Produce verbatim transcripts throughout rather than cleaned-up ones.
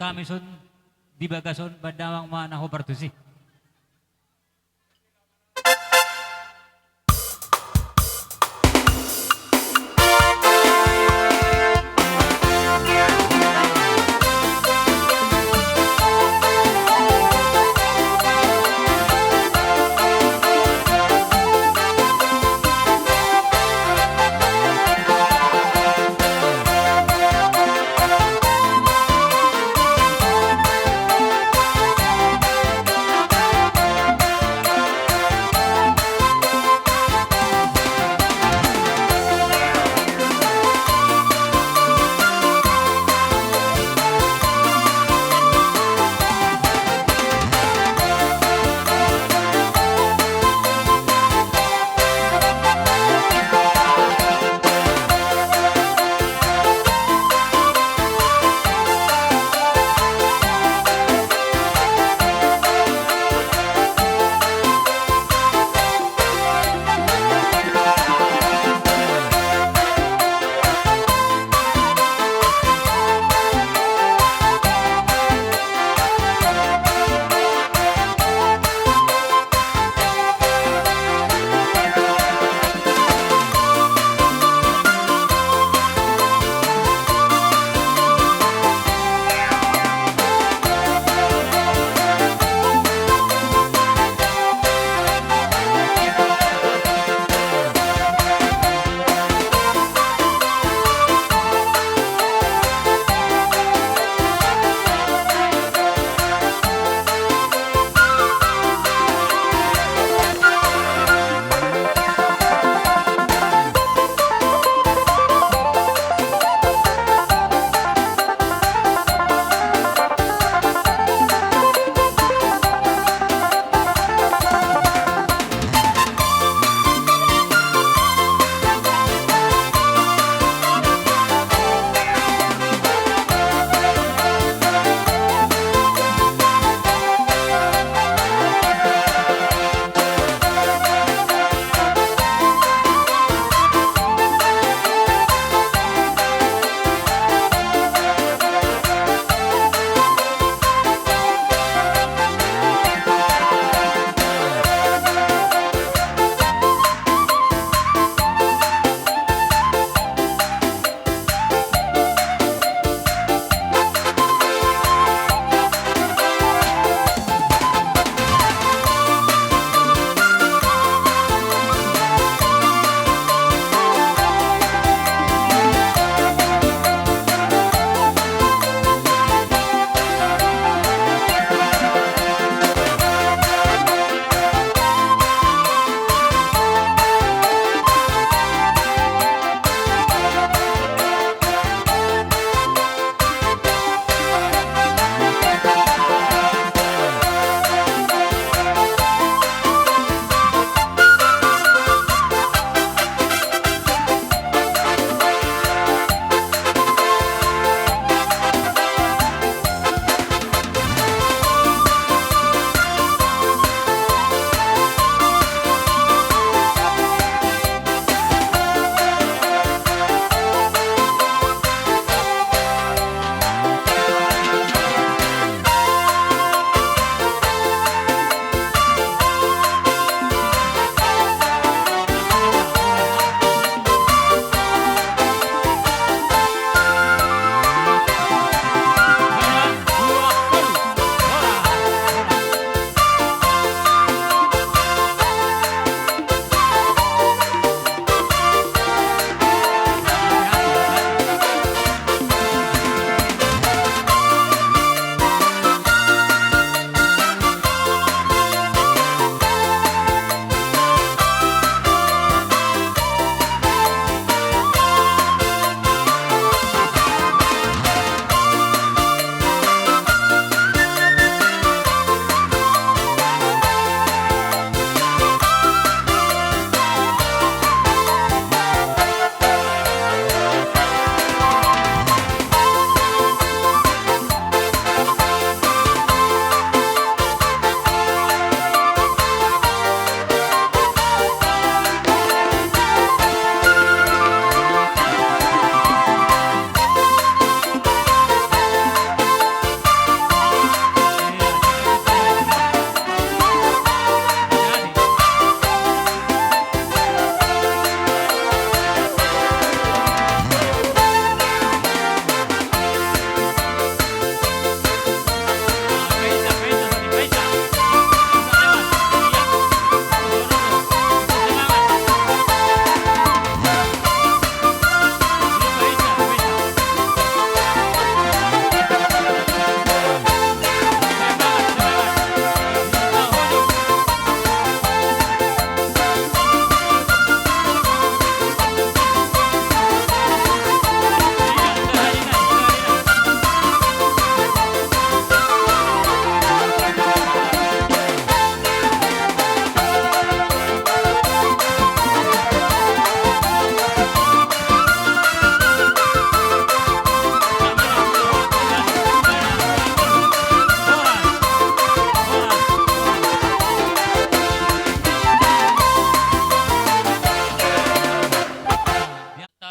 Hami son di bagason, bahen damang ma na hombar tusi.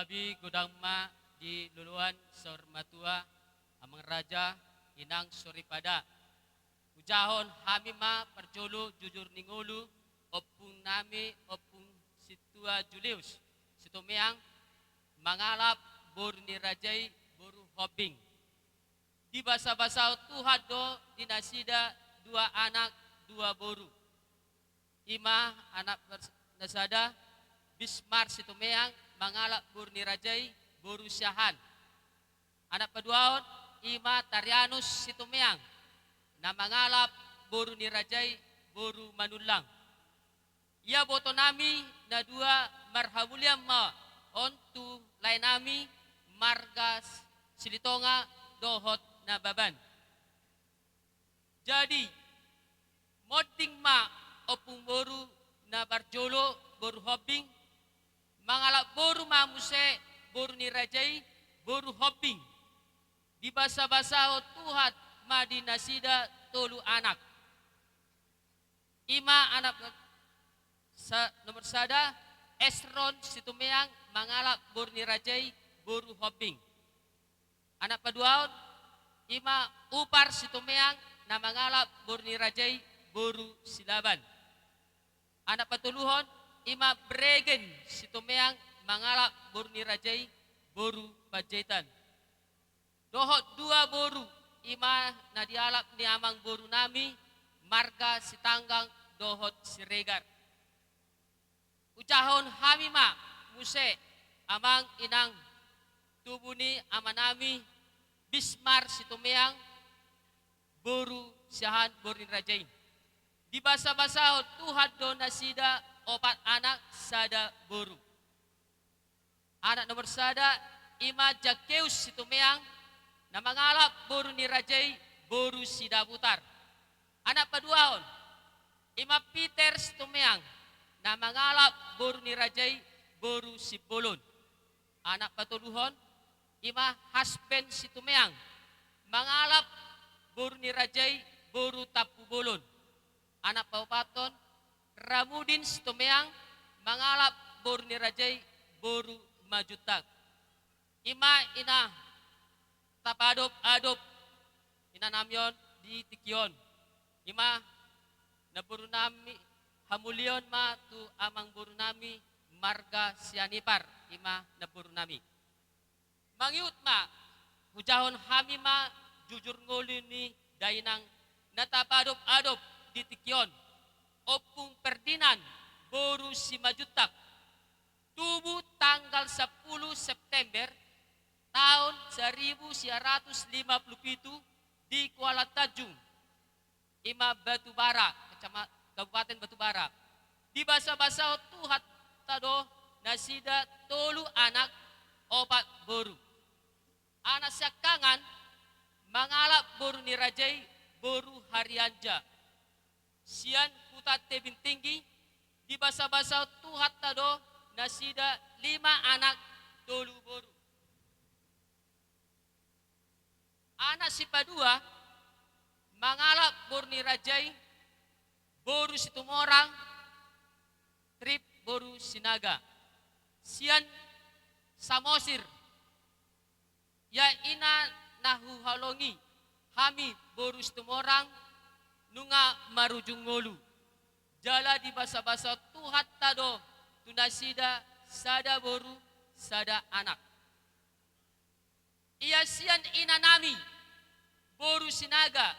Godang ma di loloan saur matua, amang raja, inang soripada. Ujahon hami ma parjolo jujur ni ngolu, ompung nami, ompung sintua Julius Situmeang, mangalap boru ni raja i boru Hombing. Dibasabasahon Tuhan do di nasida dua anak dua boru. I ma anak pers-, na sada, Bismar Situmeang, mangalap boru ni raja i boru Siahaan. Anak paduahon, i ma Tarianus Situmeang, na mangalap boru ni raja i boru Manullang. Ia boto nami na dua marhamulian ma on tu lae nami marga Silitonga dohot Nababan. Jadi, monding ma ompung boru na parjolo boru Hombing, mangalap boru ma muse boru ni raja i boru Hombing. Dibasabasahon Tuhan ma di nasida tolu anak. I ma anak sa-, nomor sada, Esron Situmeang, mangalap boru ni raja i boru Hombing. Anak paduahon, i ma Upar Situmeang, na mangalap boru ni raja i boru Silaban. Anak patoluhon, i ma Bregen Situmeang, mangalap boru ni raja i boru Panjaitan. Dohot dua boru, i ma na dialap ni amang boru nami marga Sitanggang dohot Siregar. Ujahon hami ma muse, amang inang, tubu ni ama nami Bismar Situmeang, boru Siahaan, boru ni raja i. Dibasabasahon Tuhan do nasida opat anak sada boru. Anak nomor sada, i ma Jakeus Situmeang, na mangalap boru ni raja i boru Sidabutar. Anak paduahon, i ma Peter Situmeang, na mangalap boru ni raja i boru Simbolon. Anak patoluhon, i ma Hasben Situmeang, mangalap boru ni raja i boru Tampubolon. Anak paopathon, Ramudin Situmeang, mangalap boru ni raja i boru Majuntak. I ma i na tapaadop-adop inanami on di tingki on. I ma namboru nami, hamulion ma tu amang boru nami marga Sianipar, i ma namboru nami. Mangihut ma, hujahon hami ma jujur ngolu ni dainang na tapaadop-adop di tingki on, Ompung Ferdinand boru Simanjuntak, tubu tanggal sampulu September taon saribu sia ratus lima pulu pitu di Kuala Tanjung, i ma Batubara, kecama-, Kabupaten Batubara. Dibasabasahon Tuhanta do nasida tolu anak opat boru. Anak siangkangan mangalap boru ni raja i boru Harianja. Sian Huta Tebing Tinggi, dibasabasahon Tuhanta do nasida lima anak tolu boru. Anak sipadua mangalap boru ni raja i boru Situmorang, trip boru Sinaga. Sian Samosir, ia ina na huhaholongi hami boru Situmorang nunga marujung ngolu. Jala dibasabasahon Tuhanta do tu nasida sada boru sada anak. Ia sian inanami boru Sinaga,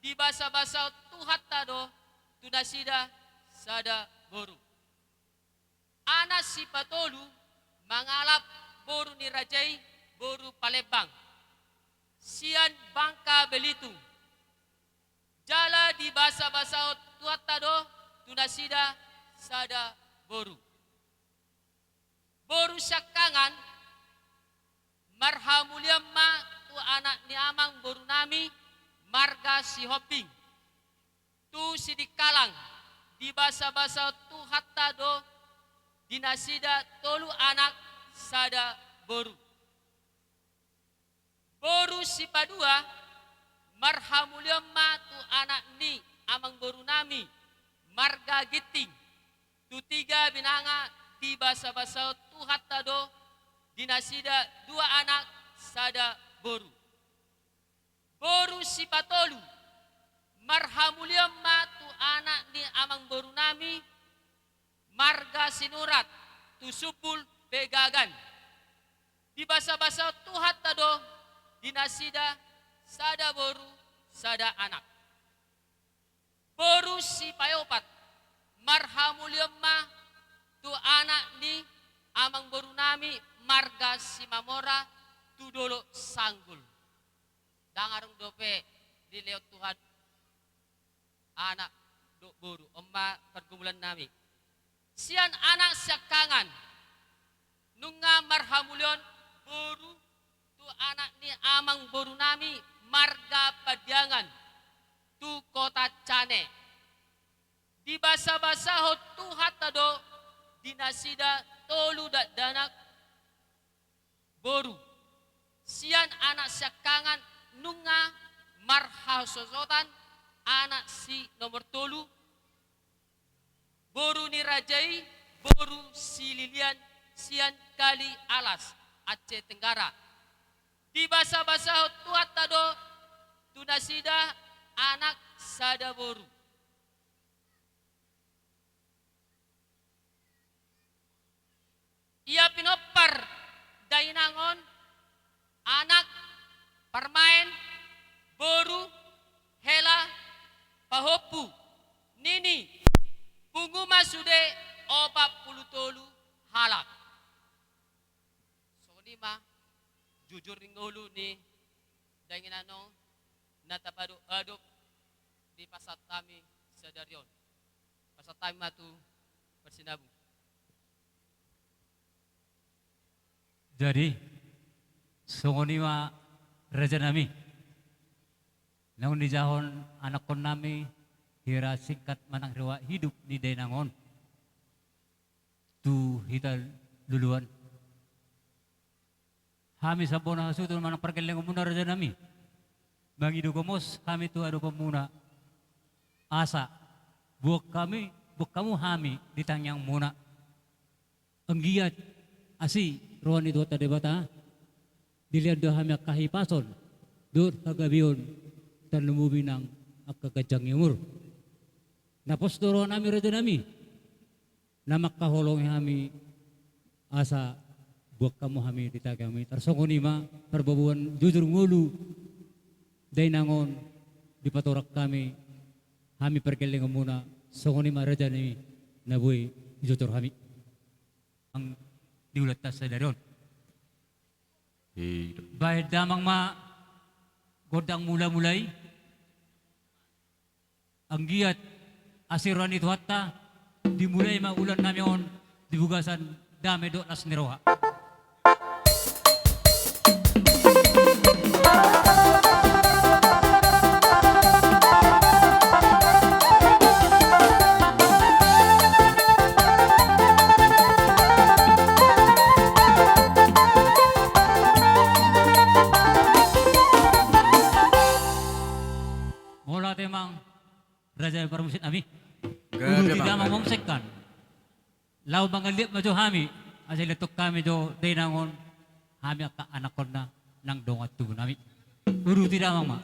dibasabasahon Tuhanta do tu nasida sada boru. Anak sipatolu mangalap boru ni raja i boru Palembang, sian Bangka Belitung. Jala dibasabasahon Tuhanta do tu nasida sada boru. Boru siangkangan, marhamulian ma tu anak ni amang boru nami marga Sihombing, tu Sidikalang, dibasabasahon Tuhanta do di nasida tolu anak sada boru. Boru sipadua, marhamulian ma tu anak ni amang boru nami marga Ginting, tu Tiga Binanga, dibasabasahon Tuhanta do di nasida dua anak sada boru. Boru sipatolu, marhamulion ma tu anak ni amangborunami marga Sinurat, tu Sumbul Pegagan. Dibasabasahon Tuhanta do di nasida sada boru sada anak. Boru sipaopat, marhamulion ma tu anak ni amangborunami marga Simamora tu Dolok Sanggul. Ndang adong dope dilehon Tuhan anak dohot boru, on ma pargumulannami. Sian anak siangkangan, nunga marhamulion boru tu anak ni amangborunami marga Pandiangan tu Kota Cane. Dibasabasahon Tuhanta do di nasida tolu dakdanak boru. Sian anak siangkangan nunga marhasosotan anak si nomor tolu, boru ni raja i, boru si Lilian sian Kali Alas, Aceh Tenggara. Dibasabasahon Tuhanta do tu nasida anak sada boru. Ia pinompar dainang on, anak, parmaen, boru, hela, pahompu, nini, pungu ma sude opat pulu tolu halak. Songon i ma jujur ni ngolu ni dainang on na tapaadop-adop dipasahat hami sadari on. Pasahat hami ma tu parsinabung. Jadi, songon i ma rajanami. Naung dijahahon anakkonnami hira singkat manang riwayat hidup ni dainang on tu hita luluan. Hami sambona hasuhuton manang pargellengonmuna rajanami, mangido gomos hami tu adopanmuna, asa boan hami, boan hamu hami di tangiangmuna. Anggiat asi roha ni Tuhanta Debata, dilehon do hami angka hahipason dohot hagabeon, tarlumobi nang angka ganjang ni umur. Na pos do rohanami rajanami, na mangkaholongi hami asa boan hamu hami di tangiangmi. Tarsongon i ma parboaboan jujur ngolu dainang on dipatorang hami, hami pargellengonmuna, songon i ma rajanami na boi dijojor hami. Ang di ulaonta sadari on. Hidup. Bahen damang ma gondang mulamula i. Anggiat asi roha ni Tuhanta, dimulai ma ulaonnami on di bagasan dame dohot las ni roha. Mauliate amang raja parmusiknami. Gabe, uduti damang ma sengkan. Laho mangaliat ma jo hami, asa dilehon hami jo dainang on, hami angka anakkonna nang dongan tubunami. Uduti damang ma.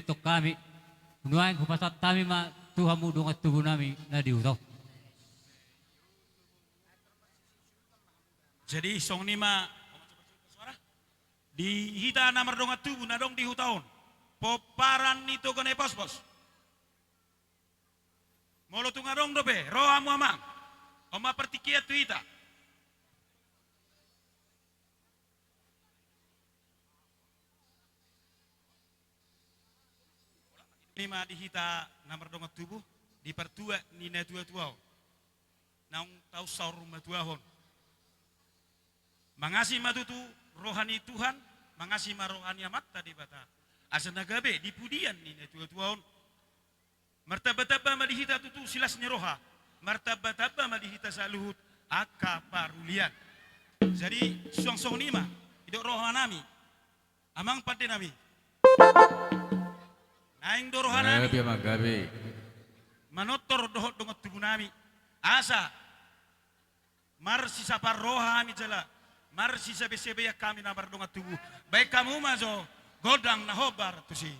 Tong hami, nuaeng hupasahat hami ma tu hamu dongan tubu nami na di huta on. Jadi songon i ma di hita na mardongan tubu na adong di huta on, pomparan ni Toga Naipospos. Molo tung adong dope, ro hamu amang. On ma partingkian tu hita. I ma di hita na mardongan tubu, di partua ni natuatua on. Naung tau saur matuahon. Mangasi ma tutu roha ni Tuhan, mangasi ma roha ni Amanta Debata. Asa na gabe di pudian ni natuatua on. Martambatamba ma di hita tutu silas ni roha, martambatamba ma di hita saluhut angka parulian. Jadi suang songon i ma, didok roha nami, amang pande nami. Naeng do roha nami. Gabe ma gabe. Manortor dohot dongan tubu nami. Asa marsisaparoha hami jala marsisabesabean hami na mardongan tubu. Baen hamu ma jo gondang na hombar tusi.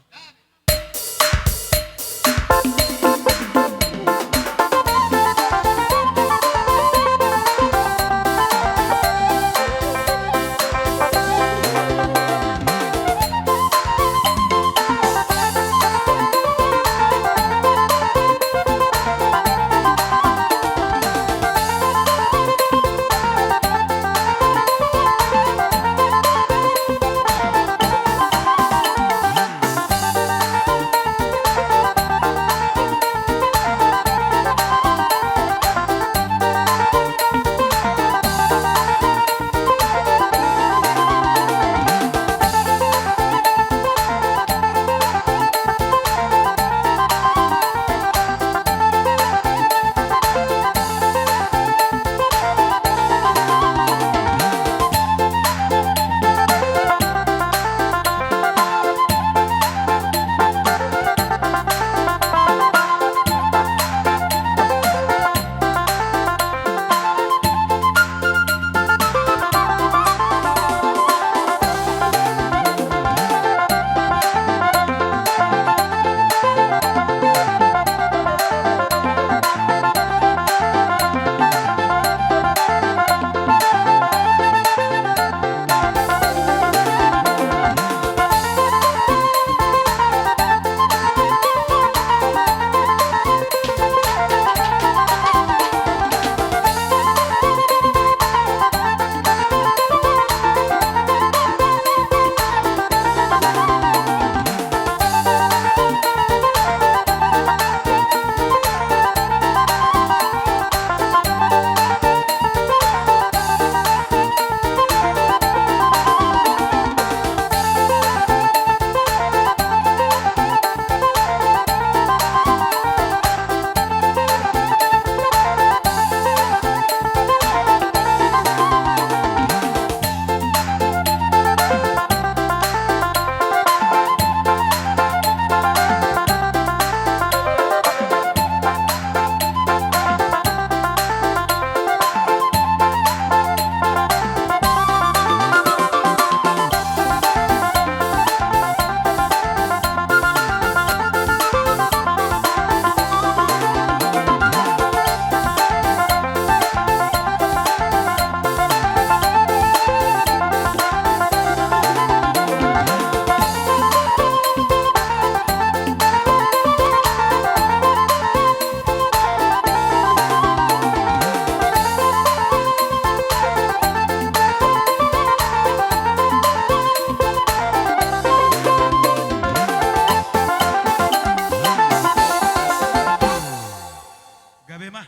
Gabe ma.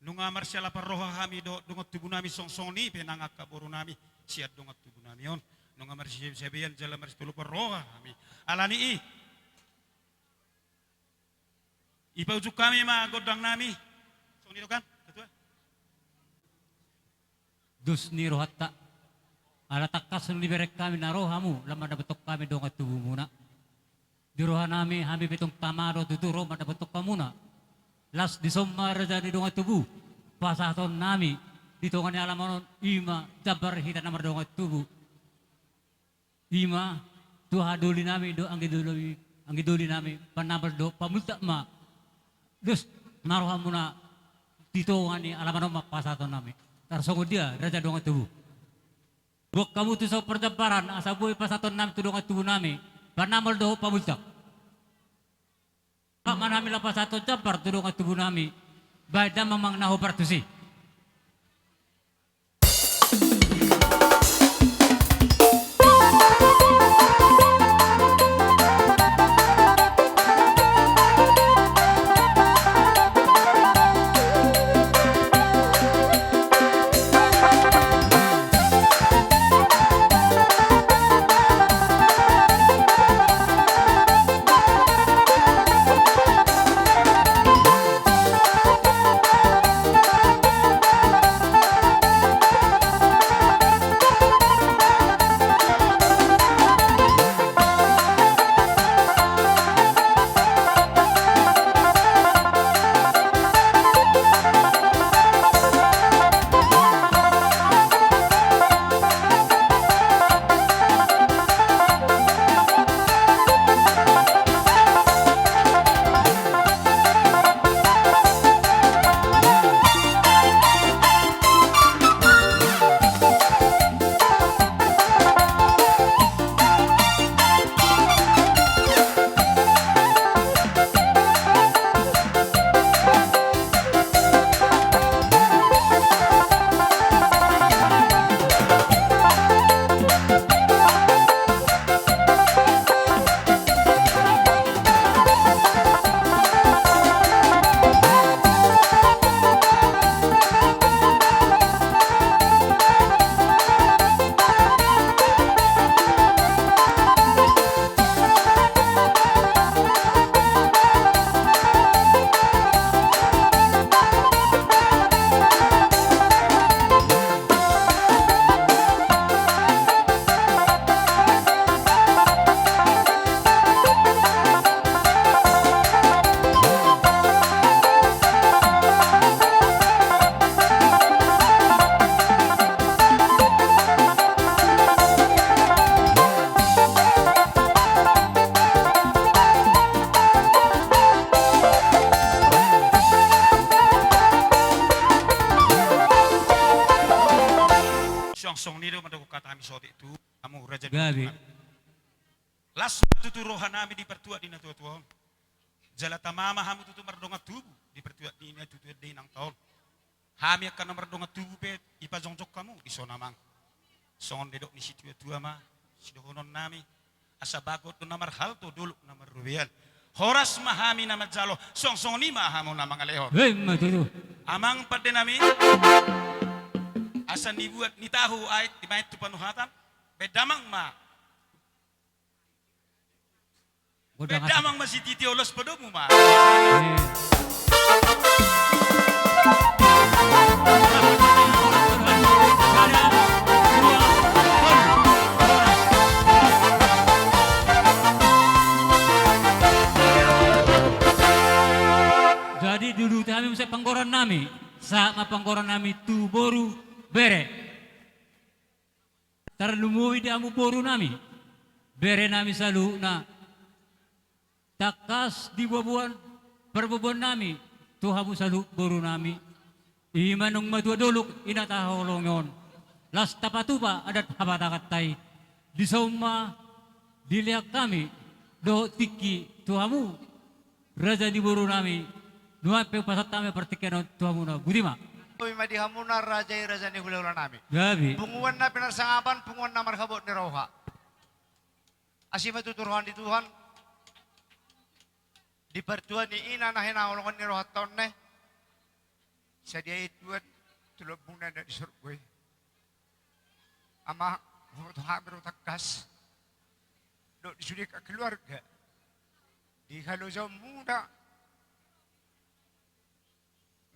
Nunga marsialapan roha hami dohot dongan tubu nami, songon i pe nang angka boru nami sian dongan tubu nami on. Nunga marsisabean jala marsitolopan roha hami. Ala ni i, ipaujung hami ma gondang nami. Songon i do kan, ketua? Dos ni rohanta. Ala tangkas nunga dibereng hami na ro hamu, lam mandapothon hami dongan tubumuna. Di roha nami, hami pe tong tama do tutu ro mandapothon hamuna. Las dison ma raja ni dongan tubu pasahaton nami di tonga ni alaman on, i ma jambar hita na mardongan tubu. I ma tu haha doli nami dohot anggi doli, anggi doli nami, panambal dohot pamultak ma dos na rohamuna di tonga ni alaman on ma pasahaton nami. Tarsongon dia raja dongan tubu. Boan hamu tu saut parjamparan asa boi pasahaton nami tu dongan tubu nami panambal dohot pamultak. Baen ma hami laho pasahathon jampar tu dongan tubu nami. Baen damang ma na hombar tusi. Suang songon i do mandok hata hami sotik tu hamu raja ni. Gabe. Las ma tutu roha nami di partuat ni na tuatua on. Jala tama ma hamu tutu mardongan tubu di partuat ni na tuatua di inanta on. Hami angka na mardongan tubu pe dipajongjong hamu dison amang. Songon didok ni situatua ma sidohonon nami. Asa bagot do na marhalto, dolok na marrobean. Horas ma hami na manjalo, suang songon i ma hamu na mangalehon. Emma tutu. Amang pande nami. Asa nibuat ni tahu aek dibaen tu panuhatan. Baen damang ma. Godang. Baen damang ma sititi, olas padomu ma. Jadi duduti hami muse panggoran nami. Sahat ma panggoran nami tu boru bere. Tarlumobi di hamu boru nami, bere nami saluhutna. Tangkas di boaboan parboaboan nami tu hamu saluhut boru nami. I ma naung matua dolok i na tahaholongi on. Laos tapatupa adat habatahanta i. Dison ma dilehon hami dohot tingki tu hamu. Raja ni boru nami, nuaeng pe hupasahat hami partingkian on tu hamuna, boti ma. Boti ma di hamuna raja i, raja ni hulahula nami. Gabe. Punguan na pinarsangapan, punguan na marhabot ni roha. Asi ma tutu roha ni Tuhan. Di partuat ni ina na hinaholongan ni rohanta on ne. Sadia i Tuhan tu lambungna na di sorgo i. Amang, huboto hami do tangkas dohot di sude keluarga di halojaonmuna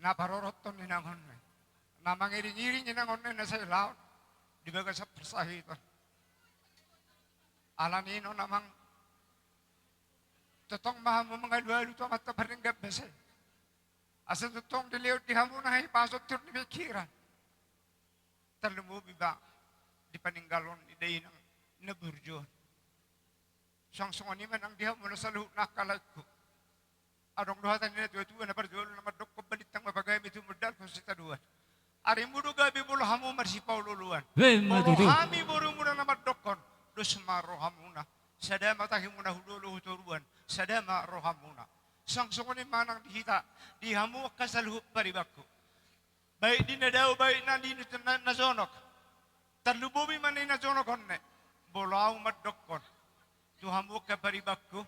na parorothon inangon nai, na mangiringiring inangon nai na sai laon di bagasan parsahiton. Alani i non amang, tongtong ma hamu mangalualu tu Amanta Pardenggan Basa i. Asa tongtong dilehon di hamu na hipason tur ni pikiran. Tarlumobi ba di paninggalon ni dainang na burju on. Suang songon i ma nang di hamu na saluhutna angka laengku. Adong do hata ni natuatua na parjolo na mandokkon, balintang ma pagayam, tumundalhon sitadoan. Arimu do gabe molo hamu marsipaolooloan. Molo hami borumuna na mandokkon, dos ma rohamuna. Sada ma tahimuna hu lolo hu toruan, sada ma rohamuna. Suang songon i ma nang di hita, di hamu angka saluhut paribanku. Baik di na dao, baik na di na, na jonok. Tarlumobi ma na jonok on ne. Molo ahu mandokkon tu hamu angka paribanku,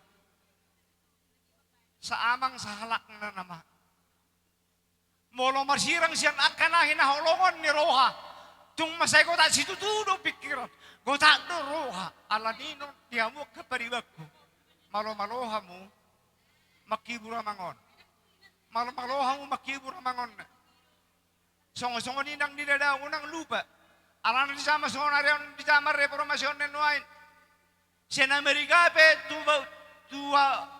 saamang sahalakna nama. Molo marsirang sian angka na hinaholongan ni roha, tung mansai gotak situtu do pingkiran, gotak do roha. Alani i non di hamu angka paribanku, malomalo hamu manghibur amang on. Malomalo hamu manghibur amang on. Songon-songon i nang di na dao, unang lupa. Alana di jama sonari on, di jama reformasi on nuaeng, sian Amerika pe tu, tu,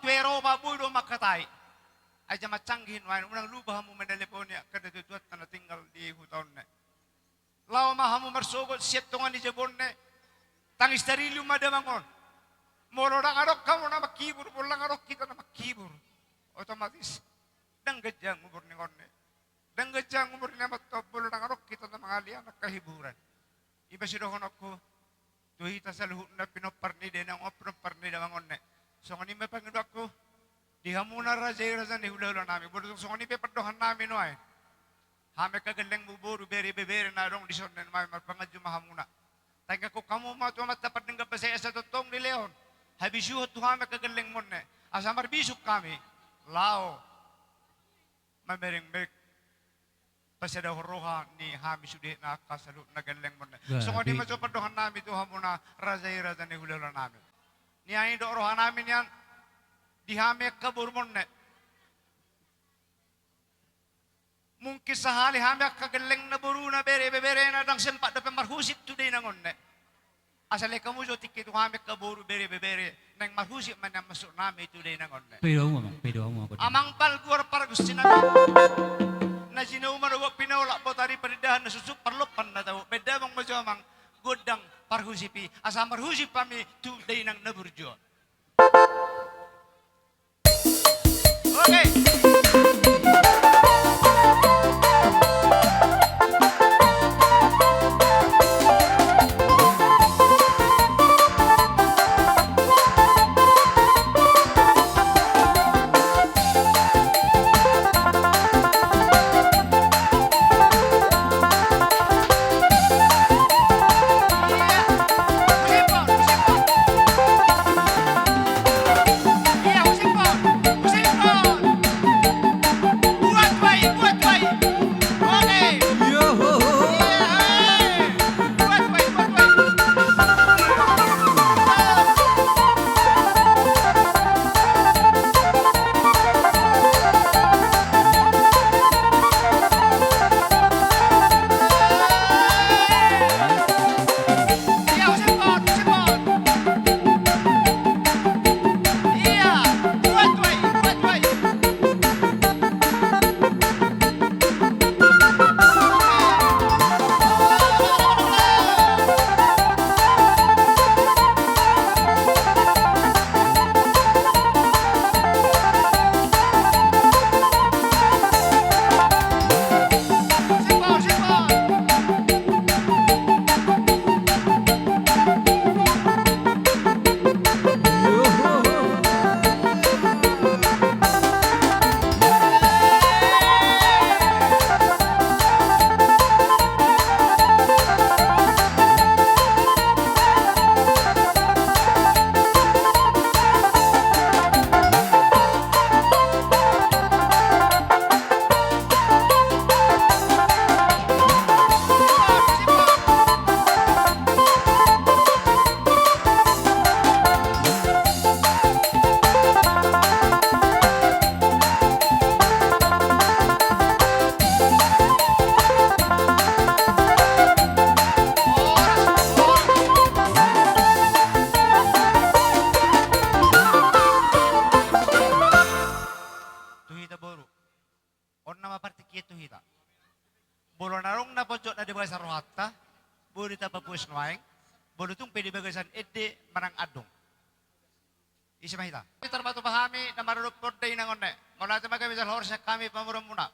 tu Eropa boi do mangkatai. Ai jama canggih nuaeng, unang lupa hamu meneleponi angka natuatuanta na tinggal di huta on. Laho ma hamu marsogot sian tonga ni jabu on. Tangis tarilium ma damang on. Molo ndang adong hamu na manghibur, molo ndang adong hita na manghibur, otomatis ndang ganjang umur ni on. Ndang ganjang umur ni amanta on molo ndang adong hita na mangalean angka hiburan. I ma sidohononku tu hita saluhutna pinompar ni dainang on, pinompar ni damang on. Songon i ma pangidoanku di hamuna raja i, raja ni hulahula nami. Molo tung songon i pe pandohan nami nuaeng, hami angka gellengmu boru, bere, ibebere na adong dison, nuaeng marpanganju ma hamuna. Taringanhon hamu ma tu Amanta Pardenggan Basa i asa tongtong dilehon habisuhon tu hami angka gellengmuna, asa marbisuk hami laho mamereng-mereng pasadahon roha ni hami sude na angka saluhutna gellengmuna. Songon i ma jo pandohan nami tu hamuna raja i, raja ni hulahula nami. Nian i didok roha nami nian di hami angka borumuna. Mungkin sahali hami angka gellengna, boruna, bere, ibeberena ndang sempat dope marhusip tu dainang on. Asa lehon hamu jo tingki tu hami angka boru, bere, ibebere, naeng marhusip ma nian masuk nami tu dainang on. Pede hamu amang, pede hamu amang. Amang Balguar pargonsi nami, na jinouman ogot pinaolak, botari parindahan, na suksuk parlompan na tabo. Baen damang ma jo amang gondang parhusip i asa marhusip hami tu dainang na burju on. Oke. Tu hita boru. On nama partingkian tu hita. Molo na adong na ponjot na di bagasan rohanta, boi do tapapuas nuaeng, molo tung pe di bagasan ende manang andung. Ise ma hita? Tarpatupa hami na maradophon dainang on. Mauliate ma gabe jala horas sian hami pamoruonmuna.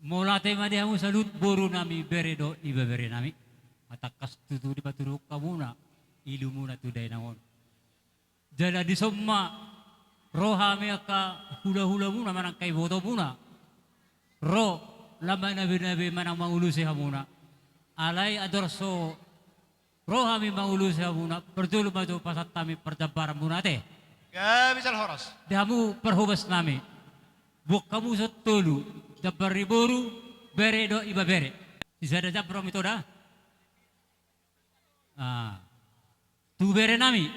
Mauliate ma di hamu saluhut borunami, bere dohot ibeberenami. Tangkas tutu dipatuduhon hamuna ilumuna tu dainang on. Jala dison ma ro hami angka hulahulamuna manang angka ibotomuna ro lam manabinabi manang mangulosi hamuna. Alai andorang so ro hami mangulosi hamuna, parjolo ma jo pasahat hami parjambaranmuna ate. Gabe jala horas. Di hamu parhobasnami. Boan hamu son tolu, jambar ni boru, bere dohot ibebere. Sisada jambar ma ito da. Ah. Tu berenami.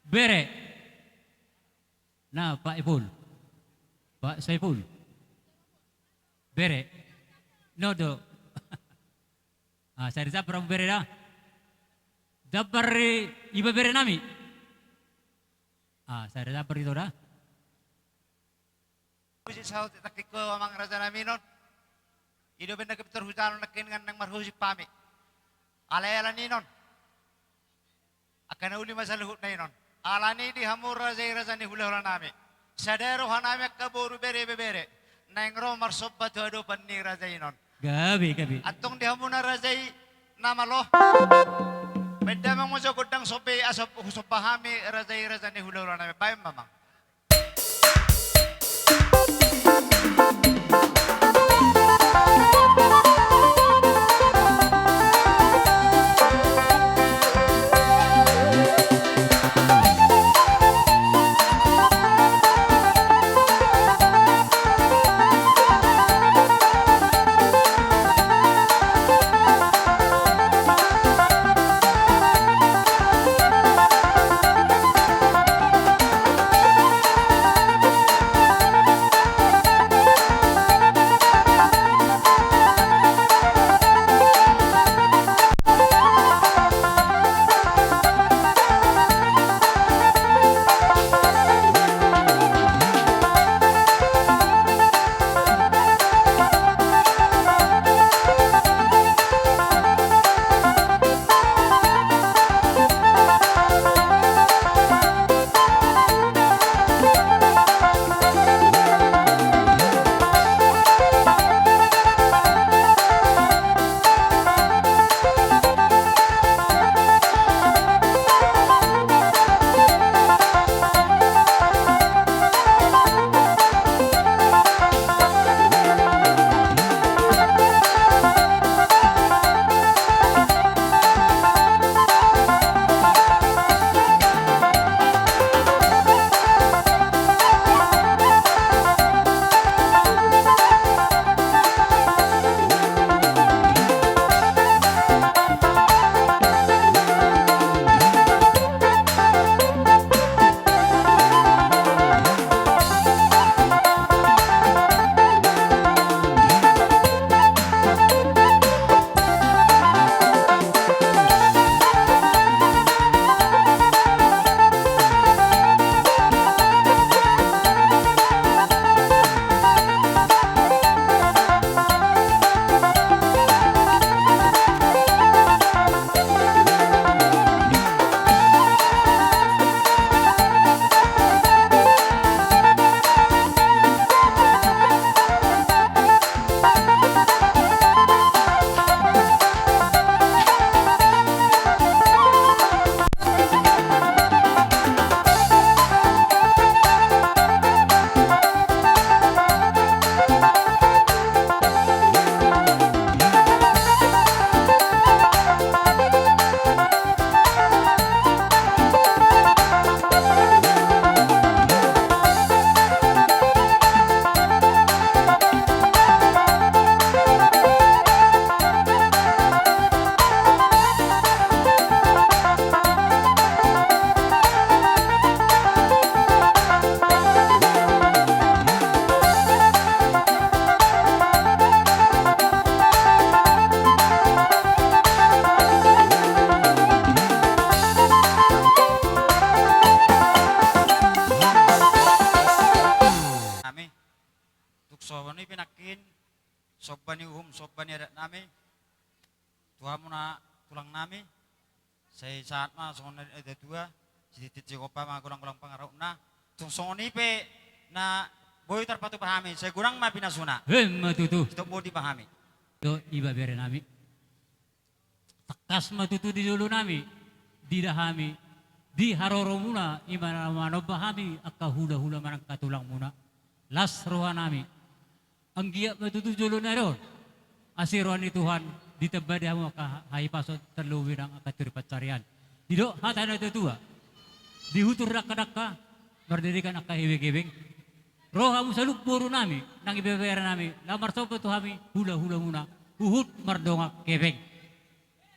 Bere. Na, Pak Ipul. Pak Saipul. Bere. Nodo. Ah, sada jambar hamu bere da. Jambar ni ibeberenami. Ah, sada jambar ito da. Husip saotik nangkin ho amang rajanami on. I do umbahen na pintor hujaha nangkin, nga naeng marhusip hami. Alai ala ni on, angka na uli ma saluhutna on. Ala ni i di hamu raja i raja ni hulahulanami, sada rohanami angka boru, bere, ibebere, naeng ro marsomba tu adopan ni raja i on. Gabe, gabe. Antong di hamuna raja i na malo, baen damang ma jo gondang somba i asa husomba hami raja i raja ni hulahulanami. Baen ma amang. Nami, tung somba ni pe nangkin, somba ni uhum, somba ni adat nami, tu hamuna tulang nami, sai sahat ma songon na didok ni natua-tua, Sititi sigompa ma golang-golang pangarahutna. Tung songon i pe na boi tarpatupa hami, sai godang ma pinasuna. Emma tutu. Sitop bodi ma hami. Do iba bere nami. Tangkas ma tutu di jolo nami, diida hami, di haroromuna, i ma na manomba hami, angka hula-hula manang angka tulangmuna. Las roha nami. Anggiat ma tutu jolo nari on, asi roha ni Tuhan, ditamba di hamu angka hahipason, tarlumobi nang angka turi pansarian. Didok hata ni natua-tua, di hutur dangka-dangka, mardirikan angka ebeng-ebeng. Ro hamu saluhut boru nami, nang ibebere nami, laho marsomba tu hami hula-hulamuna, huhut mardongan hepeng.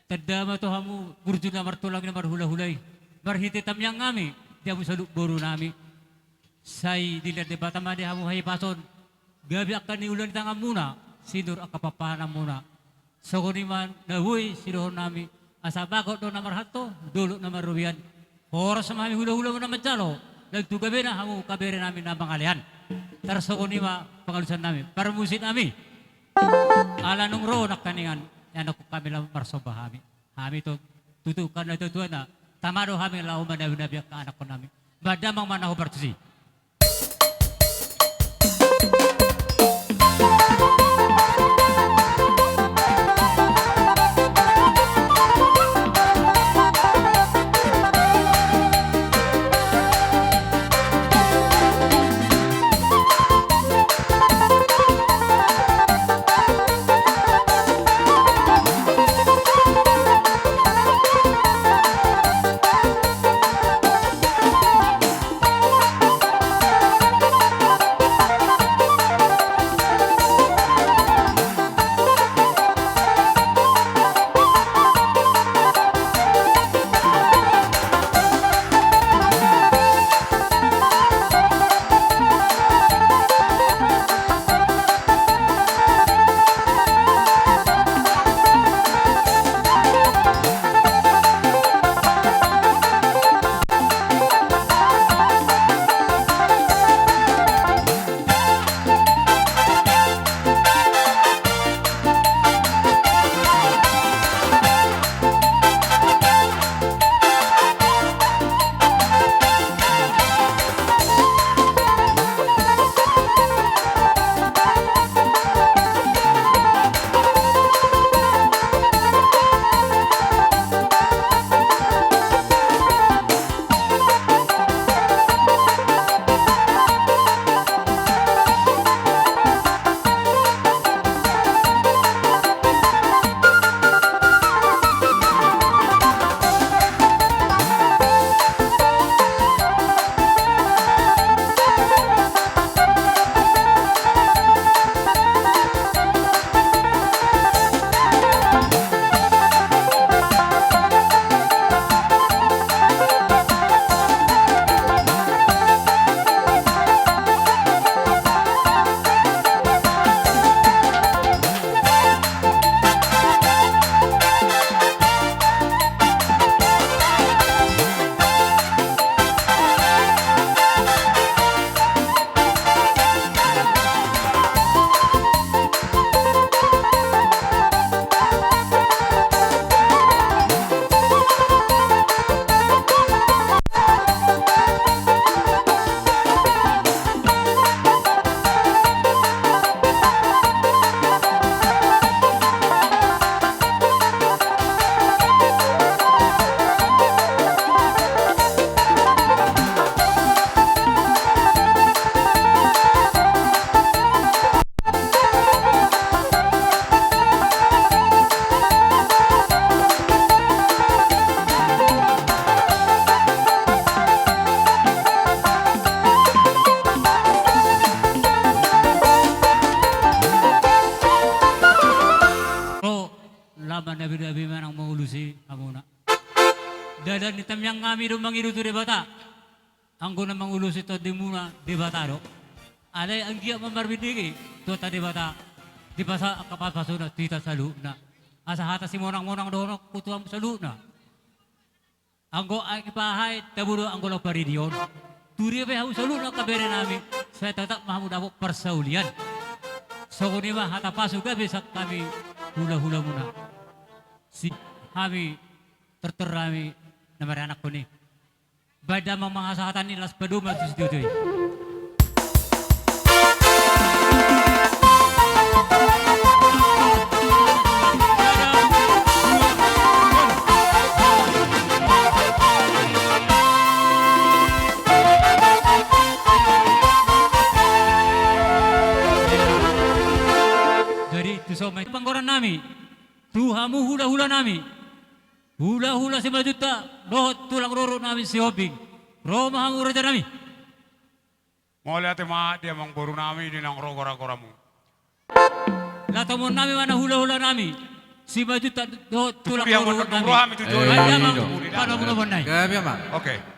Tanda ma tu hamu burju na martulang i na marhula-hula i, marhite tangiang nami di hamu saluhut boru nami. Sai dilehon Debata ma di hamu hahipason, gabe angka ni ula ni tanganmuna, sinur angka pahanpahanmuna. Songon i ma na boi sidohonon nami, asa bagot do na marhalto, dolok na marrobean. Horas ma hami hula-hula na manjalo, laos tu gabena hamu angka bere nami na mangalean. Tarsongon i ma pangalusan nami, parmusik nami. Ala nunga ro nangkaningan, ianakhon hami laho marsomba hami. Hami tu, tutu angka natua-tua na tama do hami laho manabi-nabi angka anakhon nami. Ba damang ma na hombar tusi. Ro, laho manabi-nabi manang mangolusi hamuna. Dalan ni tangiang nami do mangido tu Debata. Anggo na mangolusi tondimuna Debata do. Alai anggiat ma marbinege Tuhanta Debata, dipasahat angka pasupasu-Na tu hita saluhutna. Asa hata simonang-monang dohononku tu hamu saluhutna. Anggo aek ni paha i tabo do anggo laho paridion. Tudia pe hamu saluhutna angka bere nami, sai totap ma hamu dapot parsaulian. Songon i ma hata pasu gabe sian hami hula-hulamuna. Si hami tortor hami na maranakhon i. Baen damang ma hasahatan i, laos padomu ma tu situtu i. Jadi tu son ma i panggoran nami tu hamu hulahula nami. Hulahula Simanjuntak dohot tulang rorobot nami Sihombing. Ro ma hamu raja nami. Mauliate ma di amang boru nami di naung ro goragoramu. Laho tomon nami ma na hulahula nami Simanjuntak dohot tulang rorobot nami. Ro hami tu jolo. Baen damang panomunomuon nai. Gabe ma. Oke.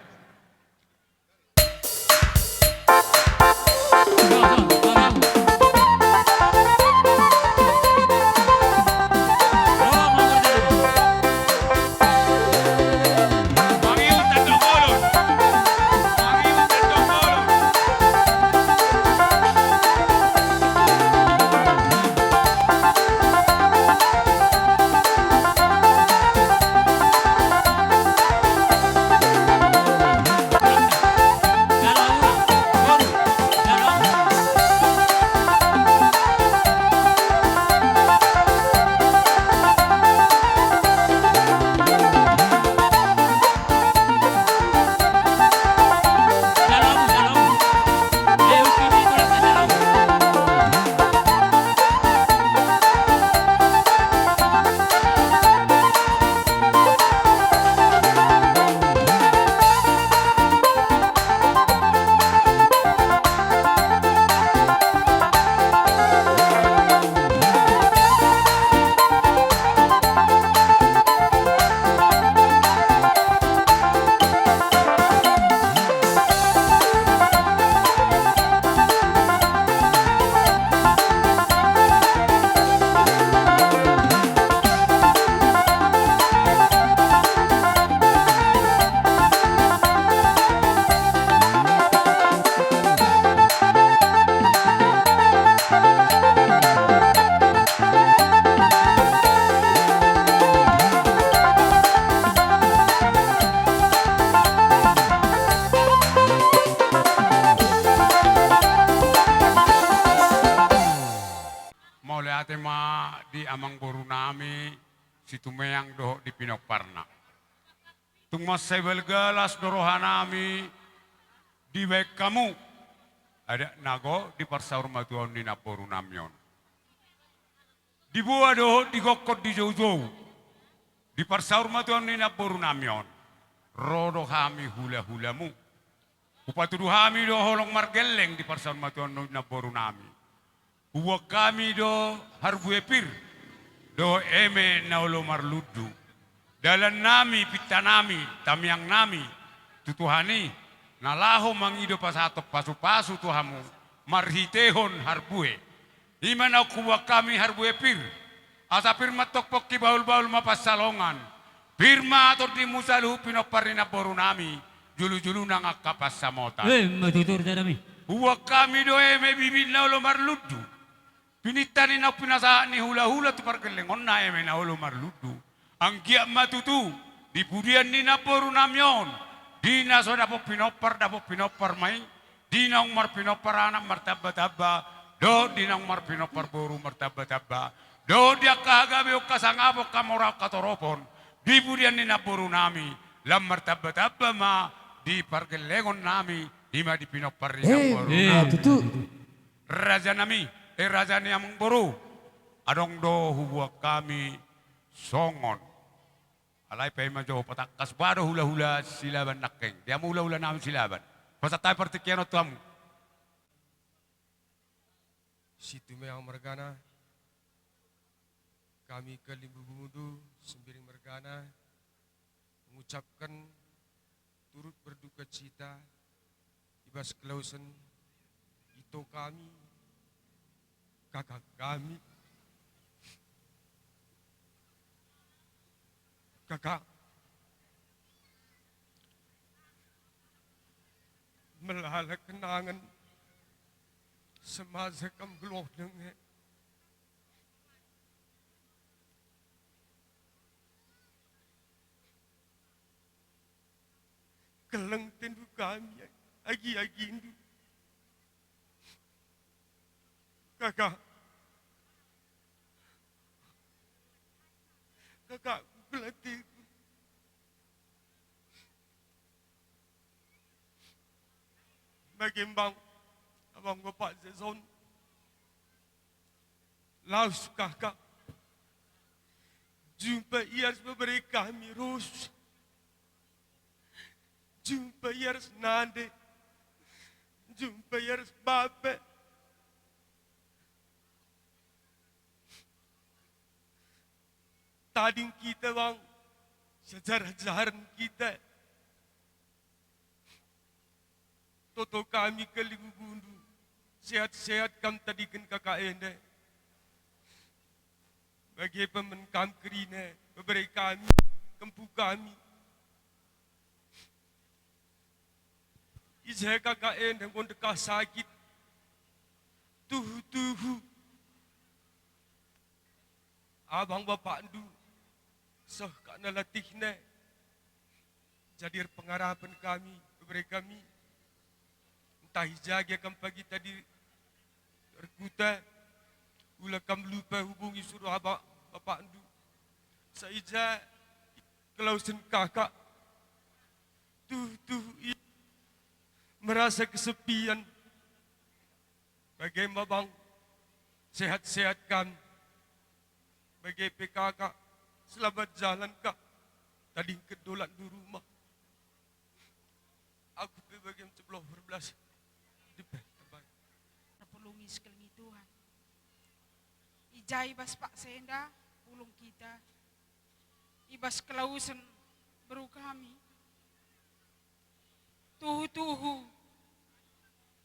Mauliate ma di amang boru nami Situmeang dohot di pinomparna. Tung mansai balga las do roha nami dibaen hamu adat na gok di parsaurmatuaon ni namboru nami on. Diboa dohot digokhon di joujou di parsaurmatuaon ni namboru nami on, ro do hami hulahulamu. Hupatudu hami do holong margelleng di parsaurmatuaon ni namboru nami. Huboan hami do harbue pir dohot eme na olo marlundu. Dalan nami, pinta nami, tamiang nami tu Tuhan i, na laho mangido pasahathon pasupasu tu hamu marhitehon harbue. I ma naung huboan hami harbue pir, asa pir ma antong pongki, bahulbahul ma pansalongan. Pir ma tondimu saluhut pinompar ni namboru nami, jolojolo nang angka pansamotan. Emma tutu raja nami. Huboan hami do eme bibit na olo marlundu, pininta ni naung pinasahat ni hulahula tu pargellengonna, eme na olo marlundu. Anggiat ma tutu di pudian ni namboru nami on, di na so dapot pinompar, dapot pinompar ma i, di naung marpinompar anak martambatamba, dohot di naung marpinompar boru martambatamba, dohot di angka hagabeon, hasangapon, hamoraon, hatoropon di pudian ni namboru nami, lam martambatamba ma di pargellengon nami, i ma di pinompar ni namboru nami. Emma tutu. Raja nami, eh, raja ni amang boru, adong do huboan hami songon. Alai paima jo patangkas, boha do hulahula Silaban nangkin. Di hamu hulahula nami Silaban, pasahat hami partingkian on tu hamu. Situmeang margana, kami Kalimbubu Mundu Sembiring margana, mengucapkan turut berduka cita di bas kelausan ito kami, kakak kami, kakak melala kenangan semasa kam beloh denge. Gelleng tendu hami, agi-agi indu. Kakak. Kakak, gelleng tendu. Bagi amang, amang bapak Jason. Laos kakak. Jumpa ia ras bebere kami ros. Jumpa ia ras nande. Jumpa ia ras bape. Tading hita bang, sejarah-sejarah hita. Toto hami kaligubundu, sehat-sehat kam tadingkon kakak enda. Bagi paman kam kerina, bebere kami, kempu kami. Ise kakak enda ngon deka sakit. Tuhu-tuhu. Abang bapakndu. Soh kak na latihna. Jadi pengharapan kami, bebere kami. Entah i jaga kam pagi tadi erkuta. Ula kam lupa hubungi suru abang bapakndu. Sai ja kelausan kakak. Tuh, tuh, i merasa kesepian. Bagaimana bang? Sehat-sehat kan? Bagi P K K, selamat jalan kak. Tadi kedolan di rumah. Aku pe bagian sebelah berbelas. Di pe, terbaik. Napulungi sekali Tuhan. Ijai bas pak senda, pulung kita. Ibas kelausan beru kami. Tuhu-tuhu.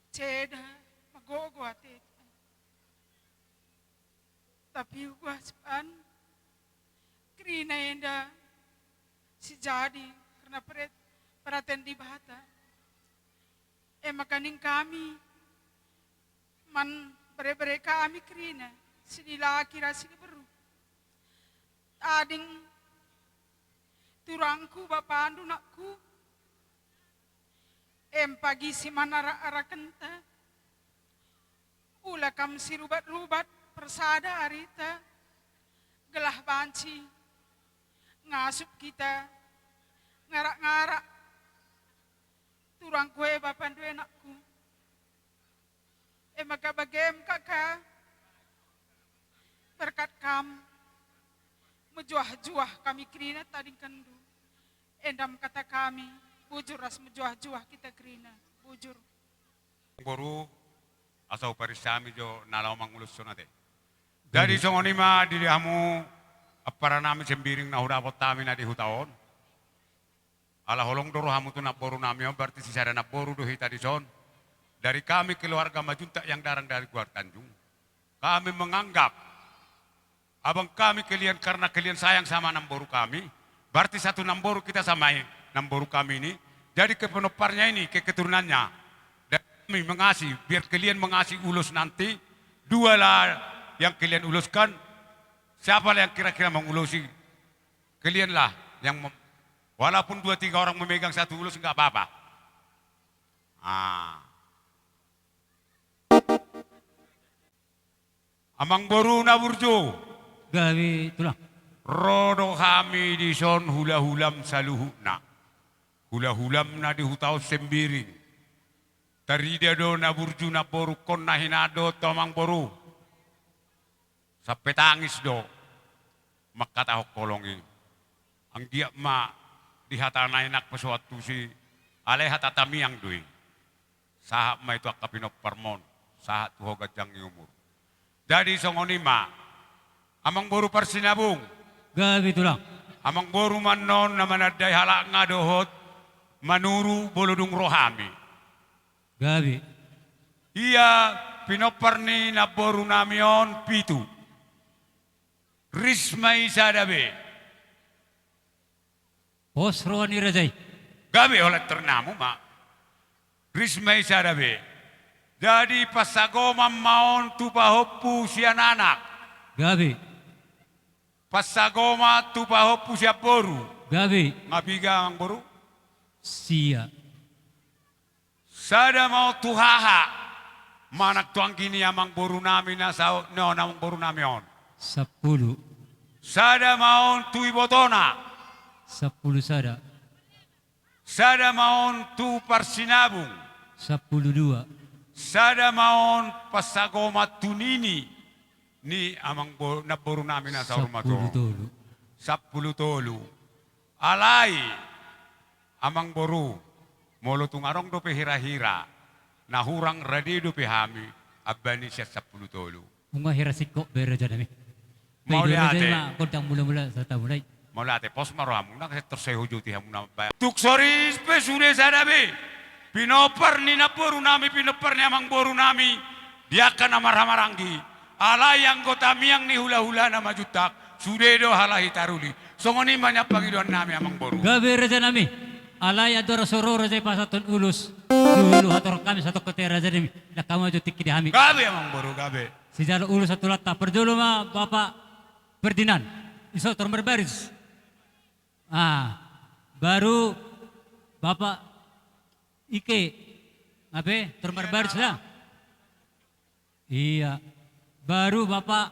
Ceda, magogo ateta. Tapi ugas pan. Kerina enda. Si jadi, karena peret, perhatian di bata. Ema kaning kami. Man bere-bere kami kerina. Si di laki ra si di beru. Tading turangku bapandu nakku. Em pagi si manarak-arakenta. Ula kam si rubat-rubat persada arita. Gelah banci. Ngasup kita. Ngarak-ngarak. Turangku e bapandu e nakku. Ema ka bagem kaka. Berkat kam. Mejuah-juah kami kerina tadingkandu. Endam kata kami. Bujur ras mejuah-juah kita kerina. Bujur. Boru, asa huparisa hami jo na laho mangulos songon ate. Jadi songon i ma di hamu ampara nami Sembiring na hudapot hami na di huta on. Ala holong do rohamu tu namboru nami on, berarti sisada namboru do hita dison. Dari kami keluarga Majuntak yang datang dari Kuartanjung, kami menganggap abang kami kalian karena kalian sayang sama namboru kami, berarti satu namboru kita sama i, namboru kami ini. Jadi ke penomparnya ini, ke keturunannya, dan kami mengasih, biar kalian mengasih ulos nanti, dua lah yang kalian uloskan, siapa lah yang kira-kira mengulosi, kalian lah yang mem-, walaupun dua tiga orang memegang satu ulos, nggak apa-apa. Ah. Amang boru na burju. Gabe tulang. Ro do hami dison hula-hulam saluhutna. Hula-hulam na di huta on Sembiring. Tarida do na burju na boru on na hinaan dohot tu amang boru. Sampe tangis do mangkatahon holong i. Anggiat ma di hata na enak pe so antusi, alai hata tamiang do i. Sahat ma i tu angka pinomparmon, sahat tu ho ganjang ni umur. Jadi songon i ma, amang boru Parsinabung. Gabe tulang. Amang boru ma annon na manandai halakna dohot manuru molo dung ro hami. Gabe. Ia pinompar ni namboru nami on pitu. Ris ma i sada be. Pos roha ni raja i. Gabe, holan tornamu ma. Ris ma i sada be. Jadi pansagoman ma on tu pahompu sian anak. Gabe. Pansagoman tu pahompu sian boru. Gabe. Nga piga amang boru? Sia. Sada ma on tu haha, manang tu anggi ni amangborunami na saut ni on, amangborunami on. Sampulu. Sada ma on tu ibotona. Sampulu sada. Sada ma on tu parsinabung. Sampulu dua. Sada ma on pasagoman tu nini ni amangbo-, namborunami na saur matua on. Sampulu tolu. Sampulu tolu. Alai, amangboru, molo tung adong dope hira-hira, na hurang rade dope hami, ambani sian sampulu tolu. Nunga hira singkop be rajanami. Mauliate. Gondang mula-mula sahat mulai. Mauliate, pos ma rohamuna, sai tor sai hujoti hamuna mambahen. Tung so ris pe sude sada be pinompar ni namborunami, pinompar ni amangborunami, di angka na marhahamaranggi. Alai anggo tamiang ni hula-hulana ma juntak, sude do halahi taruli. Songon i ma nian pangidoannami, amangboru. Gabe rajanami. Alai andorang so ro raja i pasahathon ulos, tu hulu hatorang hami satongkin i, rajanami. Ndang hamu jo tingki di hami. Gabe, amangboru, gabe. Sijalo ulos santulanta, parjolo ma Bapak Ferdinand, iso tor marbaris. Ah, baru Bapak Ike, nga be, tor marbaris da. Iya. Baru Bapak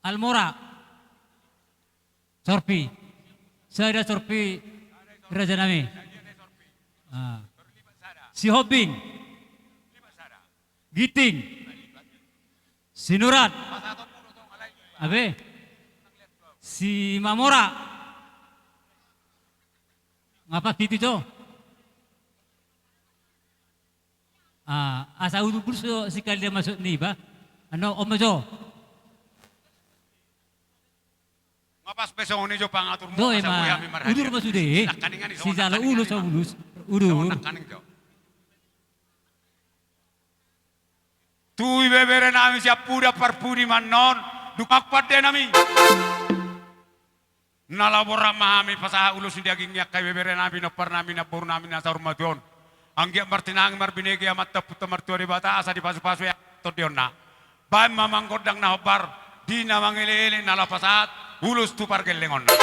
Almora. Sorpi. Sada sorpi, rajanami. Ah. Sihombing. Ginting. Sinurat. Nga be. Simamora. Nga pas pitu jo. Ah, asa udur so sikali dia masuk ni ba. Ano, on ma jo. Nga pas pe songon i jo pangaturmu. Do, asa ima, boi hami marhadiah. Udur ma sude. Nangkaningan i, sijalo ulos, ulos. Udur. Nangkaning jo. Tu ibeberenami sian puda parpudi ma annon, dung ma pandenami. Na laho borhat ma hami pasahat ulos ni daging ni angka ibeberenami, pinomparnami, namborunami na saur matua on. Anggiat martinangi marbinege Amanta Ompunta Martua Debata asa dipasupasu ia tondionna. Baen ma amang gondang na hombar, di na mangeleele na laho pasahat ulos tu pargellengonna.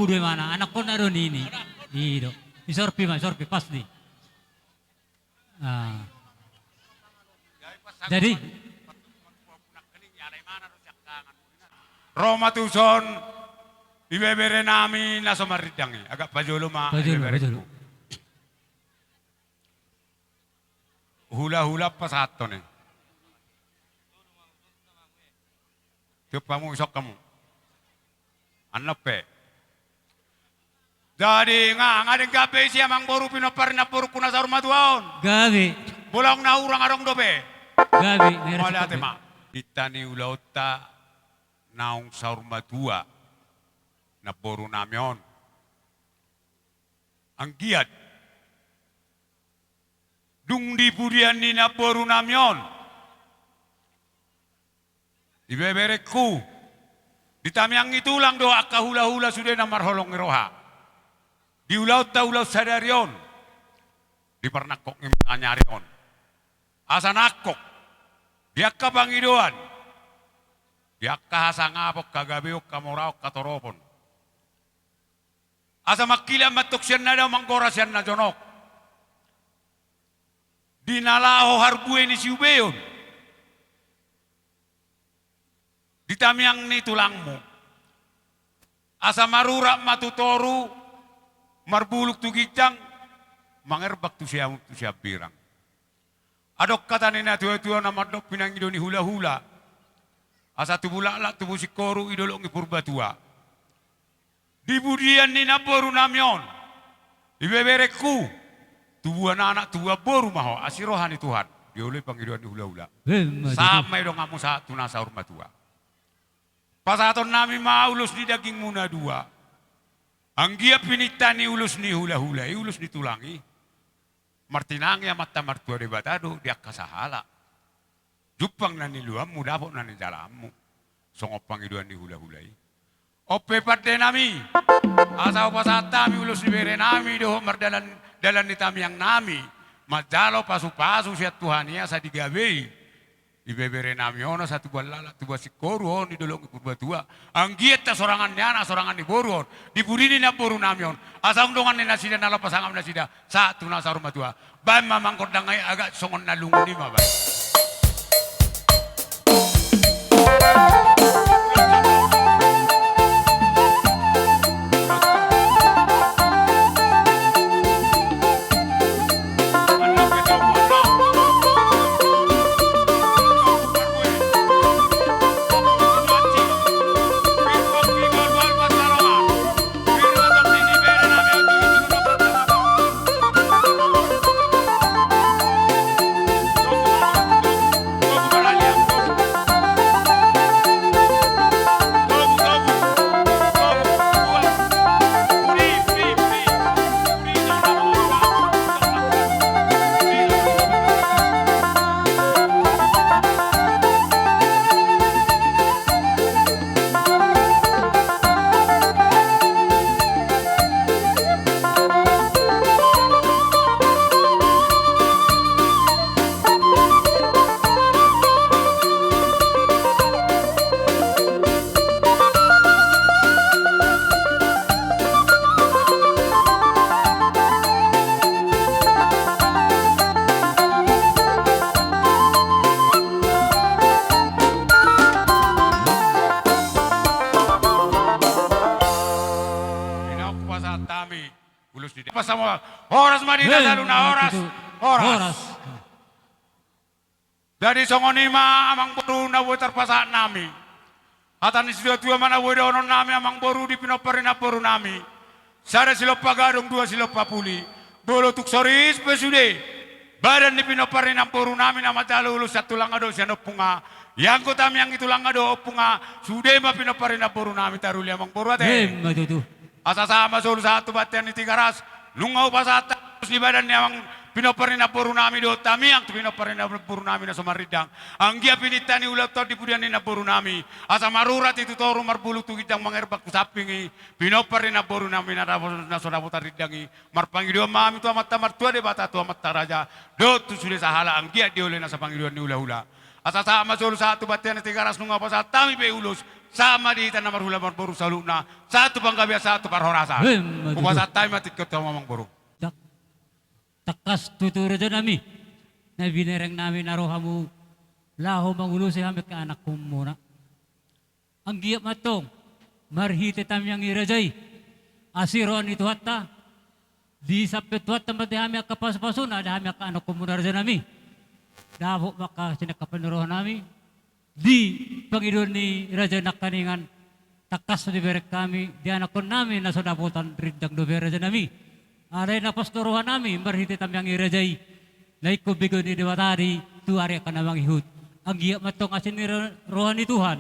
Udah mana? Anakkonna do nini. I do. Isorpi ma, isorpi, pas di. Ah. Jadi ro ma tuson ibebere nami na so marrindang i, agak pajolo ma. Pajolo, ibebere pajolo. Hula-hula pasahathon i. Tiop hamu, isok hamu. Annon pe. Jadi nga, nga denggan be isi amangboru pinompar ni namborungku na saur matua on? Gabe. Molo adong na hurang adong dope? Gabe. Mauliate ma. Pinta ni ulaonta naung saur matua namboru nami on. Anggiat dung di pudian ni namboru nami on, ibeberengku, di tamiang ni tulang do angka hula-hula sude na marholong ni roha di ulaonta ulaon sadari on, di parnangkok ni mataniari on. Asa nangkok di angka pangidoan, di angka hasangapon, hagabeon, hamoraon, hatoropon. Asa mangkilat ma antong sian na dao, manggora sian na jonok. Di na laho harbue ni siubeon di tamiang ni tulangmu. Asa marurat ma tu toru, marbulung tu ginjang, mangerbak tu siamun tu siambirang. Adong hata ni na tua-tua na mandok pinangido ni hula-hula. Asa tubu laklak, tubu singkoru i dolok ni Purbatua. Di pudian ni namboru nami on, ibeberengku, tubuan anak, tubuan boru ma ho, asi roha ni Tuhan. Dioloi pangidoan ni hula-hula. Sahat ma i donganmu sahat tu na saur matua. Pasahaton nami ma ulos ni dagingmu na dua. Anggiat pinita ni ulos ni hula-hula i, ulos ni tulang i, martinangi Amanta Martua Debata do di angka sahala. Jumpang na niluanmu, dapot na nijalaanmu. Songon pangidoan ni hula-hula i. On pe pande nami, asa hupasahat hami ulos ni bere nami dohot mardalan dalan ni tamiang nami, manjalo pasu-pasu sian Tuhan i asa digabei ibebere nami on, asa tubuan laklak, tubuan singkoru on di dolok ni Purbatua. Anggiat hasorangan ni anak, hasorangan ni boru on di pudi ni namboru nami on, asa unang dongan ni nasida, na laho pasangap nasida sahat tu na saur matua. Baen ma manggondang i, agak songon na lungun i ma baen. Horas ma di na saluhutna, horas. Horas. Jadi songon i ma amangboru na boi tarpasahat nami. Hata ni situa-tua ma na boi dohonon nami amangboru di pinompar ni namboru nami. Sada silompa gadong, dua silompa puli. Molo tung soris pe sude badan ni pinompar ni namboru nami na manjalo ulos sian tulangna dohot sian ompungna, ianggo tamiang ni tulangna dohot ompungna, sude ma pinompar ni namboru nami taruli amangboru ate. Emma tutu. Asa sahat ma solu sahat tu bontean ni Tigaras. Nunga hupasahat ulos ni badan ni amang pinompar ni namboru nami dohot tamiang tu pinompar ni namboru nami na so marrindang. Anggiat pinita ni ulaonta on di pudian ni namboru nami, asa marurat i tu toru, marbulung tu ginjang, mangerbak tu samping i pinompar ni namboru nami na dapot, na so dapotan rindang i. Marpangidoan ma hami tu Amanta Martua Debata, tu Amanta Raja dohot tu sude sahala, anggiat dioloi nasa pangidoan ni hula-hula. Asa sahat ma solu, sahat tu bontean Tigaras, nunga hupasahat hami pe ulos, sahat ma di hita na marhula marboru saluhutna, sahat tu panggabean, sahat tu parhorasan. Emma tutu. Hupasahat hami ma tingki on tu hamu, amangboru. Dak-, tangkas tutu, rajanami, na binereng nami, na ro hamu laho mangulosi hami angka anakkonmuna. Anggiat ma antong marhite tangiang ni raja i, asi roha ni Tuhanta, disampe Tuhanta ma di hami angka pasupasuna, di hami angka anakkonmuna, rajanami. Dapot ma angka sinangkapan ni rohanami di pangidoan ni raja nangkiningan, tangkas dibereng hami di anakkonnami na so dapotan rindang dope, rajanami. Alai na pos do rohanami marhite tangiang ni raja i, na ingkon begeon ni Debata do i tu ari angka na mangihut. Anggiat ma antong asi ni ro-, roha ni Tuhan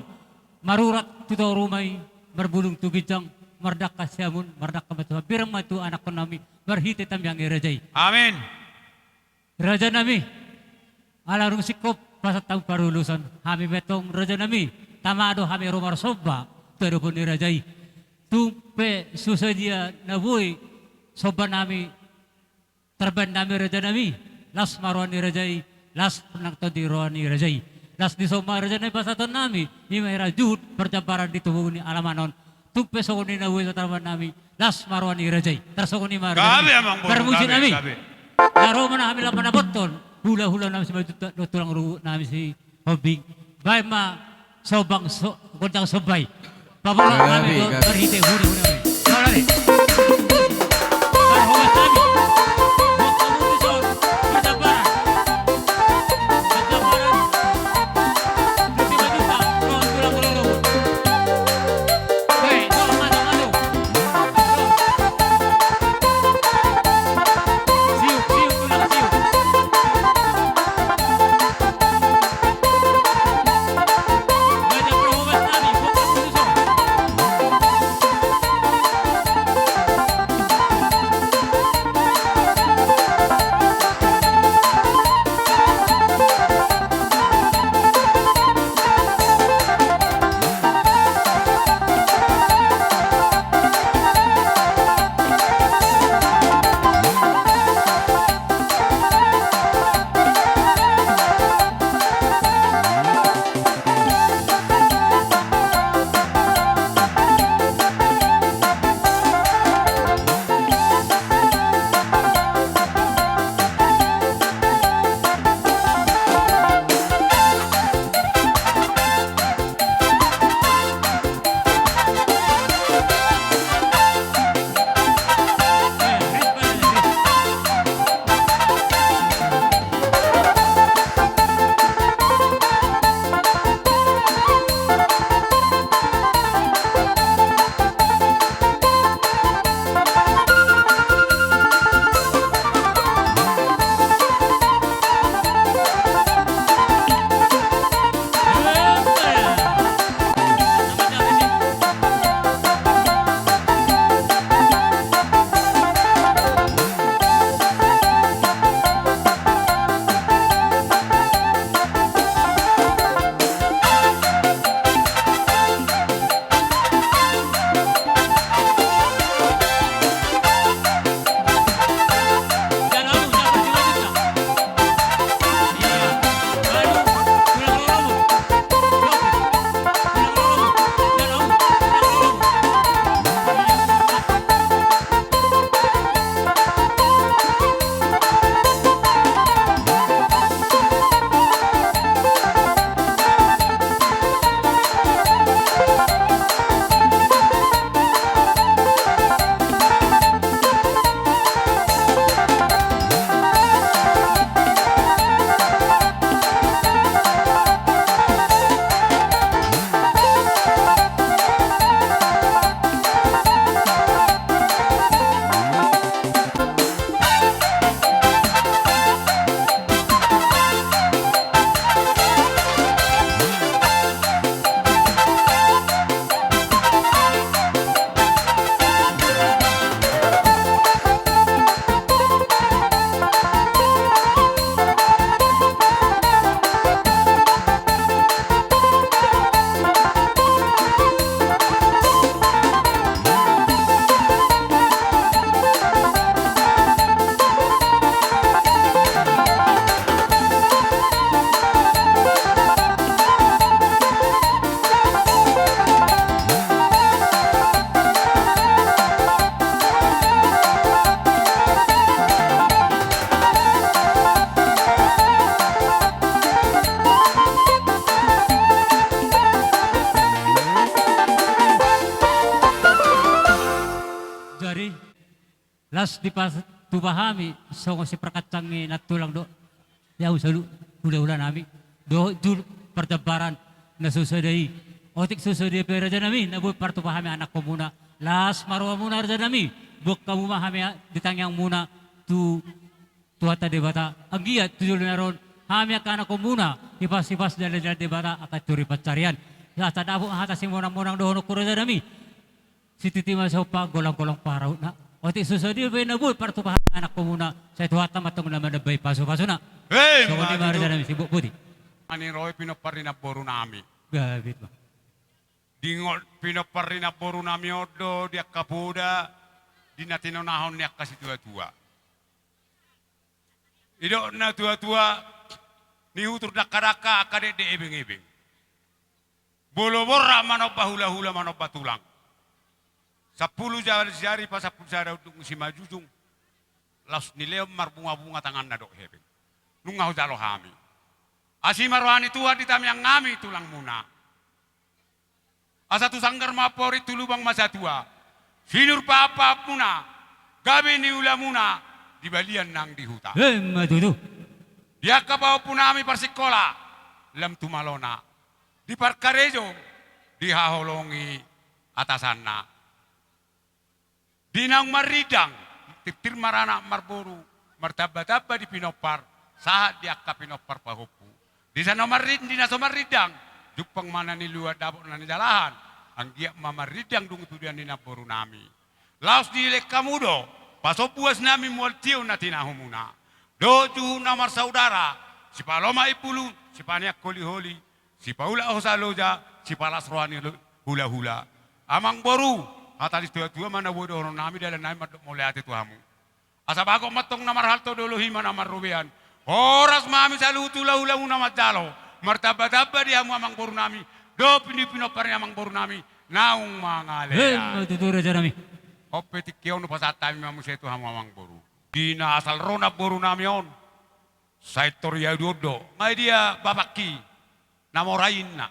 marurat tu toru ma i, marbulung tu ginjang, mardangka siamun, mardangka ma tu hambirang ma tu anakkonnami marhite tangiang ni raja i. Amin. Rajanami, ala dung singkop pasahat hamu parlolosan, hami ma antong, rajanami, tama do hami ro marsomba tu adopan ni raja i. Tung pe so sadia na boi sombanami tarbahen nami, rajanami, las ma roha ni raja i, las nang tondi roha ni raja i. Las ni somba, rajanami, pasahatonnami, i ma hira juhut parjambaran di tubu ni alaman on. Tung pe songon i na boi tarbahen nami, las ma roha ni raja i. Tarsongon i ma, rajanami. Gabe, amangboru, parmusik nami. Gabe, gabe. Na ro ma hami laho manabothon hulahulanami Simanjuntak dohot tulang rorobotnami Sihombing. Baen ma sombang so-, gondang somba i. Gabe, gabe. Paboa hami do marhite hudahunami. Gabe. Parhobasan nami. Buat hamu tu son. Parjambaran. Parjambaran. Simanjuntak dohot tulang rorobot. Baen, do, maju, maju. Siuk, siuk, tulang, siuk. Raja parhobas nami, buat hamu tu son. Las dipatupa hami songon siparkancang ni nantulang do. Ia saluhut hulahula nami dohot julu parjambaran na so sada i. Otik so sada i pe raja nami na boi partupa hami anakkonmuna, las ma rohamuna raja nami. Boan hamu ma hami di tangiangmuna tu Tuhanta Debata. Anggiat tu joloan on hami angka anakkonmuna hipas-hipas diala-ala Debata angka tu ari pansarian. Asa dapot hata simonang-monang dohononku raja nami. Sititi ma somba, golanggolang pangarahutna. Otik so sada i pe na boi partupa hami anakkonmuna, sai Tuhanta ma antong na manambai pasupasuna. Songon i ma raja nami, simbok boti. Ani ro i pinompar ni namboru nami. Gabe ma. Diingot pinompar ni namboru nami on do di angka poda, di na tinonahon ni angka situatua. Didok na tuatua, nihutur dangkadangka angka dekdek ebengebeng. Bolo borrak manomba hulahula manomba tulang. Sampulu jari pasampulu sada unduk simanjujung. Laos nileon marbungabunga tanganna dohot hepeng. Nunga hujalo hami. Asi ma roha ni Tuhan di tangiang nami tulangmuna. Asa tu sanggar ma amporik, tu lubang ma satua. Sinur pahanpahanmuna, gabe niulamuna di balian nang di huta. Emma tutu. Di angka pahompu nami parsingkola, lam tu malona. Di parkarejo, dihaholongi atasanna. Di naung marrindang, tirtir maranak marboru, martambatamba di pinompar, sahat di angka pinompar pahompu. Di na so marrin-, di na so marrindang, jumpang ma na niluat dapot na nijalahan, anggiat ma marrindang dung i pudian ni namboru nami. Laos dilehon hamu do pasombu as nami mual tio na tinahumuna. Dohot juhut na marsaudara, sipalomak imbulu, sipaneang holiholi, sipaulak hosa loja, sipalas roha ni lo-, hulahula. Amangboru, hata ni situatua ma na boi dohonon nami, dalan nami mandok mauliate tu hamu. Asa bagot ma antong na marhalto, dolok i ma na marrobean. Horas ma hami saluhut hulahulamuna manjalo. Martambatamba di hamu amangboru nami. Dohot di pinompar ni amangboru nami naung mangalean. Emma tutu raja nami. On pe tingki on hupasahat hami ma muse tu hamu amangboru. Di na asal ro namboru nami on, sai tor ia duon do. Nga i dia bapakki, na mora inna.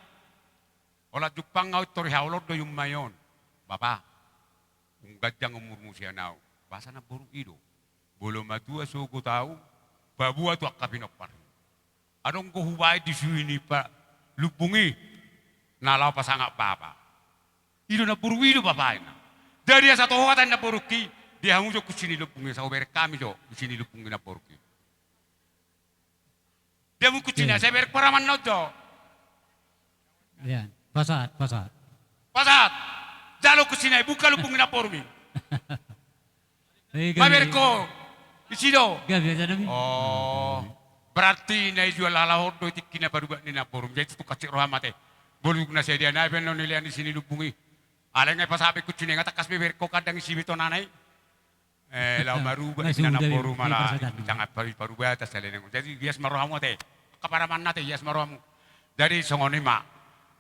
Holan jumpang au i tor haolon do i umma i on. Bapa, dung ganjang umurmu sian au. Boasa namboru i do. Molo matua sogot au, paboa tu angka pinompar. Adong do hubaen di suhi ni pa-, lumbung i, na laho pasangap bapa. I do namboru i do bapa inna. Jadi asa toho hata ni namborungki, dia hamu jo kunci ni lumbung i, asa hubereng hami jo kunci ni lumbung i namborungki. Dia hamu kunci na, asa hubereng paramanna on jo. Ia, pasahat, pasahat. Pasahat. Jalo kunci na, buka lumbung ni namborumi. Mamereng ho. Isi do. Gabe aja nami. Oh. Berarti na ijual halak on do i tingki na padubat ni namborum. Jadi tutu hansit roham ate. Boluk na sadia nai pe annon nilean isi ni lumbung i. Alai nga i pasahat be kunci na i, nga tangkas be bereng ho kandang isi be tonana i. Eh, laho marubah isi na namboru mala. Jangan paru-, parubatan salelengon. Jadi bias ma rohamu ate. Angka paramanna ate, bias ma rohamu. Jadi songon i ma.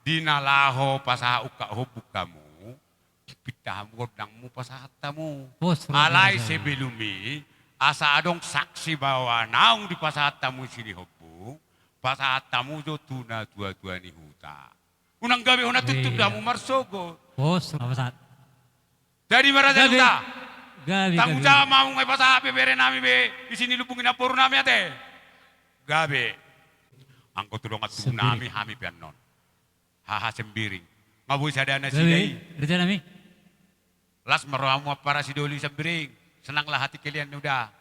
Di na laho pasahat ungkap hombung hamu. Pinta hamu gondangmu pasahat hamu. Alai sebelum i, asa adong saksi bahwa naung dipasahat hamu isi ni hombung, pasahat hamu jo tu na tua-tua ni huta. Unang gabe hona tuntun do hamu marsogot. Jadi ma raja ni huta. Tanggung jawab ma hamu nga i pasahat be bere nami be isi ni lumbung i namboru nami ate. Gabe. Anggo tu dongan tubu nami hami pe annon. Haha Sembiring. Nga boi sada nasida i. Las ma rohamu ampara sidoli Sembiring. Senanglah hati kalian uda.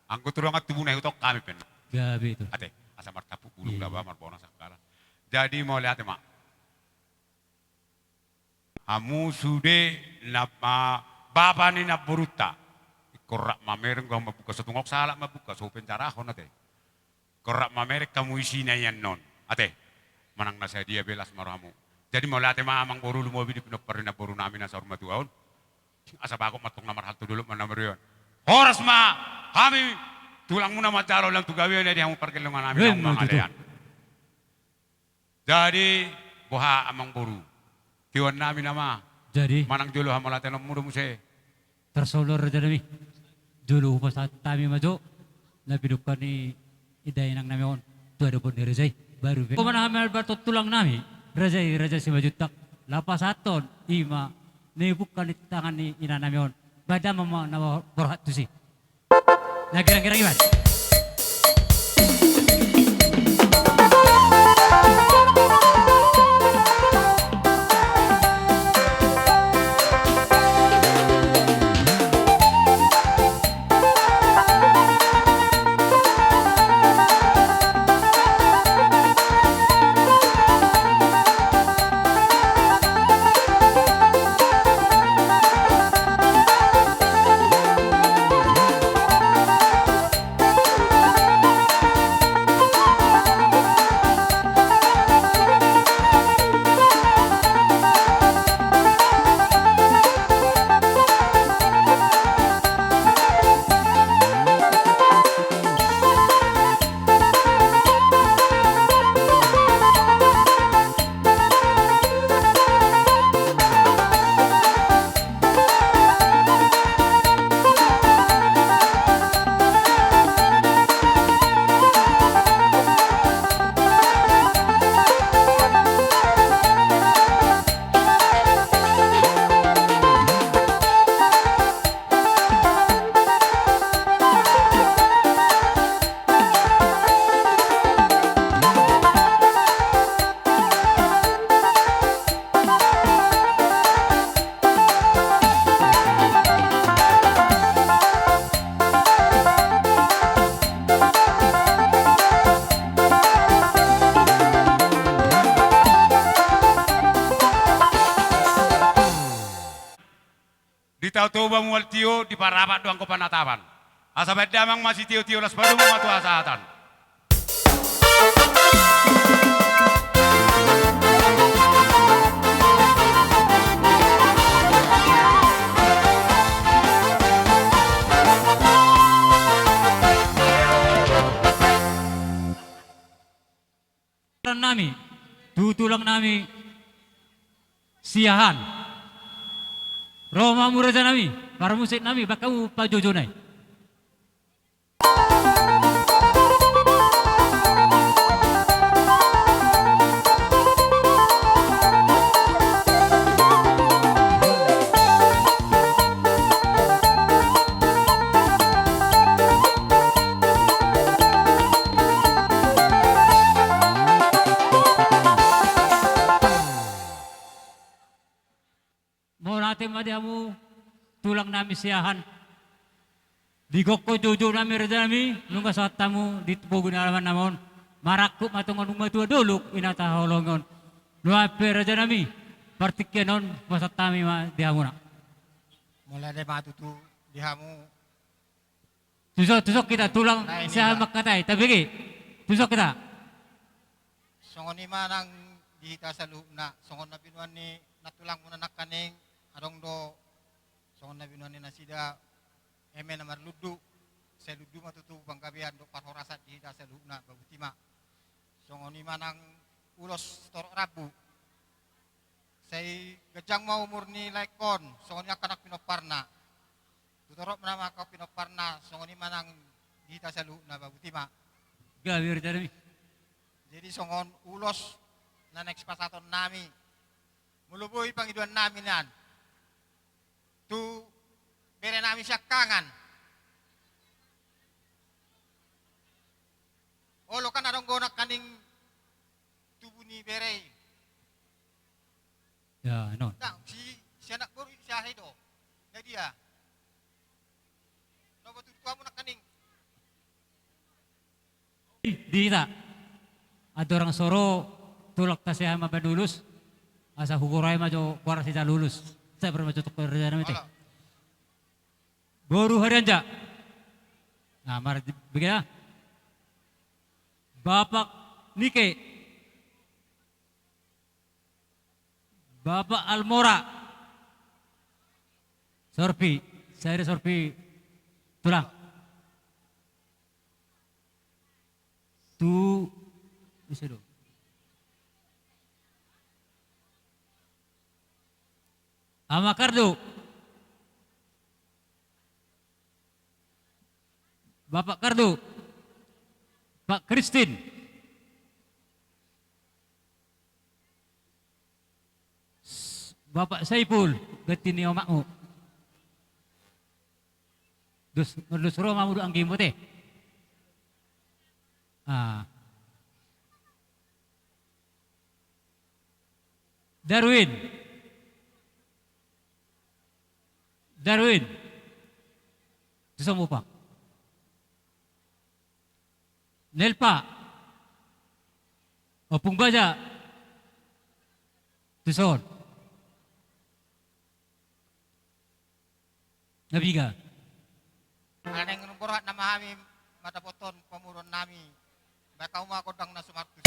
Anggo tu dongan tubu na i hutong hami pe annon. Gabe tu. Ate, asa martampuk bulung laba marbona sangkala. Jadi mauliate ma. Hamu sude na ma-, bapa ni namborunta. Ingkon rap mamereng, ingkon mambuka, so tung sahalak mambuka, so penjarahon ate. Ingkon rap mamereng hamu isina i annon. Ate, manang na sadia be las ma rohamu. Jadi mauliate ma amangboru lumobi di pinompar ni namboru nami na saur matua on. Asa bagot ma antong na marhalto, dolok ma na marrobean. Horas ma hami tulangmuna manjalo lam tu gabean, di hamu pargellongan nami naung mangalean. Jadi boha amangboru, tihoan nami nama. Jadi manang jolo hamauliateonmu do muse. Tarsongon on raja nami. Jolo hupasahat hami ma jo na pidungka ni indainang nami on tu adopan ni raja i. Baru pe. Pamanahan ma albar tu tulang nami raja i, Raja Simanjuntak. Laho pasahathon i ma na i bungka ni tangan ni ina nami on. Ba damang ma na borhat tusi. Na girang-girang iba. Di Tao Toba mual tio, di Parapat do anggo panatapan. Asa baen damang ma sitio-tio, las padomu ma tu hasahatan. Tulang nami, tu tulang nami Siahaan. Ro ma hamu raja nami, parmusik nami, baen hamu pajoujou nai. Mauliate ma di hamu tulang nami Siahaan. Digokhon joujou nami raja nami, nunga sahat hamu di pogu ni alaman nama on. Marangkup ma tong on, nunga tua dolok i na tahaholongi on. Nuaeng pe raja nami, partingkian on pasahat hami ma di hamuna. Mauliate ma tutu di hamu. Tuson, tuson hita tulang Siahaan mangkatai, tabege. Tuson hita. Songon i ma nang di hita saluhutna, songon na binoan ni nantulangmuna nangkaning, adong do songon na binoan ni nasida eme na marlundu, sai lundu ma tutu panggabean dohot parhorasan di hita saluhutna, ba botima. Songon i ma nang ulos torop rambu. Sai ganjang ma umur ni laengkon, songon i angka anak pinomparna. Tu torop nama angka pinomparna, songon i ma nang di hita saluhutna, ba botima. Gabe raja nami. Jadi songon ulos na naeng sipasahaton nami. Molo boi pangidoan nami nian tu bere nami siangkangan. Olo kan adong do nangkaning tubu ni bere i. Ya, non. Tang, si, si anak boru i si aha i do? Na dia? Na botul tu hamu nangkaning. Di hita. Andorang so ro tulangta Siahaan mambaen ulos. Asa hugorai ma jo goar sitalu ulos. Sai bermaksud tu raja nami te. Boru Harianja. Nah, mar bege. Bapak Nike. Bapak Almora. Sorpi, sai ro sorpi tulang. Tu, bisa do. Ama Kardo. Bapak Kardo. Pak Kristin. Bapak Saipul, ganti ni omakmu. Dos, dos ro ma mulu anggimu te. Ah. Darwin. Darwin. Tuson mupang. Nelpa. Ompung Baja. Tuson. Na piga. Ala naeng borhat nama hami mandapothon pamoruon nami. Bahen hamu ma gondang na sumartus.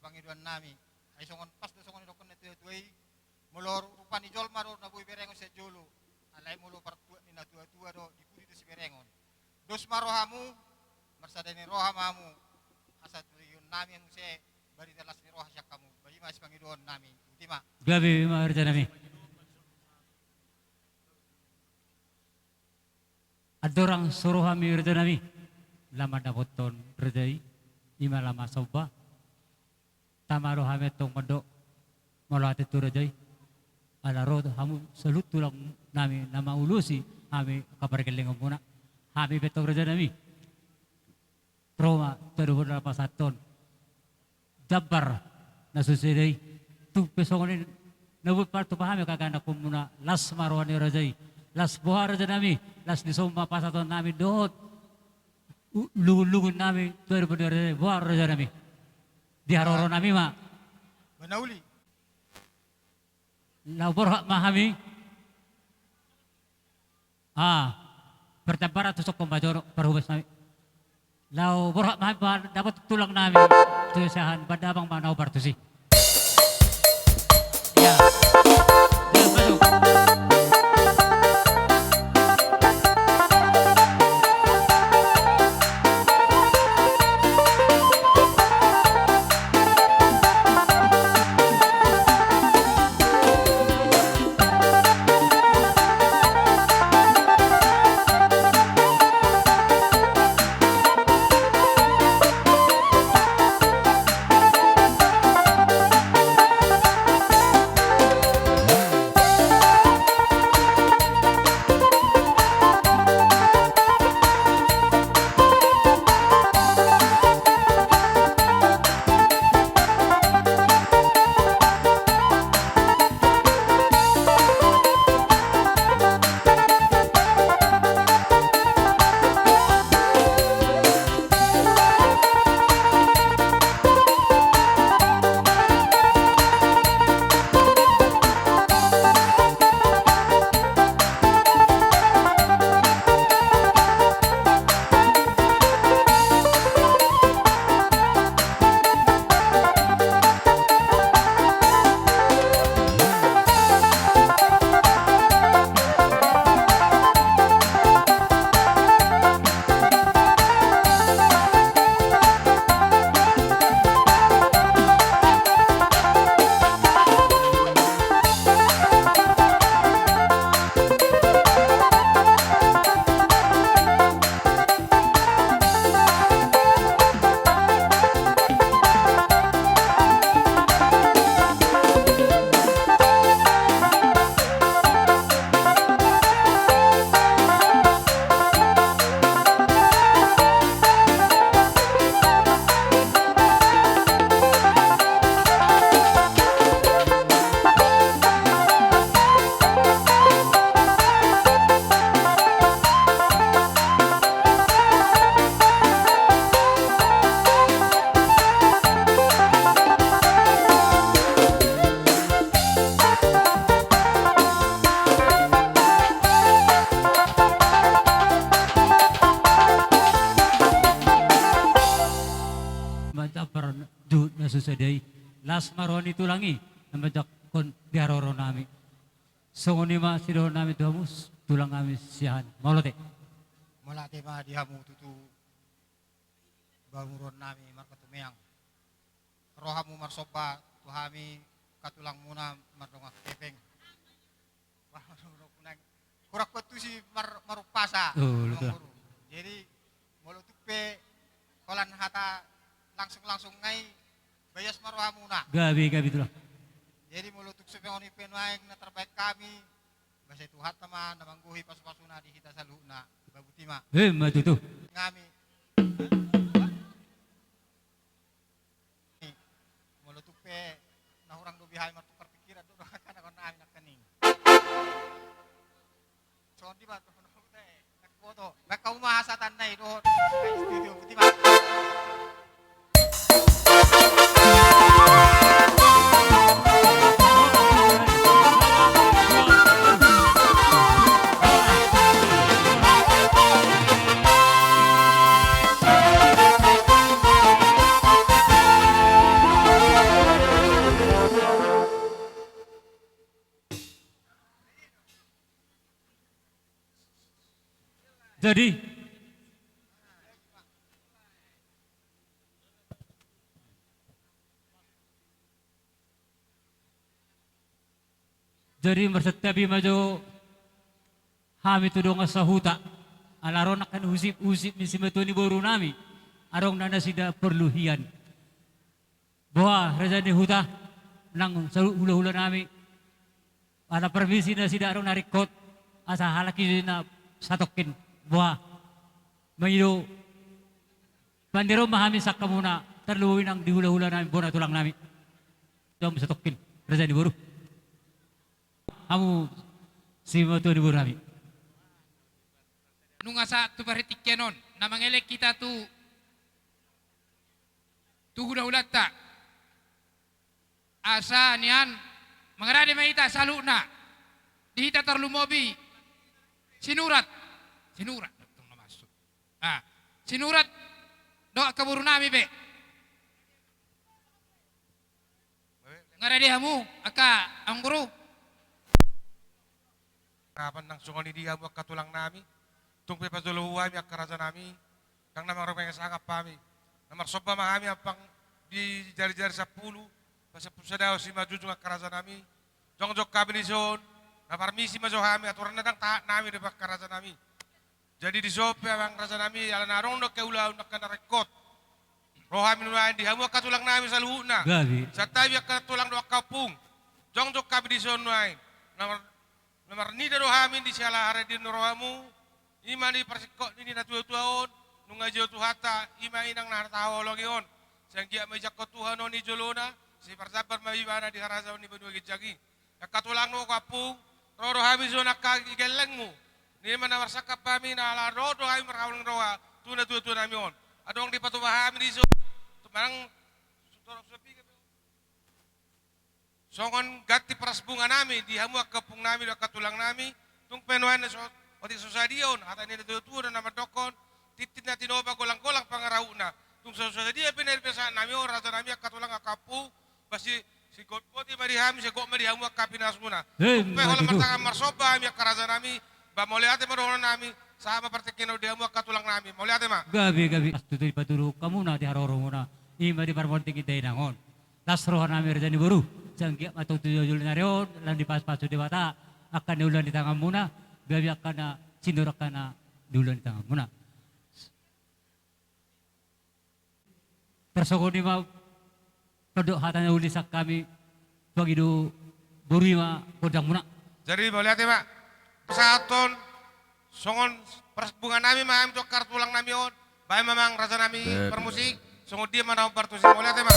Pangidoan nami. Ai songon pas do songon nidok ni natuatua i, molo rupa ni jolma do na boi berengon sian jolo, alai molo partuat ni natuatua do, di pudi do siberengon. Dos ma rohamu, marsada ni roha ma hamu, asa tuduhon nami muse barita las ni roha sian hamu. Boti ma sipangidoan nami. Boti ma. Gabe ma raja nami. Andorang so ro hami raja nami, lam mandapothon raja i, i ma lam somba. Tama do hami antong mandok mauliate tu raja i, ala ro hamu saluhut tulang nami na mangulosi hami angka pargellengonmuna. Hami pe antong raja nami, ro ma tu adopanmuna pasahathon jambar na so sudena i. Tung pe songon i na boi partupa hami angka ianakhonmuna, las ma roha ni raja i. Las boha raja nami, las ni somba pasahaton nami dohot u-, lungun-lungun nami tu adopan ni raja i, boha raja nami. Di haroro nami ma. Manauli. Laho borhat ma hami. Ah, parjambaran tu sokkon ma jolo parhobas nami. Laho borhat ma hami mandapothon tulang nami tu siahaan, bahen damang ma na hombar tusi. Ya. Masuk. Sadari las ma roha ni tulang i na manjangkon di haroro nami. Songon i ma sidohonon nami tu hamu tulang nami sian. Mauliate. Mauliate ma di hamu tutu. Baru roha nami markatumeang. Ro hamu marsomba tu hami angka tulangmuna mardongan hepeng. Wah, mardongan hepeng. Kurang kuat tu si mar-, marumpasa. Oh, betul. Jadi molo tung pe holan hata langsung-langsung ngai bayas ma rohamuna. Gabe, gabe tulang. Jadi molo tung songon i pe nuaeng na tarbaen hami, boasa Tuhanta ma na manggohi pasu-pasuna di hita saluhutna. Babuti ma. Emma tutu. Hami. Molo tung pe na hurang dope hami martukar pikiran do, do hata na kona hami nangkaning. Songon i ma tu hona hute. Nangkoto. Baen hamu ma hasahatan na i dohot. Studio, botima. Jadi, jadi marsantabi ma jo hami tu dongan sahuta. Ala ro nangkin husip-husip ni simatua ni boru nami. Adong na nasida porlu hian. Boha raja ni huta nang saluhut hula-hula nami. Ala parmisi nasida adong na ringkot asa halak i na satongkin. Boha mangido. Pandiron ma hami sangkamuna tarlumobi nang di hula-hula nami bona tulang nami. Dong satongkin raja ni boru. Hamu simatua ni boru nami. Nunga sahat tu partingkian on na mangelek hita tu tu hula-hulanta. Asa nian mangarade ma hita saluhutna di hita tarlumobi Sinurat. Sinurat. Ah, Sinurat dohot angka boru nami pe. Mangarade hamu angka amangboru. Nang songon i di hamu angka tulang nami. Tung pe pajolo hami angka raja nami. Ndang na marhobas sangap hami. Na marsomba ma hami ampang di jari-jari sampulu. Pasampulu sada simanjujung angka raja nami. Jongjong hami dison. Na parmisi ma jo hami aturan na ndang taat nami dope angka raja nami. Jadi dison pe amang raja nami ala na adong do angka ulaon angka na ringkot. Ro hami nuaeng di hamu angka tulang nami saluhutna. Santabi angka tulang dohot angka ompung. Jongjong hami dison nuaeng. Na mar-, na marnida do hami di siala haradeon ni rohamu. I ma di parsingkop ni natua-tua on. Nunga dijou Tuhanta i ma inang na tahaholongi on. Sai anggiat ma dijangkon Tuhan on di jolona. Sai parjambar ma ibana di harajaon ni banua ginjang i. Angka tulang dohot angka ompung, ro do hami dison angka gellengmu. Ninna ma na marsangkap hami na ala ro do hami marhaholongan roha tu natua-tua nami on. Adong dipatupa hami dison. Tumang songon ganti parasbunga nami di hamu angka ompung nami dohot angka tulang nami. Tung pe nuaeng na so, otik so sadia on hata ni natua-tua do na mandokkon. Tintin na tinopa golang-golang pangarahutna. Tung so sadia pe na dipasahat nami on raja nami angka tulang angka ompung. Pasti sigotgot i ma di hami, sigotgot ma di hamu angka pinasuna. Tung pe holan martangan marsomba hami angka raja nami. Ba mauliate ma dohonon nami. Sahat ma partingkian on di hamu angka tulang nami. Mauliate ma. Gabe, gabe. Astu tu dipatuduhon hamuna di haroromuna. I ma di parmonting inda inang on. Las roha nami raja ni boru. Sai anggiat ma tong tu jolo ni ari on lam dipasu-pasu Debata angka na ulaon di tanganmuna. Gabe angka na sinur angka na ulaon di tanganmuna. Tarsongon i ma pandok hata na uli sian hami. Pangido boru i ma gondangmuna. Jadi mauliate ma. Pasahathon songon parasbunga nami ma hami tu angka tulang nami on. Baen ma amang raja nami parmusik. Songon dia ma na hombar tusi. Mauliate ma.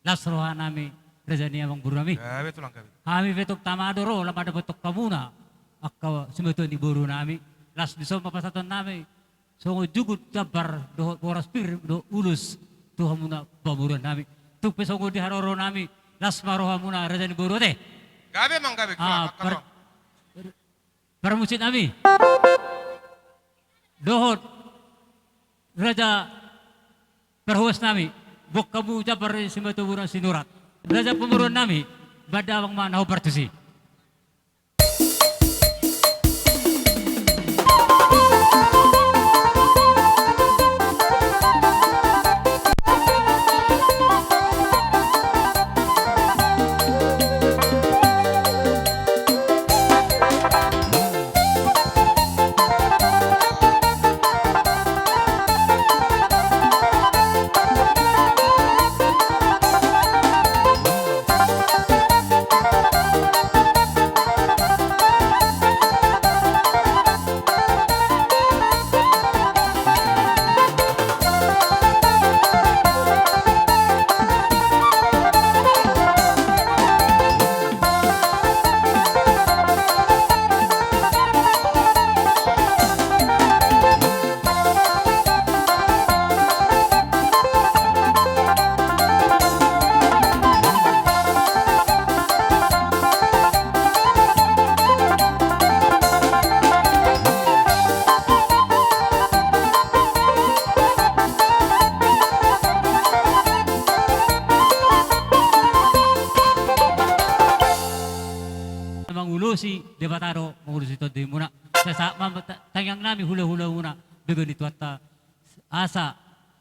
Las roha nami, raja ni amang boru nami. Gabe tulang, gabe. Hami pe tong tama do ro, lam mandapothon hamuna angka simatua ni boru nami. Las dison ma pasahaton nami songon jugut, jambar dohot boras pir dohot ulos tu hamuna pamoruon nami. Tung pe songon i haroro nami, las ma rohamuna raja ni boru, ate. Gabe, amang, gabe. Ah, par-, parmusik nami dohot raja parhoas nami, boan hamu jambar ni simatua boru Sinurat. Raja pamoruon nami, bahen damang ma na hombar tusi. Mangulosi Debata do mangulosi tondimuna. Sahat ma ta-, tangiang nami hula-hulamuna, begeon ni Tuhanta, asa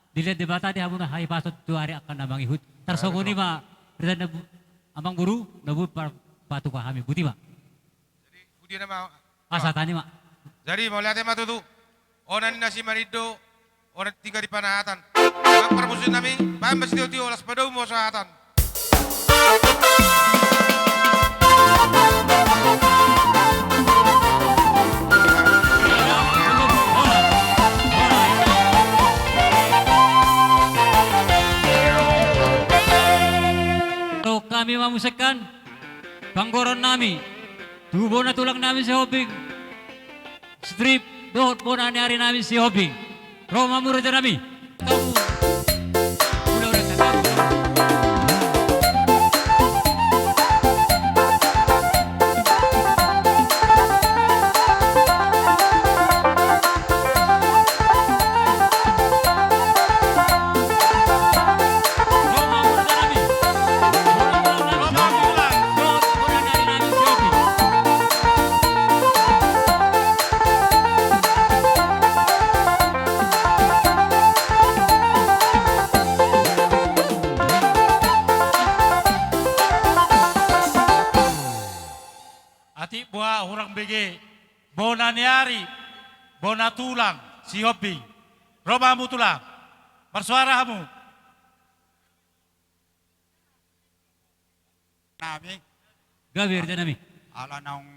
dilehon Debata di hamuna hahipason tu ari angka na mangihut. Tarsongon i ma, raja na bu-, amang boru, na boi par-, patupa hami. Boti ma. Jadi, boti nama. Asa tani ma. Jadi, mauliate ma tutu. Onan ni na simanindo, onan tinggal di panahatan. Amang parmusik nami, bahen ma sitio-tio, laos padomu ma sahatan. Hami mamusikkan panggoraon nami tu bona tulang nami Sihombing. Strip dohot bona ni ari nami Sihombing. Ro ma hamu raja nami. Atik boha hurang bege, bona ni ari, bona tulang Sihombing. Ro ma hamu tulang, marsuara hamu. Nami. Gabe raja nami. Ala naung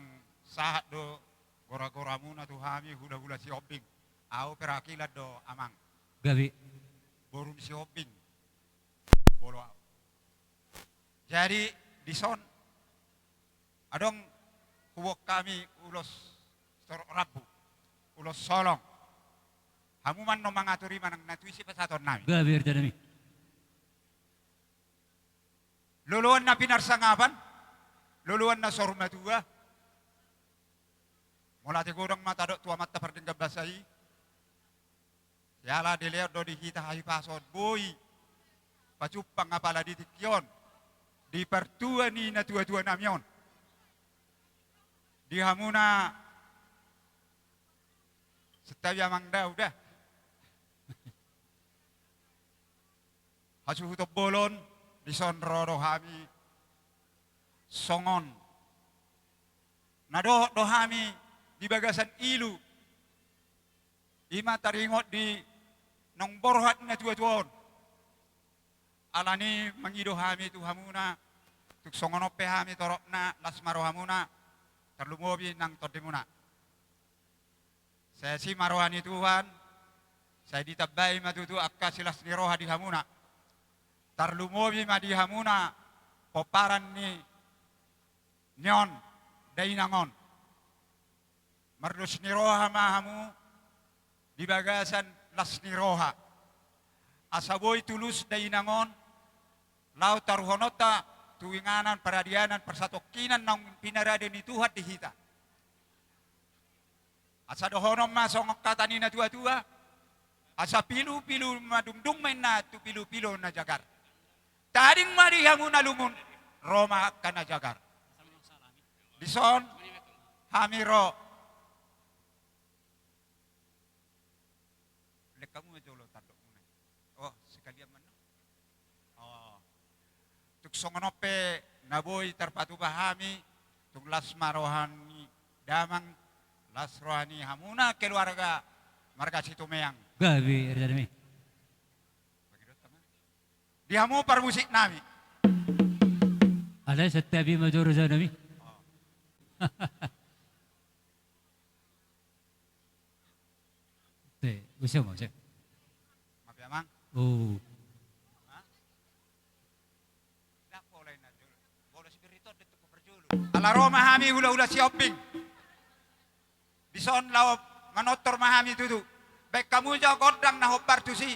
sahat do gora-goramuna tu hami hula-hula Sihombing. Au perwakilan do amang. Gabe. Boru ni Sihombing. Molo au. Jadi dison adong huboan hami ulos torop rambu, ulos solong. Hamu ma annon mangatur i manang na tu ise pasahaton nami. Gabe raja nami. Loloan na pinarsangapan, loloan na saur matua. Mauliate godang ma tadok tu Amanta Pardenggan Basa i. Siala dilehon do di hita hahipason boi pajumpang apala di tingki on, di partua ni natua-tua nami on. Di hamuna, santabi amang da, uda. Hasuhuton bolon, dison ro do hami songon na dohot do hami di bagasan ilu. I ma taringot di naung borhat ni natua-tua on. Alani mangido hami tu hamuna, tung songon on pe hami toropna, las ma rohamuna, tarlumobi nang tondimuna. Sai asi ma roha ni Tuhan, sai ditambai ma tutu angka silas ni roha di hamuna. Tarlumobi ma di hamuna pomparan ni, ni on, dainang on. Marlos ni roha ma hamu di bagasan las ni roha. Asa boi tulus dainang on, laho taruhononta tu inganan paradianan parsatongkinan naung pinarade ni Tuhan di hita. Asa dohonon ma songon hata ni na tua-tua, asa pilu-pilu ma dumdum ma inna tu pilu-pilu na jagar. Tading ma di hamu na lungun, ro ma angka na jagar. Dison, hami ro. Lek hamu ma jolo tandokmuna. Oh, sekalian ma annon. Oh. Tung songon on pe na boi tarpatupa hami, tung las ma roha ni damang, las roha ni hamuna keluarga marga Situmeang. Gabe, raja nami. Di hamu parmusik nami. Alai santabi ma jo, raja nami. Oh. Te, use ma, use. Maaf ya, Mang. Oh. Hah? Dah, pola ini jolo. Bola spiriton dia tuh parjolo. Ala ro ma hami hula-hula Sihombing. Dison laho manortor ma hami tutu. Baen hamu jo gondang na hombar tusi.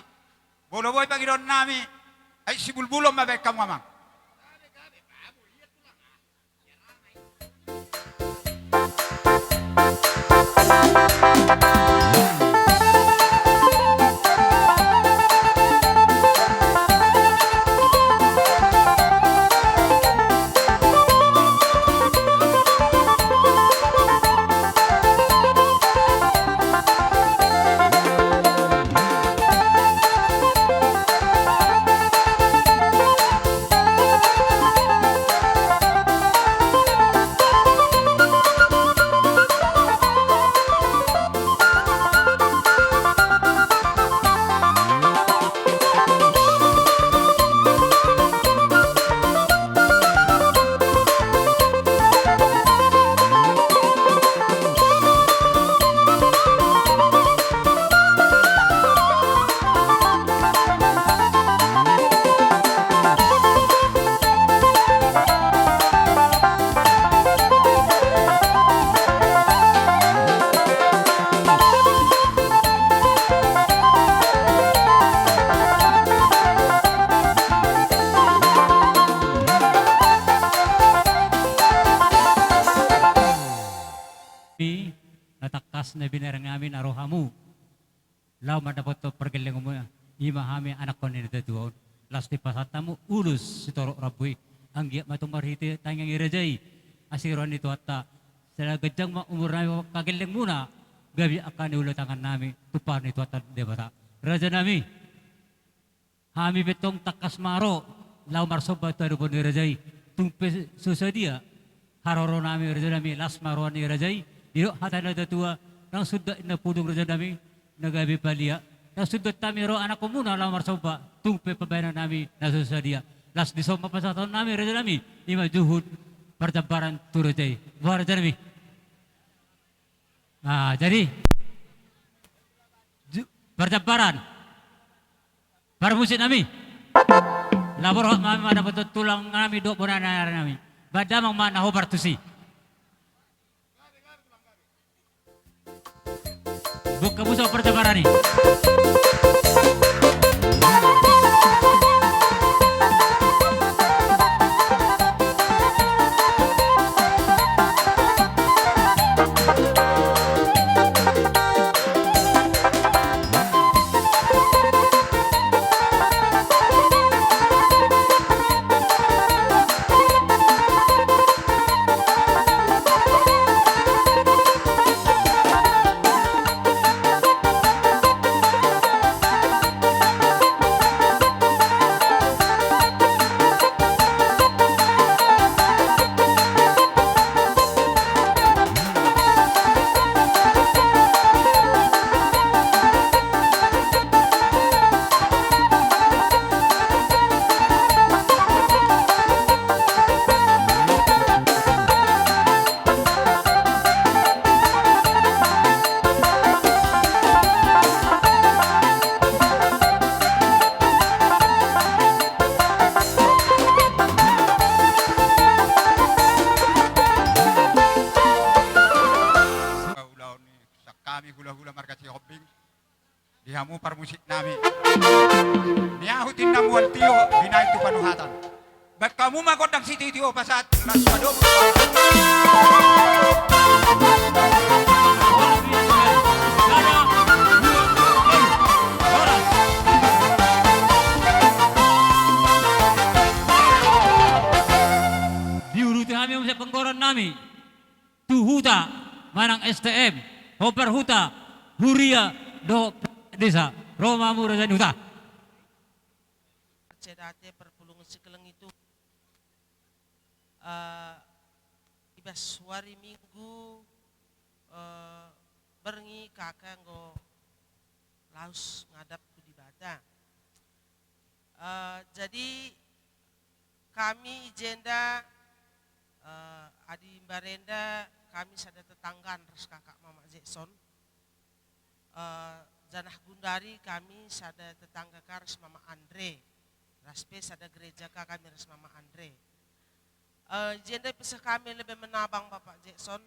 Molo boi pangidoan nami, ai sibulbulon ma baen hamu, Amang. Nami, na tangkas na binahen nami na ro hamu laho mandapothon pargellengonmuna, i ma hami anakkon ni na tua-tua on. Laos dipasahat hamu ulos sitorop rambu i. Anggiat ma tung marhite tangiang ni raja i asi roha ni Tuhanta. Sai ganjang ma umur nami, angka gellengmuna, gabe angka na ulaon tangan nami tumpahon ni Tuhanta Debata. Raja nami. Hami pe tong tangkas ma ro laho marsomba tu adopan ni raja i. Tung pe so sadia haroro nami, raja nami, las ma roha ni raja i. Didok hata ni na tua-tua, ndang sundat inna pudung, raja nami, na gabe palia. Ndang sundat hami ro anakkonmuna laho marsomba, tung pe pambahenan nami na so sadia. Las dison ma pasahaton nami, raja nami, i ma juhut parjambaran tu raja i. Boha, raja nami? Nah, jadi ju-, parjambaran. Parmusik nami. Laho ro hami mandapothon tulang nami dohot bona ni ari nami. Baen damang ma na hombar tusi. Buka musa parjambaran i. Hamu parmusik nami. Ni ahu tinda mual tio, binahen tu panuhatan. Baen hamu ma gondang sitio-tio pasahat las padomu. Diuruti hami muse penggoran nami tu huta manang S T M, hombar huta, huria dohot desa. Ro ma hamu raja ni huta. Cedate parpulungan sikeleng i tu, eh, ibas wari Minggu, eh, berngi kaka anggo laos ngadap tu Dibata. Eh, jadi kami i jenda, eh, Adi Mbarenda, kami sada tetanggaan ras kakak Mamak Jackson. Eh, janah gundari kami sada tetangga ka ras Mamak Andre. Ras pe sada gereja ka kami ras Mamak Andre. Eh, jenda ipisah kami lebe manang abang Bapak Jackson.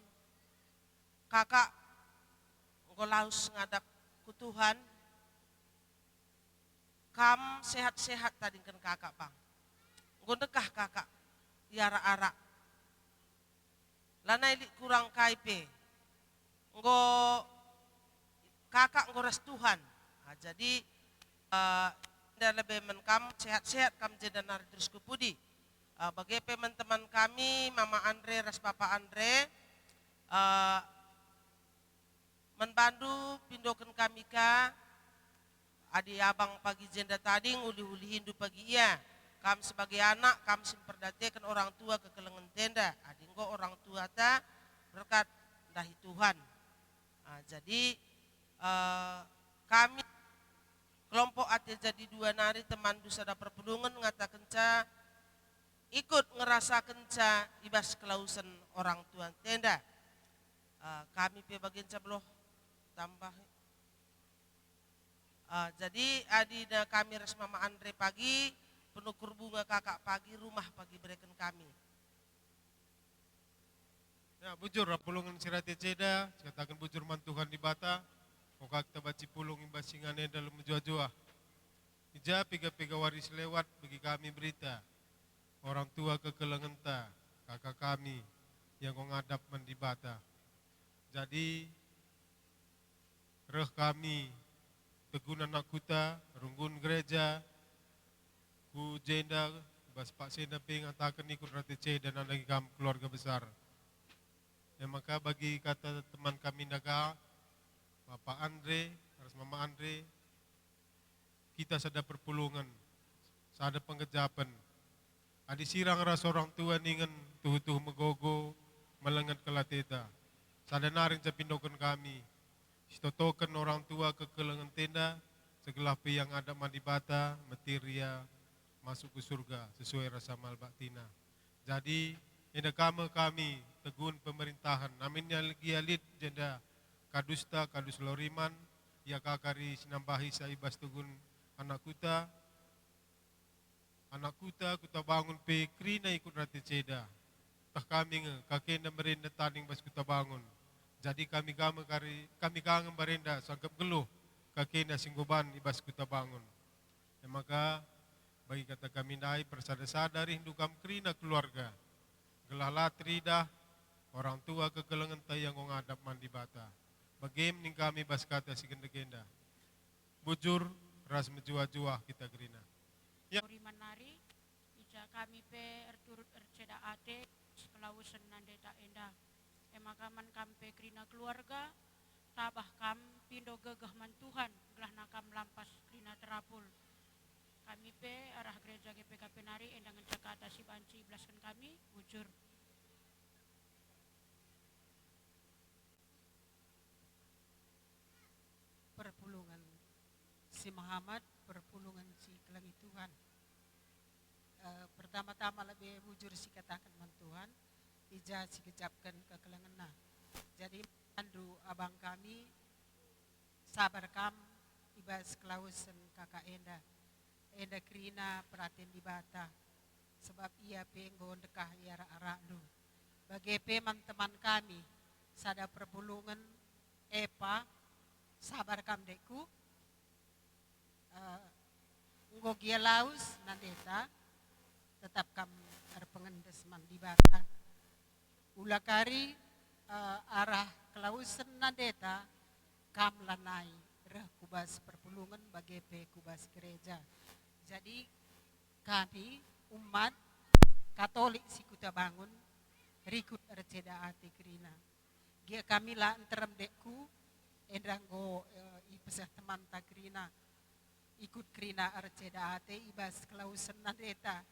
Kakak, anggo laos ngadap tu Tuhan, kam sehat-sehat tadingkon kakak bang. Anggo ndengkah kakak i arak-arak. Lanai lit kurang kai pe. Anggo kakak anggo ras Tuhan. Nah, jadi, eh, jenda lebe man kam sehat-sehat kam jenda nari torus tu pudi. Eh, bage pe man teman kami, Mama Andre ras Papa Andre, eh, man bandu pindoken kami ka, adi abang pagi jenda tading, uli-uli hindu pagi ia. Kam sebagai anak, kam simperdateken orang tua kekelengen tenda. Adi anggo orang tuata berkat dari Tuhan. Ah, jadi, eh, kami kelompok Ate Jadi Dua nari temandu sada parpulungan ngatakenca ikut ngerasakenca ibas kelausan orang tua tenda. Eh, kami pe bagian sabloh tambah. Eh, jadi adi na kami ras Mama Andre pagi, penukur bunga kakak pagi, rumah pagi bereken kami. Ya, bujur, parpulungan Sirate Ceda, sikataken bujur ma Tuhan Debata, hohak tabaci pulung imbas inganan dalam mejuah-juah. Ija piga-piga wari selewat bagi kami berita. Orang tua kekelengenta, kakak kami, yang kong adap man Debata. Jadi, reh kami, tegunan anak huta, runggun gereja, tu jenda, bas paksena pe ngataken ikut Sirate Ceda nandang ikam keluarga besar. Ya, maka bagi kata teman kami naga, Bapak Andre, ras Mama Andre, kita sada parpulungan, sada panggejapan. Adi sirang ras orang tua ningen tuhu-tuhu magogo, malengan kelateta. Sada naring japindoken kami. Sitotoken orang tua kekelengen tenda, segelah pe yang adap man Debata, metir ia masuk ke surga, sesuai ras amal baktina. Jadi, enda kame kami, tegun pemerintahan, namin ni algia lit, jenda kadusta, kadus loriman, ia kakari sinambahi saibas tegun anak huta, anak huta, Hutabangun pe kerina ikut Sirate Ceda. Tah kami nge, kakena merenda tading bas Hutabangun. Jadi kami game kari, kami game merenda sangkap geluh, kakena singgoban ibas Hutabangun. Emaka, bagi kata kami ndai parsada-sada rindu kam kerina keluarga. Gelah lat ridah, orang tua kekelengen ta ianggo ngadap man Debata. Bagem ning kami bas kata sigenda-genda. Bujur, ras mejuah-juah kita kerina. Ya. Ori manari, ija kami pe erturut erceda ate, sekelausen nande ta enda. Emaka man kam pe kerina keluarga, tabah kam pindo gegeh man Tuhan, gelah na kam lampas kerina terapul. Kami pe arah gereja G P K P nari, enda ngenca kata sibanci ibelasken kami, bujur. Perpulungan si Muhammad, perpulungan si kelengi Tuhan. Eh, pertama-tama lebe bujur sikataken man Tuhan, ija sigejapken kekelengenna. Jadi, andu abang kami, sabar kam ibas kelausen kakak enda. Enda kerina peraten Debata. Sebab ia pe enggo ndengkah i arak-arakndu. Bage pe man teman kami, sada perpulungan, Epa, sabar kam dekku. Eh, anggo gia laos nandeta, tetap kam marpangandas ma di Debata. Ula kari, eh, arah kelaosan nandeta, kam lanai reh hubas parpulungan bage pe hubas gereja. Jadi kami umat Katolik si-Hutabaingun rikut Arceda ate kerina. Gia kami la nterem dekku, enda anggo, eh, i pesehat temanta kerina, ikut kerina Arceda ate ibas kelaosan nandeta.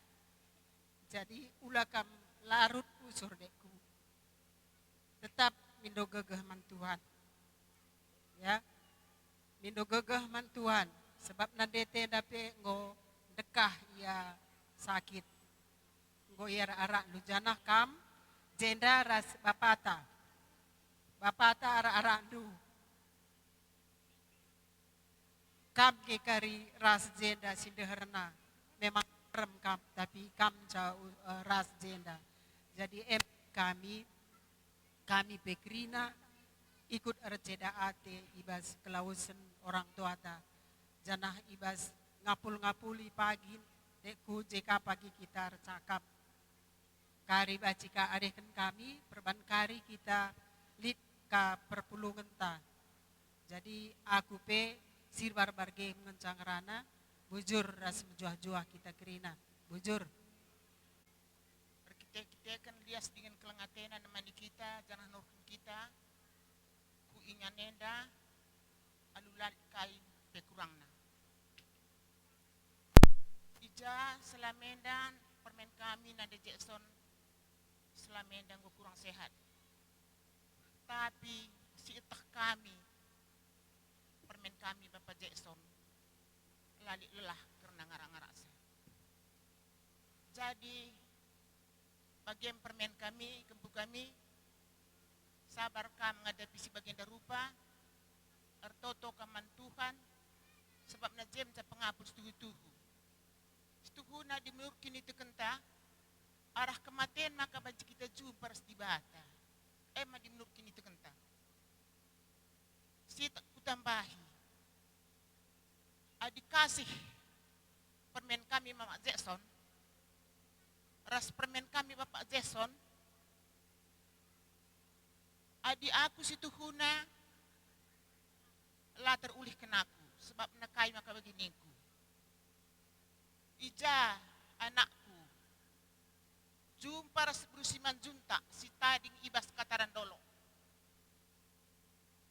Jadi ula kam larut usur dekku. Tetap mindo gegeh ma Tuhan. Ya. Mindo gegeh ma Tuhan. Sebab nandeta enda pe anggo dengkah ia sakit. Anggo ia arak-arak lu janah kam, jenda ras bapata. Bapata arak-arak lu. Kam ge kari ras jenda sindeherna. Memang rem kam, tapi kam jau, eh, ras jenda. Jadi em kami, kami pe kerina ikut Arceda ate ibas kelaosan orang tuata. Janah ibas ngapul-ngapuli pagi dekku jeka pagi kita rcakap. Kari bacika adehken kami, perban kari kita lit ka parpulunganta. Jadi aku pe sirbar barge ngencang rana, bujur ras menjuah-juah kita kerina. Bujur. Markite-kiteken lias dengan kelengatena na mani kita, janah nurhun kita, ku ingan enda, alulan kai pe kurangna. Ija selama enda permen kami nande Jackson selama enda anggo kurang sehat. Tapi sietah kami permen kami Bapak Jackson lali lelah karena ngarak-ngarak sehat. Jadi bagian permen kami, kempu kami, sabar kam menghadapi si baginda rupa, ertoto kam man Tuhan, sebab na jemja pengabul situhu-tuhu. Situhuna di menurut kinitekenta, arah kematian maka banci kita jumpa ras Debata. Ema di menurut kinitekenta. Sita kutambahi. Adi kasih permen kami Mamak Jackson, ras permen kami Bapak Jackson, adi aku situhuna la terulihkan aku, sebab na kai maka baginingku. Ija anakku, jumpa ras boru Simanjuntak, si tading ibas Kataran Dolok.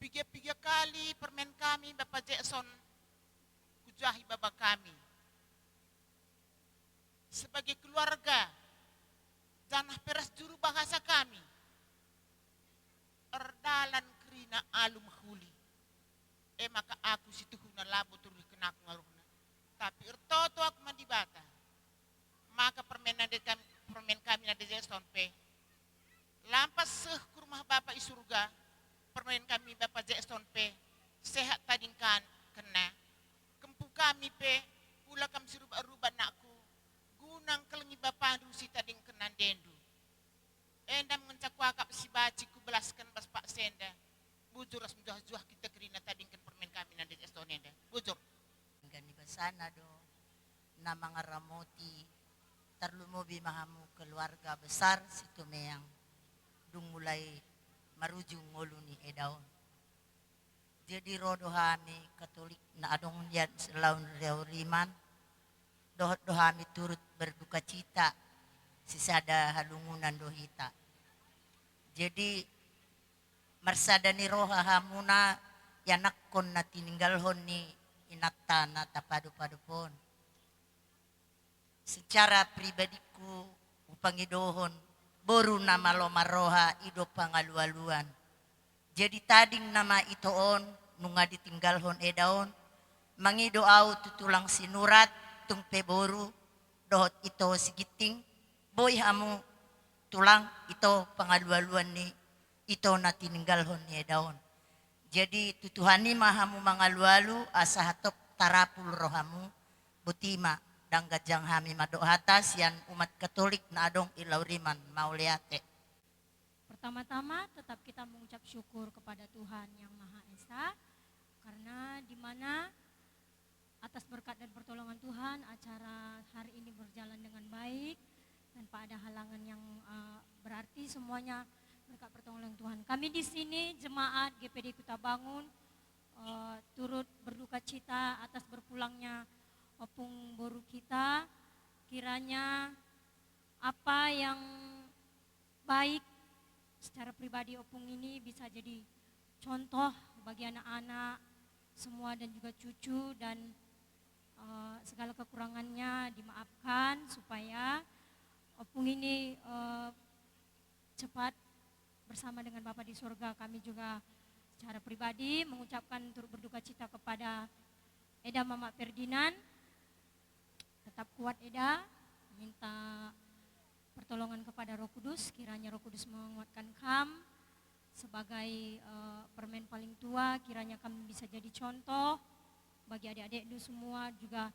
Piga-piga kali permen kami Bapak Jackson kujahi baba kami. Sebagai keluarga, janah pe ras juru bahasa kami. Erdalan kerina alu mahuli. E maka aku situhuna labo terulihkan aku ngaruhna. Tapi ertoto aku man Debata. Maka permen nande kami, permen kami nande Jackson pe. Lam pas seh ku rumah Bapa i surga, permen kami Bapa Jackson pe, sehat tadingkan kena. Kempu kami pe, ula kam sirubat-rubat anakku, guna ngkelengi bapandu si tadingkan nandendu. Enda mengencak kuakap si baci kubelaskan bas paksa enda. Bujur ras menjuah-juah kita kerina tadingkan permen kami nande Jackson enda. Bujur. Denggan ni basana do na mangaramoti, tarlumobi ma hamu keluarga besar Situmeang, dung mulai marujung ngolu ni eda on. Jadi ro do hami Katolik na adong di laon Riau Riman, dohot do hami turut berdukacita, sisada halungunan do hita. Jadi marsada ni roha hamuna ianakkon na tininggalhon ni inanta na tapadup-adup on. Secara pribadingku hupangidohon, boru na malo marroha i do pangalualuan. Jadi tading nama ito on, nunga ditinggalhon eda on, mangido au tu tulang Sinurat, tung pe boru, dohot ito Siginting, boi hamu tulang ito pangalualuan ni ito na tininggalhon ni eda on. Jadi tu Tuhan i ma hamu mangalualu asa hatop tarapul rohamu. Boti ma, ndang ganjang hami mandok hata sian umat Katolik na adong i Lauriman, mauliate. Pertama-tama tetap kita mengucap syukur kepada Tuhan Yang Maha Esa, karena di mana Atas berkat dan pertolongan Tuhan, acara hari ini berjalan dengan baik, tanpa ada halangan yang, eh, berarti, semuanya berkat pertolongan Tuhan. Kami di sini, jemaat G P D Kutabangun, eh, turut berduka cita atas berpulangnya Opung Boru kita. Kiranya apa yang baik secara pribadi Opung ini bisa jadi contoh bagi anak-anak semua dan juga cucu, dan, eh, segala kekurangannya dimaafkan, supaya Opung ini, eh, cepat bersama dengan Bapa di sorga. Kami juga secara pribadi mengucapkan turut berduka cita kepada Eda Mamak Ferdinand. Tetap kuat, Eda, minta pertolongan kepada Roh Kudus, kiranya Roh Kudus menguatkan kam sebagai, eh, permen paling tua, kiranya kam bisa jadi contoh bagi adik-adikmu semua, juga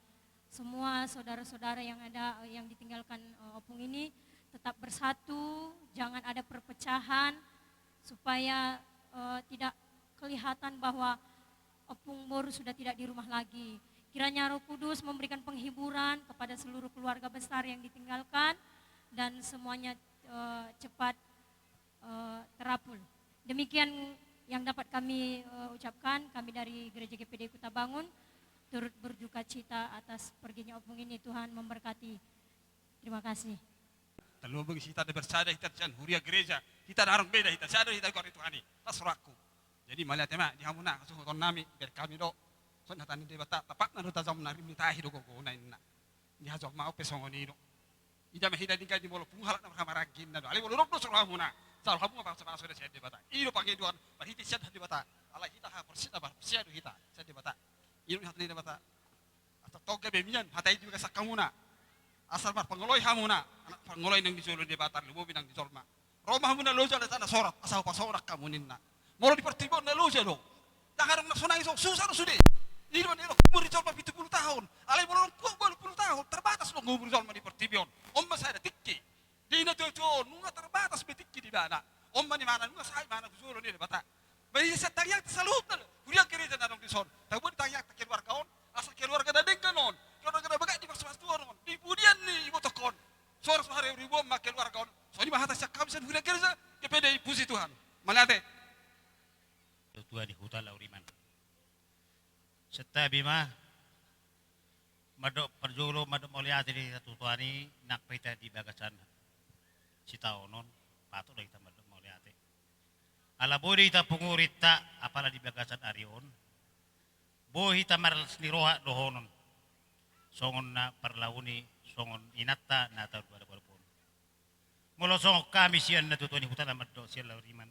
semua saudara-saudara yang ada, eh, yang ditinggalkan, eh, Opung ini, tetap bersatu, jangan ada perpecahan, supaya, eh, tidak kelihatan bahwa Opung Boru sudah tidak di rumah lagi. Kiranya Roh Kudus memberikan penghiburan kepada seluruh keluarga besar yang ditinggalkan, dan semuanya, eh, cepat, eh, terapul. Demikian yang dapat kami, eh, ucapkan. Kami dari Gereja G P D Kutabangun turut berduka cita atas perginya Opung ini. Tuhan memberkati. Terima kasih. Talu bagi hita da bersada hita sian huria gereja. Hita da arang beda hita, sada hita gori Tuhan i. Pas rohangku. Jadi mauliate ma di hamuna, hasuhuton nami, dari kami do. Songon hata ni Debata, topatna do tajom na rim ni tahi do gogona inna. Di hajom ma pe songon i do. Ida ma hita dingka di molo pungu halak na marhamaranggi inna do. Alai molo rom do suru hamuna. Salu hamuna pasu-pasu da sian Debata. I do pangidoan, marhite sian Debata. Alai hita ha porsi na parsia do hita sian Debata. I do ni hata ni Debata. Asa tongka be mian hata i di bagasan hamuna. Asa marpangoloi hamuna, anak pangoloi nang di jolo ni Debata, lumobi nang di jolma. Ro ma hamuna loja di tano sorat, asa hupasonang hamu ninna. Molo di portibi on na loja do. Ndang adong na so nangis on, susa do sude. I do na umur ni jolma pitu pulu taon. Alai molo adong kuat ualu pulu taon, terbatas do umur ni jolma di portibi on. On ma sada tingki. Di na tuatua on, nunga terbatas be tingki di ibana. On ma na imana, nunga sahat imana tu jolo ni Debata. Marhite sian tangiangta saluhutna do, huria gereja na adong dison. Tabo di tangiangta keluarga on, asa keluarga na denggan on, keluarga na bagak di pasu-pasuon on, di pudian ni ibotohon. Soras ma haribu-ribuan ma keluarga on. Songon i ma hata sian hami sian huria gereja G P D i, puji Tuhan. Mauliate. Tua ni huta Lauriman. Santabi ma, mandok parjolo, mandok mauliate di hita tu Tuhan i, nang pe hita di bagasan sitaonon, patut do hita mandok mauliate. Ala boi do hita pungu urinta, apala di bagasan ari on. Boi hita marlas ni roha dohonon. Songon na parlahuni, songon inanta na taru pada pada pon. Molo songon hami sian na tuatua ni huta na mandok sian Lauriman.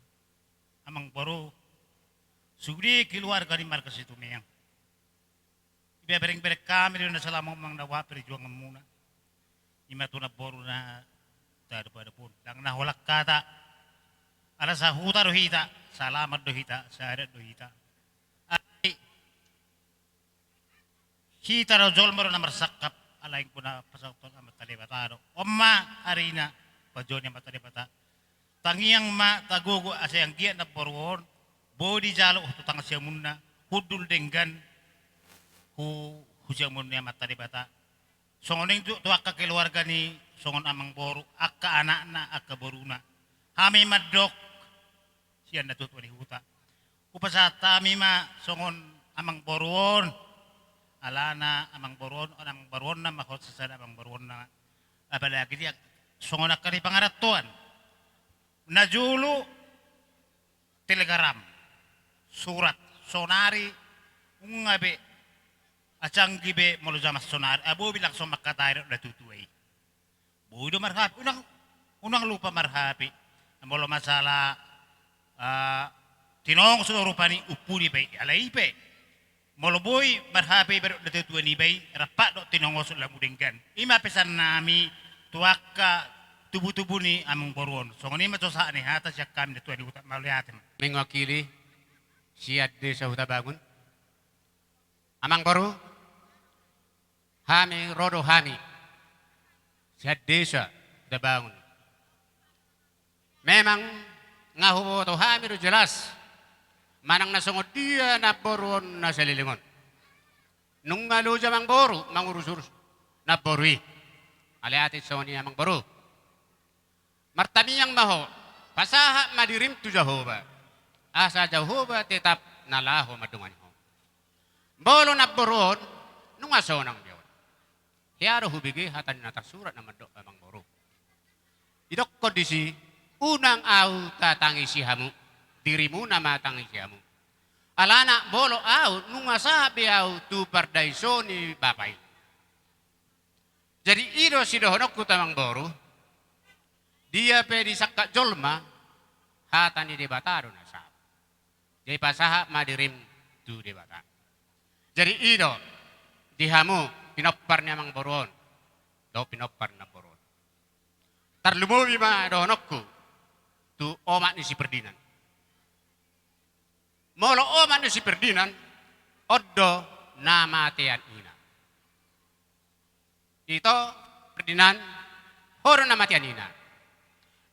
Amangboru, sude keluarga ni marga Situmeang. Ibereng-bereng hami do na salama on manang na boha perjuanganmuna. I ma tu namboru na taru pada pon. Ndang na holan hata. Ala sahuta do hita, salamat do hita, sahadat do hita. Alai hita do jolma do na marsangkap, alai ingkon na pasauthon Amanta Debata do. On ma arina, pajou ni Amanta Debata. Tangiang ma tagogo asa anggiat namboru on, boi dijalo tu tangan siamunna, hundul denggan, hu, hu siamun ni Amanta Debata. Songon i tu, tu angka keluarga ni, songon amangboru, angka anakna, angka boruna. Hami mandok, sian na tuatua ni huta. Hupasahat hami ma songon amangboru on. Alana amangboru on, on amangboruonna ma, hot sasada amangboruonna. Apalagi dia songon angka ni pangarantoan. Na jolo telegram, surat, sonari, nunga be, acanggih be molo jaman sonari, ah, boi be langsung mangkatai dohot na tuatua i. Boi do mar-H P, unang, unang lupa mar-H P. Molo masalah, ah, tinongos do rupani, umpudi pe, alai i pe. Molo boi mar-H P iba dohot na tuatua niba i, rap dohot tinongos lamu denggan. I ma pesan nami tu angka tubutubu ni amangboru on. Songon i ma sahat ni hata sian hami na tuatua ni huta, mauliate ma. Mewakili sian desa Hutabangun. Amangboru, hami ro do hami sian desa Hutabangun. Memang nga huboto hami do jelas manang na songon dia namboru on na saleleng on. Nunga loja amangboru mangurus-urus namboru i. Alai ate songon i amangboru. Martangiang ma ho, pasahat ma dirim tu Jahowa. Asa Jahowa tetap na laho mandongani ho. Molo namboru on, nunga sonang be on. Hea do hubege hata ni na tarsurat na mandok amangboru. Didokkon disi, unang ahu tatangisi hamu, dirimuna ma tangisi hamu. Alana molo ahu, nunga sahat be ahu tu pardaiso ni Bapa i. Jadi i do sidohononku tu amangboru, dia pe disangkap jolma, hata ni Debata do na sahat. Jadi pasahat ma dirim tu Debata. Jadi i do di hamu pinompar ni amangboru on, dohot pinompar ni namboru on. Tarlumobi ma dohononku tu omak ni si Ferdinand. Molo omak ni si Ferdinand, on do na matean ina. Ito, Ferdinand, ho do na matean ina.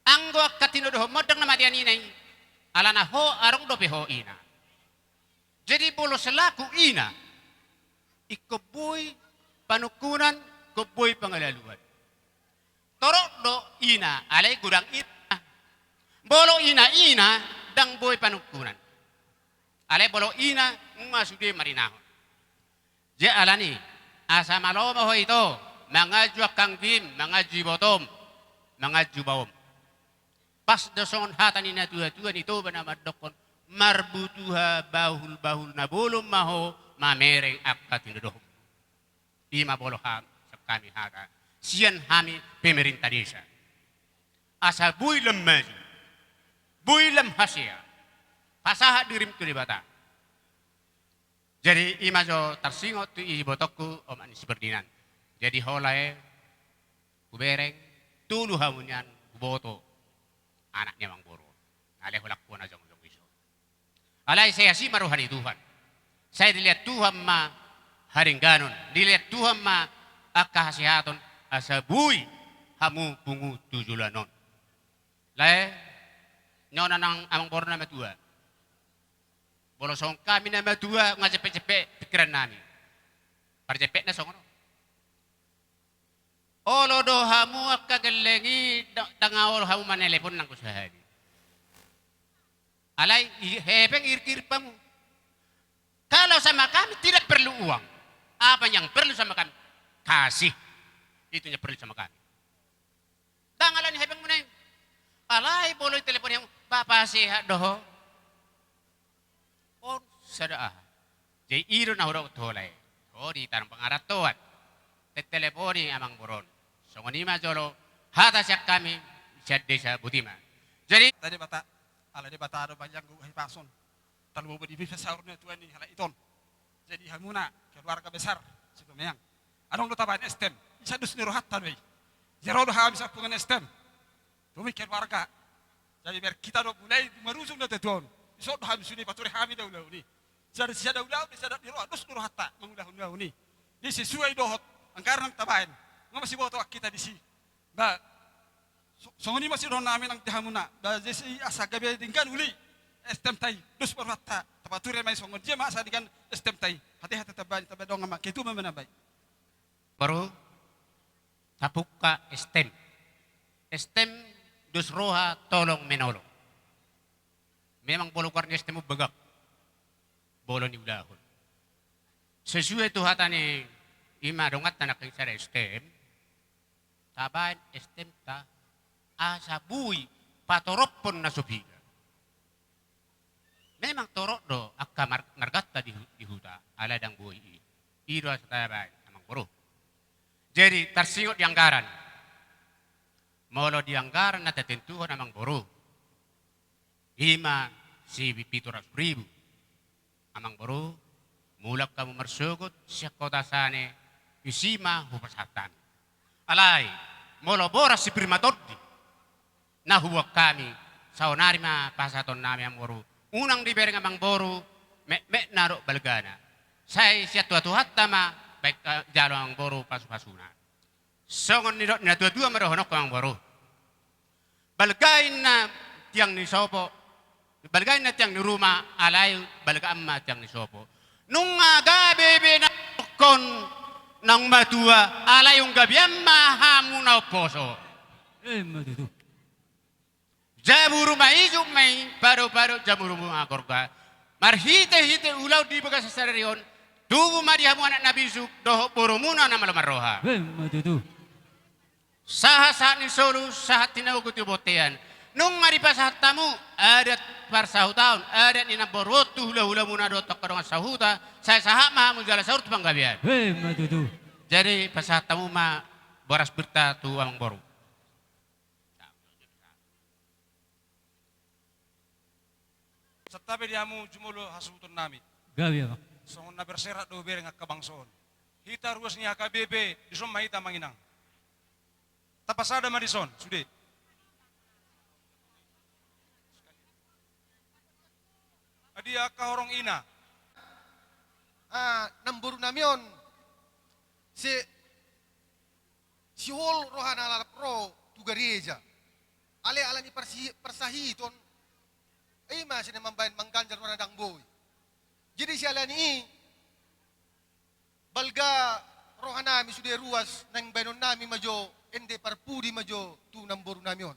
Anggo angka tinodohonmu ndang na matean ina i, alana ho adong dope ho ina. Jadi molo selaku ina, ingkon boi panungkunan, ingkon boi pangalaluan. Torop do ina, alai godang ina. Molo ina-ina, ndang boi panungkunan. Alai molo ina, nunga sude marinahon. Jadi alani, asa malo ma ho ito, manganju angka anggim, manganju ibotom, manganju baom. Pas do songon hata ni natua-tua ni Toba na mandokkon, marbutuha bahul-bahul na bolon ma ho mamereng angka tinodohonmu. I ma molo hami, sian hami hata, sian hami pemerintah desa. Asa boi lam maju, boi lam hasea, pasahat dirim tu Debata. Jadi i ma jo tarsingot tu ibotongku omak ni si Ferdinand. Jadi ho lae, hubereng, tolu hamu nian huboto anak ni amangboru. Alai holan ho na jongjong dison. Alai sai asi ma roha ni Tuhan. Sai dilehon Tuhan ma haringganon, dilehon Tuhan ma angka hasehaton, asa boi hamu pungu tu joloan on. Lae, nunga nang amangboru na matua. Molo songon hami na matua, nunga jempek-jempek pingkiran nami. Parjempekna songon on. Olo do hamu angka gelleng i, da-, ndang olo hamu manelepon nanggo sahali. Alai i-, hepeng irik-irik hamu. Kalau sama kami tidak perlu uang. Apa yang perlu sama kami? Kasih. Itu yang perlu sama kami. Ndang alani hepengmuna i. Alai molo ditelepon hamu, Bapa sehat do ho? On sada aha. Jadi i do na hudok tu ho lae. Ho di Tanjung Pangarantoan. Tateleponi amangboru on. Songon i ma jolo hata sian hami sian desa, boti ma. Jadi, tadi Debata, ala Debata do balian gogo hahipason. Tarlumobi di bisa saur ni atua ni halak ito on. Jadi hamuna keluarga besar Situmeang, adong do tabaen S T M. Isa dos ni rohanta do i. Jero do hami sampungan S T M. Domi keluarga. Jadi biar hita do mulai marujung do tutu on. Dison do hami sude pature hami do ulaon i. Sada, sada ulaon, sada ni roha, dos ni rohanta mangulahon ulaon i. Di sesuai dohot anggaran na tabaen. Nunga masiboto hita disi. Ba, so-, songon i ma sidohonon nami nang di hamuna. Ba, jadi asa gabe denggan uli S T M ta i. Dos ma rohanta, tapature ma i songon dia ma asa denggan S T M ta i. Hata-hata tabaen, tabaen dongan ma. Ketua ma manambai. Baru, tapungka S T M. S T M dos roha tolong menolong. Memang molo goar ni S T M on bagak. Molo niulahon. Sesuai tu hata ni i ma donganta nangkin sada S T M. Tabaen S T M ta asa boi patorophon na so piga. Memang torop do angka mar-, marganta di hu-, di huta, alai ndang boi i. I do asa tabaen, amangboru. Jadi, tarsingot di anggaran. Molo di anggaran na tatentuhon, amangboru, i ma si pitu ratus ribu. Amangboru, mulak hamu marsogot sian Kota Sane, disi ma hupasahat hami. Alai, molo boras si pir ma tondi na huboan hami, saonari ma pasahaton nami, amangboru. Unang dibereng, amangboru, mekmekna dohot balgana. Sai sian Tuhan-Tuhanta ma baen, eh, jalo, amangboru, pasupasuna. Songon nidok ni natua-tua ma dohononku, amangboru. Balga inna tiang ni sopo, balga inna tiang ni ruma, alai balgaan ma tiang ni sopo. Nunga gabe be na Kon naung matua, alai umgabean ma hamu na umposo. Ima tutu. Jamuru ma ijuk ma i, padopadohon jamuru ma gorga. Marhitehite ulaon di bagasan sadari on, tubu ma di hamu anak na bisuk dohot borumuna na malo marroha. Ima tutu. Sahatsahat ni solu, sahat tinogu tu bontean. Nunga dipasahat hamu adat parsahutaon, adat ni namboru on tu hulahulamuna dohot angka dongan sahuta, sai sahat ma hamu jala saur tu panggabean. Ima tutu. Jadi pasahat hamu ma boras birta tu amangboru. Santabi di hamu jumolo hasuhutonnami. Gabe, Amang. Songon na berserak do hubereng angka bangso on. Hita ruas ni H K B P, dison ma hita, Amang Inang. Tapasada ma dison, sude. Adi angka horong ina. Ah, namborunami on. Se Sihol rohana lalap ro tu gareja. Alai ala ni parsi-, parsahiton, ima sian na mambahen mangganjal rohana ndang boi. Jadi siala ni i, balga rohanami sude ruas, naeng bahenonnami ma jo ende parpudi ma jo tu namborunami on.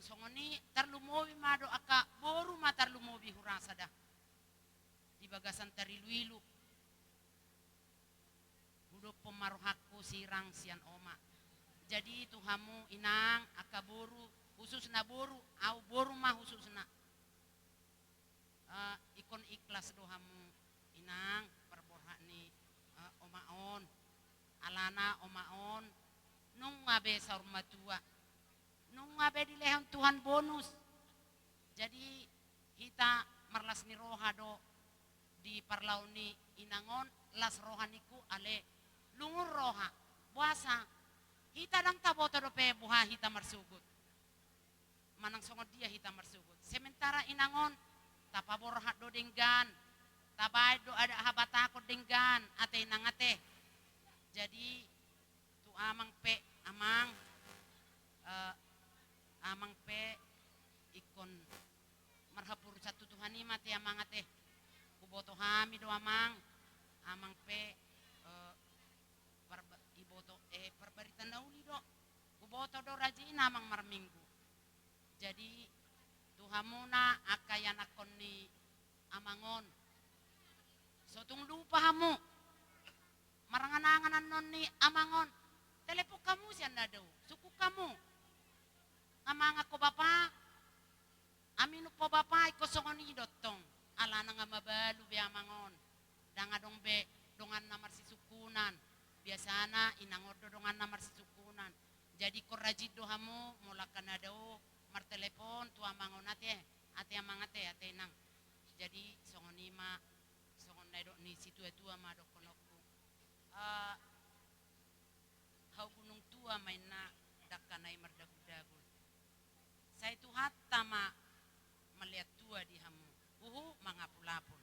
Songon i tarlumobi ma do angka boru ma tarlumobi hurasa da. Di bagasan tariluilu. Hudophon ma rohangku sirang sian oma. Jadi tu hamu inang angka boru, khususna boru, au boru ma khususna. Eh, ingkon ikhlas do hamu inang parborhat ni, eh, oma on. Alana oma on nunga be saur matua. Nunga be dilehon Tuhan bonus. Jadi hita marlas ni roha do di parlao ni inang on, las roha ningku ale lungun roha. Boasa? Hita ndang taboto dope boha hita marsogot. Manang songon dia hita marsogot. Sementara inang on, tapaborhat do denggan, tabaen do adat habatahon denggan, ate inang ate. Jadi, tu amang pe, amang, eh, amang pe, ingkon marhaporusan tu Tuhan i ma ate amang ate. Huboto hami do amang, amang pe, eh, parba-, iboto, eh, parbarita na uli do. Huboto do rajin amang marminggu. Jadi, tu hamuna angka ianakhon ni amang on. So tung lupa hamu. Marangan-angan annon ni amang on. Telepon hamu sian na dao. Sungkun hamu. Nga mangan ho bapa. Aminum ho bapa, ingkon songon i do tong. Alana nga mabalu be amang on. Ndang adong be donganna marsisungkunan. Biasana inang on do donganna marsisungkunan. Jadi ingkon rajin do hamu, molo angka na dao martelepon tu amang on ate, ate amang ate, ate inang. Jadi songon i ma, songon na nidok ni situa-tua ma dohononku. Eh, hau gunung tua ma inna, dangka na i mardagul-dagul. Sai Tuhanta ma malean tua di hamu. Huhut mangapul-apul.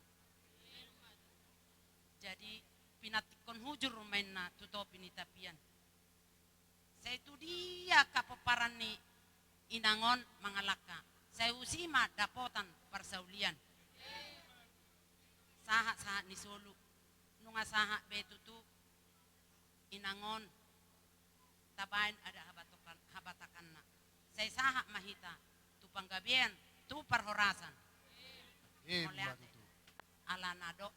Jadi pinantikhon hujur ma inna tu topi ni tapian. Sai tu dia angka pomparan ni inang on mangalangka, sai tusi ma dapotan parsaulian. Sahat-sahat ni solu, nunga sahat be tutu inang on, tabaen adat habatakan-, habatakanna. Sai sahat ma hita tu panggabean, tu parhorasan. Eh, mauliate. Alana do.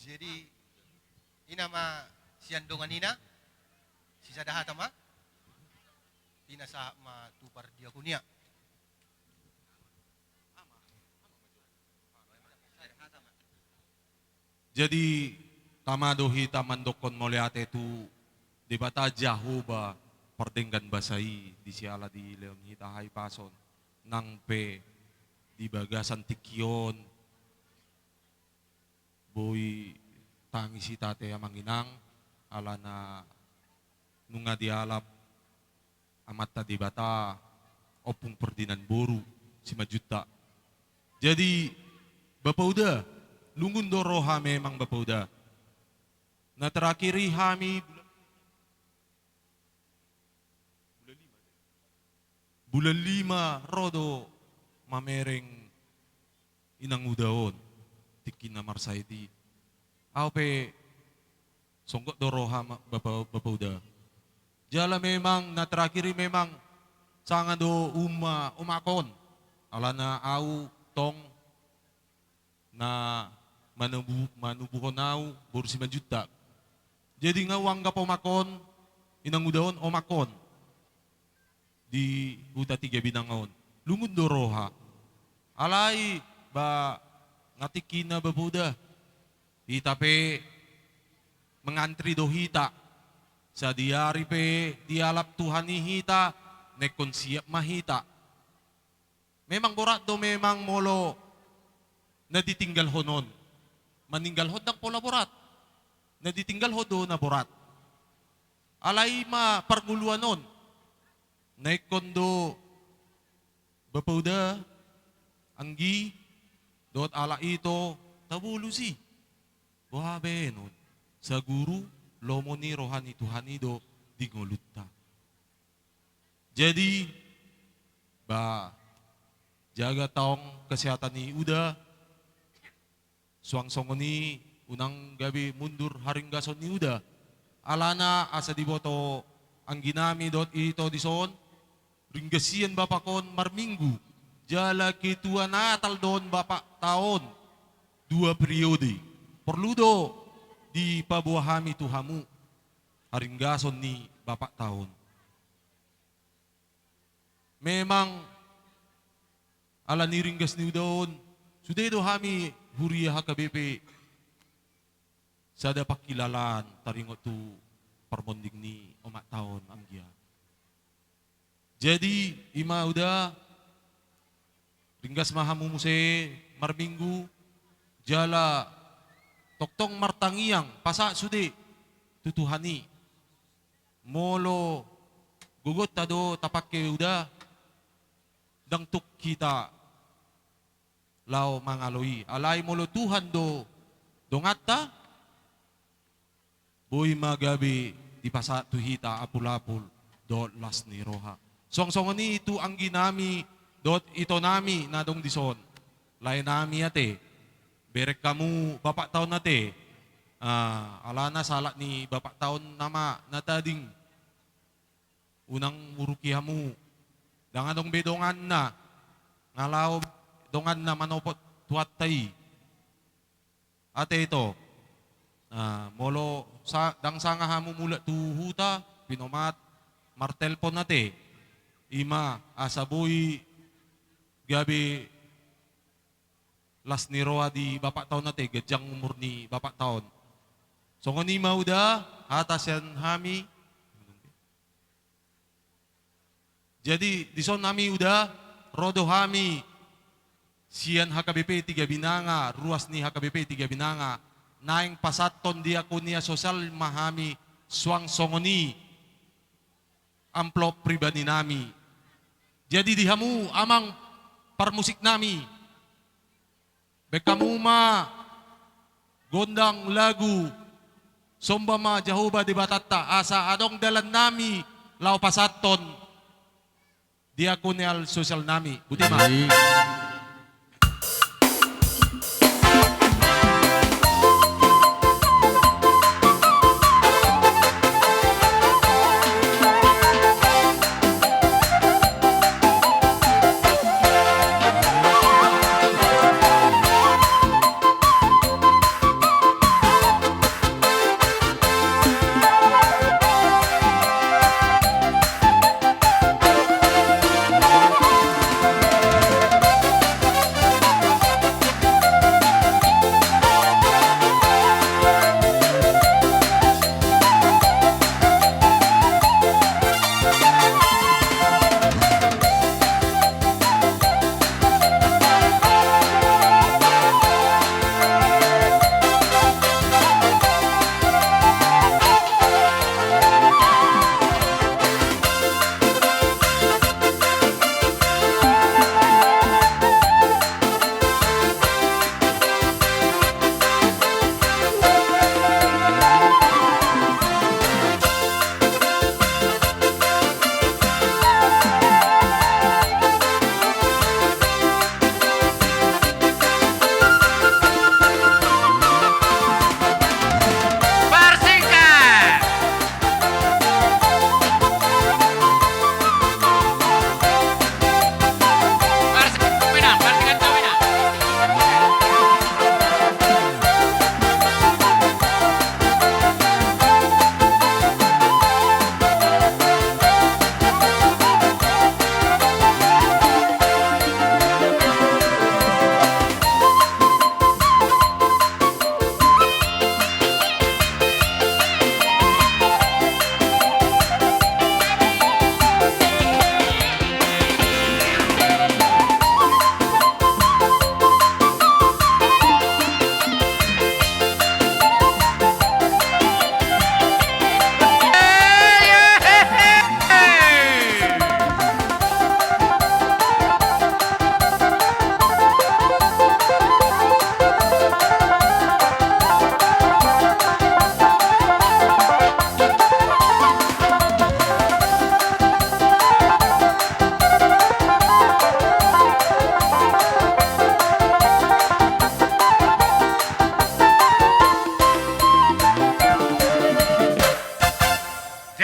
Jadi, i nama sian dongan ina, sisada hata ma, ina sahat ma tu pardiakonia. Jadi, tama do hita mandokkon mauliate tu Debata Jahowa pardenggan basa i, di siala dilehon hita hahipason, nang pe di bagasan tingki on, boi tangis hita ate amang inang, alana nunga dialap Amanta Debata, Ompung Ferdinand boru Simanjuntak. Jadi, Bapa Uda, lungun do roha memang Bapa Uda. Na terakhir i hami bulan lima ro do mamereng Inang Uda on, tingki na marsahit i. Ahu pe songgop do roha ma, Bapa, Bapa Uda. Jala memang na terakhir i memang sanga do uma, omak on. Alana ahu tong na manubu-, manubuhon ahu boru Simanjuntak. Jadi nga huanggap omak on, Inang Uda on, omak on. Di huta Tiga Binanga on. Lungun do roha. Alai, ba, nga tingkina Bapa Uda. Hita pe mangantri do hita. Sadihari pe dialap Tuhan i hita, na ingkon siap ma hita. Memang borat do memang molo na ditinggalhon on. Maninggalhon ndang pola borat. Na ditinggalhon do na borat. Alai i ma parngoluan on. Na ingkon do Bapa Uda, anggi, dohot halak ito, tabolus i. Boha baenon, saguru lomo ni roha ni Tuhan i do di ngolunta. Jadi, ba, jaga tong kesehatan ni Uda, suang songon i unang gabe mundur haringgason ni Uda. Alana asa diboto angginami dohot ito dison, ringgas sian bapak on marminggu, jala ketua Natal do on bapak ta on, dua periode. Porlu do dipaboa hami tu hamu haringgason ni bapak ta on. Memang ala ni ringgas ni uda on, sude do hami huria H K B P sada pangkilalaan taringot tu parmonding ni omak ta on, anggia. Jadi, i ma uda, ringgas ma hamu muse marminggu, jala tongtong martangiang, pasahat sude tu Tuhan i. Molo gogonta do tapangke uda, ndang tuk hita laho mangalo i. Alai molo Tuhan do donganta, boi ma gabe dipasahat tu hita apulapul dohot las ni roha. Suang songon i tu angginami dohot itonami na adong dison. Laenami ate, bereng hamu bapak ta on ate. Ah, alana sahalak ni bapak ta on nama na tading. Unang uruki hamu. Ndang adong be donganna. Nga laho donganna manopot Tuhanta i. Ate ito. Nah, molo sa-, ndang sanga hamu mulak tu huta, pinomat martelpon ate. I ma asa boi gabe las ni roha di bapak ta on ate, ganjang umur ni bapak ta on. Songon i ma uda, hata sian hami. Jadi, dison hami uda, ro do hami sian H K B P Tiga Binanga, ruas ni H K B P Tiga Binanga, naeng pasahathon diakonia sosial ma hami suang songon i amplop pribadinami. Jadi di hamu amang parmusiknami, baen hamu ma gondang lagu Somba ma Jahowa Debatanta, asa adong dalannami laho pasahathon diakonia sosialnami. Boti ma. Baik.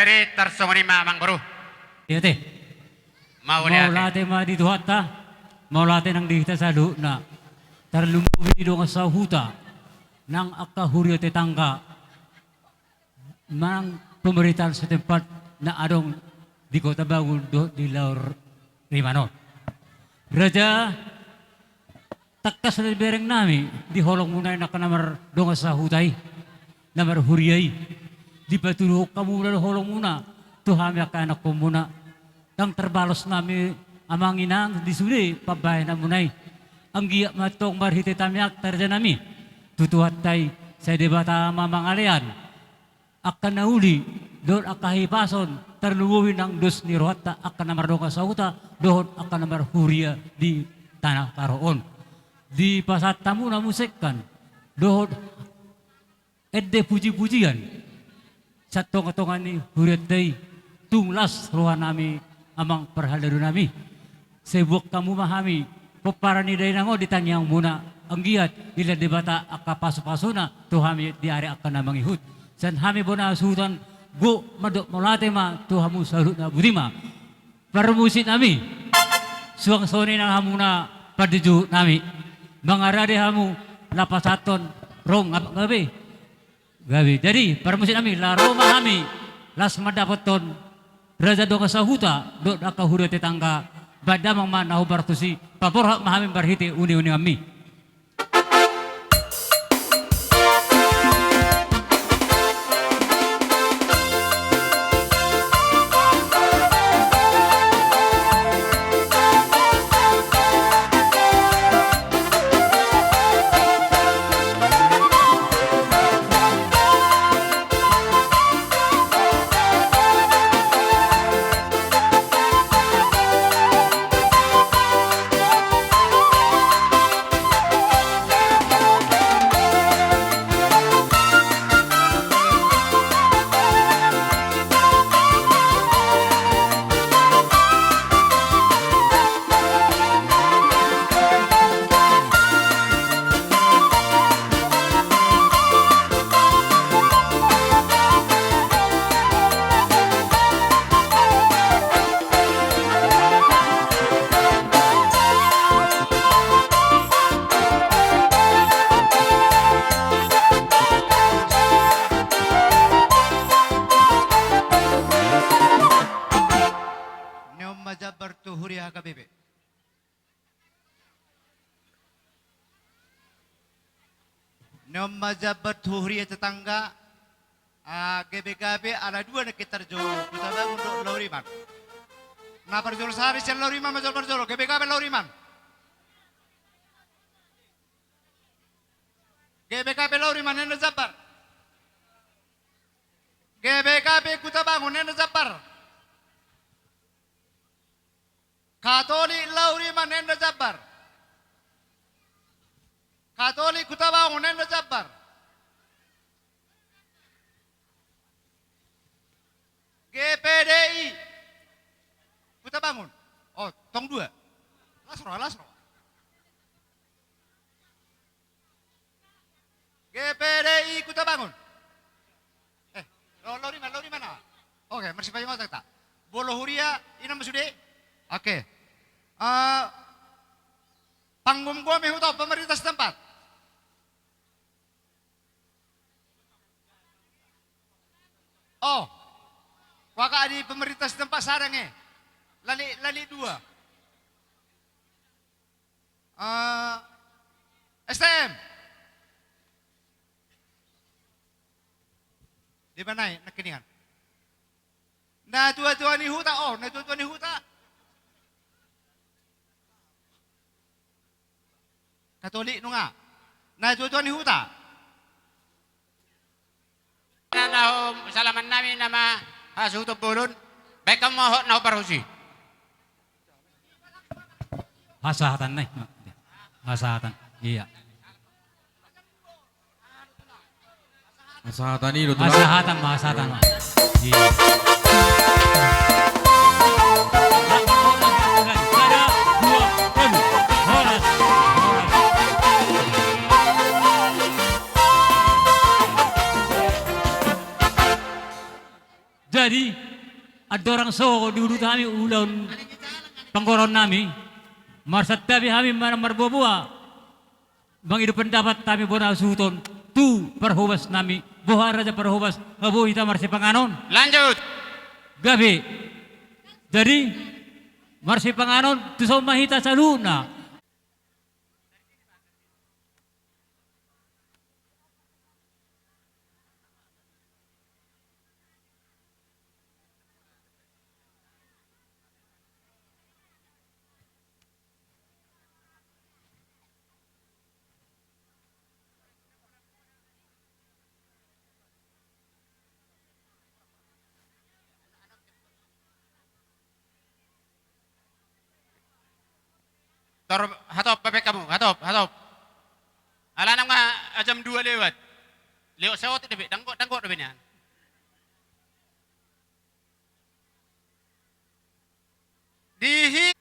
Jadi tarsongon i ma, Amangboru. Ia te. Mauliate. Mauliate ma di Tuhanta, mauliate nang di hita saluhutna. Tarlumobi di dongan sahuta, nang angka huria tetangga, nang pemerintahan setempat na adong di Kota Bangun dohot di Lauriman on. Raja, tangkas do dibereng nami di holongmuna i angka na mardongan sahuta i, na marhuria i. Dipatuduhon hamuna do holongmuna tu hami angka ianakhonmuna. Ndang tarbalos nami, amang inang, di sude pambahenanmuna i. Anggiat ma antong marhite tamiang, raja nami, tu Tuhanta i, sai Debata ma mangalean angka na uli dohot angka hahipason, tarlumobi nang dos ni rohanta angka na mardongan sahuta dohot angka na marhuria di tano Karo on. Dipasahat hamuna muse angka dohot ende pujipujian sian tongatonga ni hurianta i. Tung las roha nami, amang parhalado nami. Sai boan hamu ma hami, pomparan ni dainang on di tangiangmuna, anggiat dilehon Debata angka pasupasuna tu hami di ari angka na mangihut. Sian hami bona hasuhuton, gok mandok mauliate ma tu hamu saluhutna. Boti ma, parmusik nami, suang songon i nang hamuna panjuhut nami. Mangarade hamu, lapasathon rong, gabe, gabe. Gabe. Jadi parmusik nami, laho ro ma hami laos mandapothon raja dongan sahuta dohot angka huria tetangga. Baen damang ma na hombar tusi, paborhat ma hami marhite uninguninganmi. Ni on ma jambar tu huria H K B P. Ni on ma jambar tu huria tetangga, ah, G B K P ala dua nangkin tarjou, Kutabangun dohot Lauriman. Na parjolo sahali sian Lauriman ma jolo parjolo, G B K P Lauriman. G B K P Lauriman, enda jambar. G B K P Kutabangun, enda jambar. Katolik Lauriman, enda jambar. Katolik Kutabangun, enda jambar. G P D I Kutabangun. Oh, tong dua. Las roha, las roha. G P D I Kutabangun. Eh, Lauriman, Lauriman, ah. Oke, marsipaingotan hita. Molo huria, i nama sude? Oke. Eh, panggomgomi huta, pemerintah setempat. Oh. Huagak di pemerintah setempat sada nge. Lali, lali dua. Eh, S T M. Di mana i nangkiningan? Natuatua ni huta, oh, natuatua ni huta. Katolik nunga. Natuatua ni huta. Na, na, salaman nami nama hasuhuton bolon. Baen hamu ma hot na hombar tusi. Hasahatan nai. Hasahatan. Iya. Hasahatan i do tulang. Hasahatan ma, hasahatan ma. Iya. Sada, dua, tolu. Horas. Horas. Jadi, andorang so diuduti hami ulaon panggoraon nami, marsantabi hami manang marboaboa mangido pendapat hami bona hasuhuton tu parhobas nami, boha raja parhobas, nga boi hita marsipanganon. Lanjut. Gabe. Jadi, marsipanganon tuson ma hita saluhutna. Tor, hatop, bebek hamu, hatop, hatop. Alana nga jam dua lewat. Lewat saotik dope, danggo, danggo dope nian. Dihi-,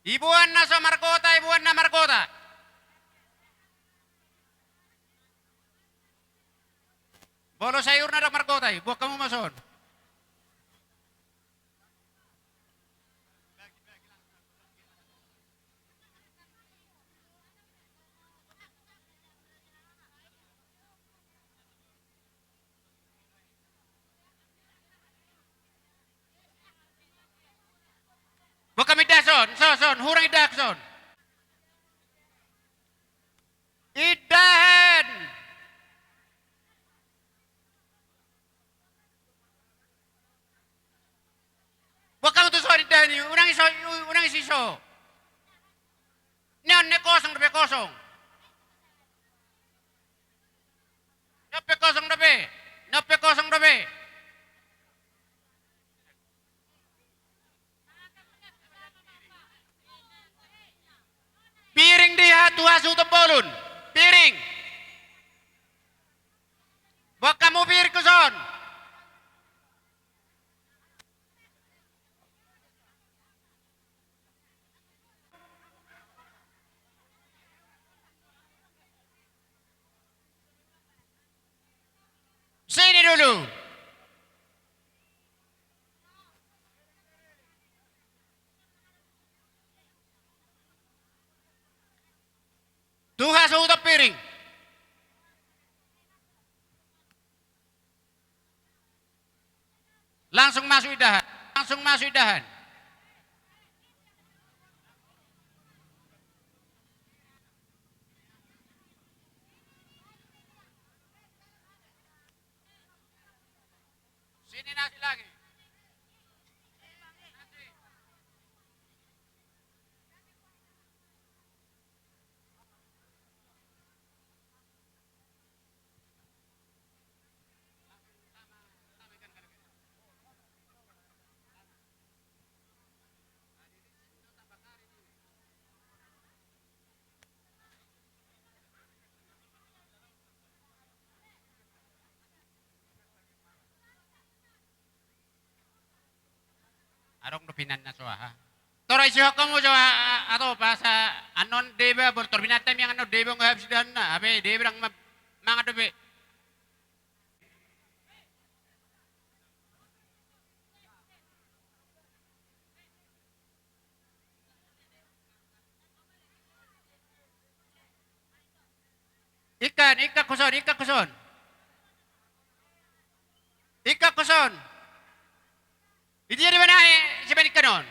iboan na so margota, iboan na margota. Molo sayurna ndang margota i, boan hamu ma son. Boan hamu indahan son, son, son, hurang indahan son. Indahan. Boan hamu tuson indahan i, unang i so, unang i siso. Nian ne kosong dope, kosong. Nian pe kosong dope. Nian pe kosong dope. Piring di ha-, tu hasuhuton bolon. Piring. Boan hamu piring tuson. Sini dulu. Tu hasuhuton piring. Langsung masuk indahan. Langsung masuk indahan. Sini nasi lagi. Adong do pinanna so aha. Tora isihon hamu jo a-, a-, atau bahasa annon deba, bor tor pinanta miang annon deba nga habis danna, abe deba dang ma-, mangan dope. Ikan, ikan koson, ikan koson. Ikan koson. Idia di mana, eh, sibaen ikan on?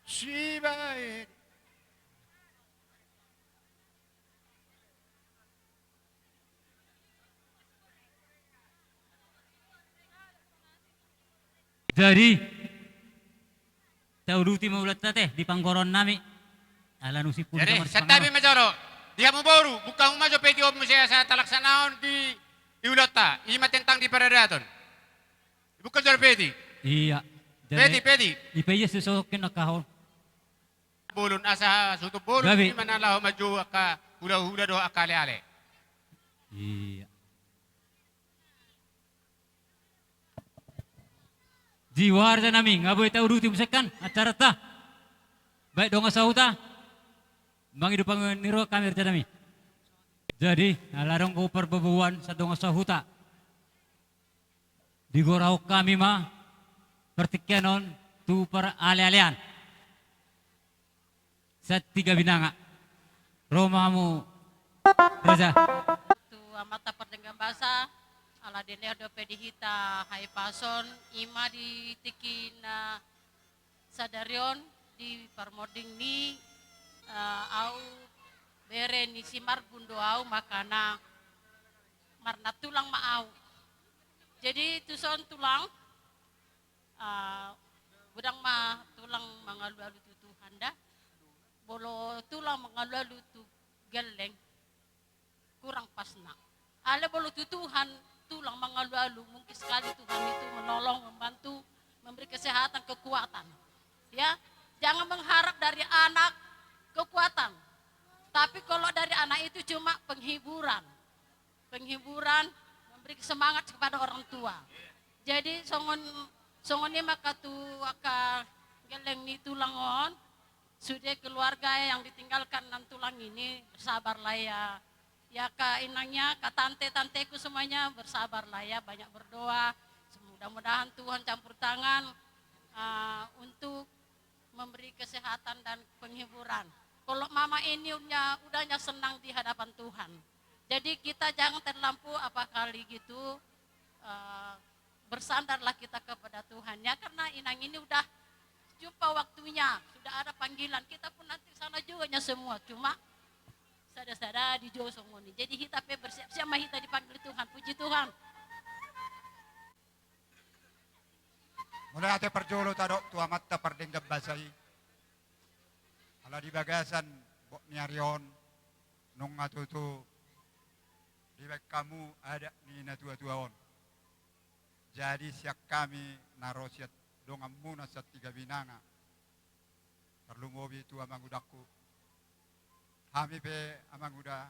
Sibaen. Jadi, tauduti ma ulaonta te di panggoraon nami. Ala nusi pun. Jadi, santabi ma jolo. Di hamu boru, buka hamu ma jo peti on muse asa talaksanahon di, di ulaonta. I ma tentang di paradaton. Buka jolo peti. Iya. Jadi, peti, peti. Ipe iya sesokin nakahol. Bolon asa sutu bolon. Gabe. I ma na laho manjou angka hulahula dohot angka aleale. Iya. Jiwa raja nami, nga boi tauduti muse kan acaranta. Baik, dongan sahuta, mangido pangidoan ni roha hami raja nami. Jadi, ala adong do parboaboaan sian dongan sahuta, digorahon hami ma partingkian on tu paralealean sian Tiga Binanga. Ro ma hamu, raja. Tu Amanta Pardenggan Basa, ala dilehon dope di hita hahipason, ima di tingki na sadari on di parmonding ni, eh, au, bere ni si Marbun do au, makana marnatulang ma au. Jadi tuson tulang, eh, godang ma tulang mangalualu tu Tuhan da. Molo tulang mangalualu tu gelleng, kurang pasna. Alai molo tu Tuhan tulang mangalualu, mungkin sekali Tuhan itu menolong, membantu, memberi kesehatan, kekuatan. Ya, jangan mengharap dari anak kekuatan. Tapi kalau dari anak itu cuma penghiburan. Penghiburan, memberi semangat kepada orang tua. Jadi songon, songon i ma angka tu angka gelleng ni tulang on, sude keluarga yang ditinggalkan nantulang ini, bersabarlah ya. Ya, angka inangnya, angka tante-tanteku semuanya, bersabarlah ya, banyak berdoa. Mudah-mudahan Tuhan campur tangan, eh, untuk memberi kesehatan dan penghiburan. Kalau mama ini udah, udahnya senang di hadapan Tuhan. Jadi kita jangan terlampau apa kali gitu, eh, bersandarlah kita kepada Tuhan ya, karena inang ini udah jumpa waktunya, sudah ada panggilan. Kita pun nanti sana juga nya semua, cuma sada-sada dijou songon i. Jadi hita pe bersiap-siap ma hita dipanggil Tuhan. Puji Tuhan. Mauliate parjolo tadok tu Amanta Pardenggan Basa i. Ala di bagasan bot ni ari on, nunga tutu dibaen hamu adat ni natua-tua on. Jadi sian hami na ro sian donganmuna sian Tiga Binanga, tarlumobi tu amangudangku. Hami pe, amanguda,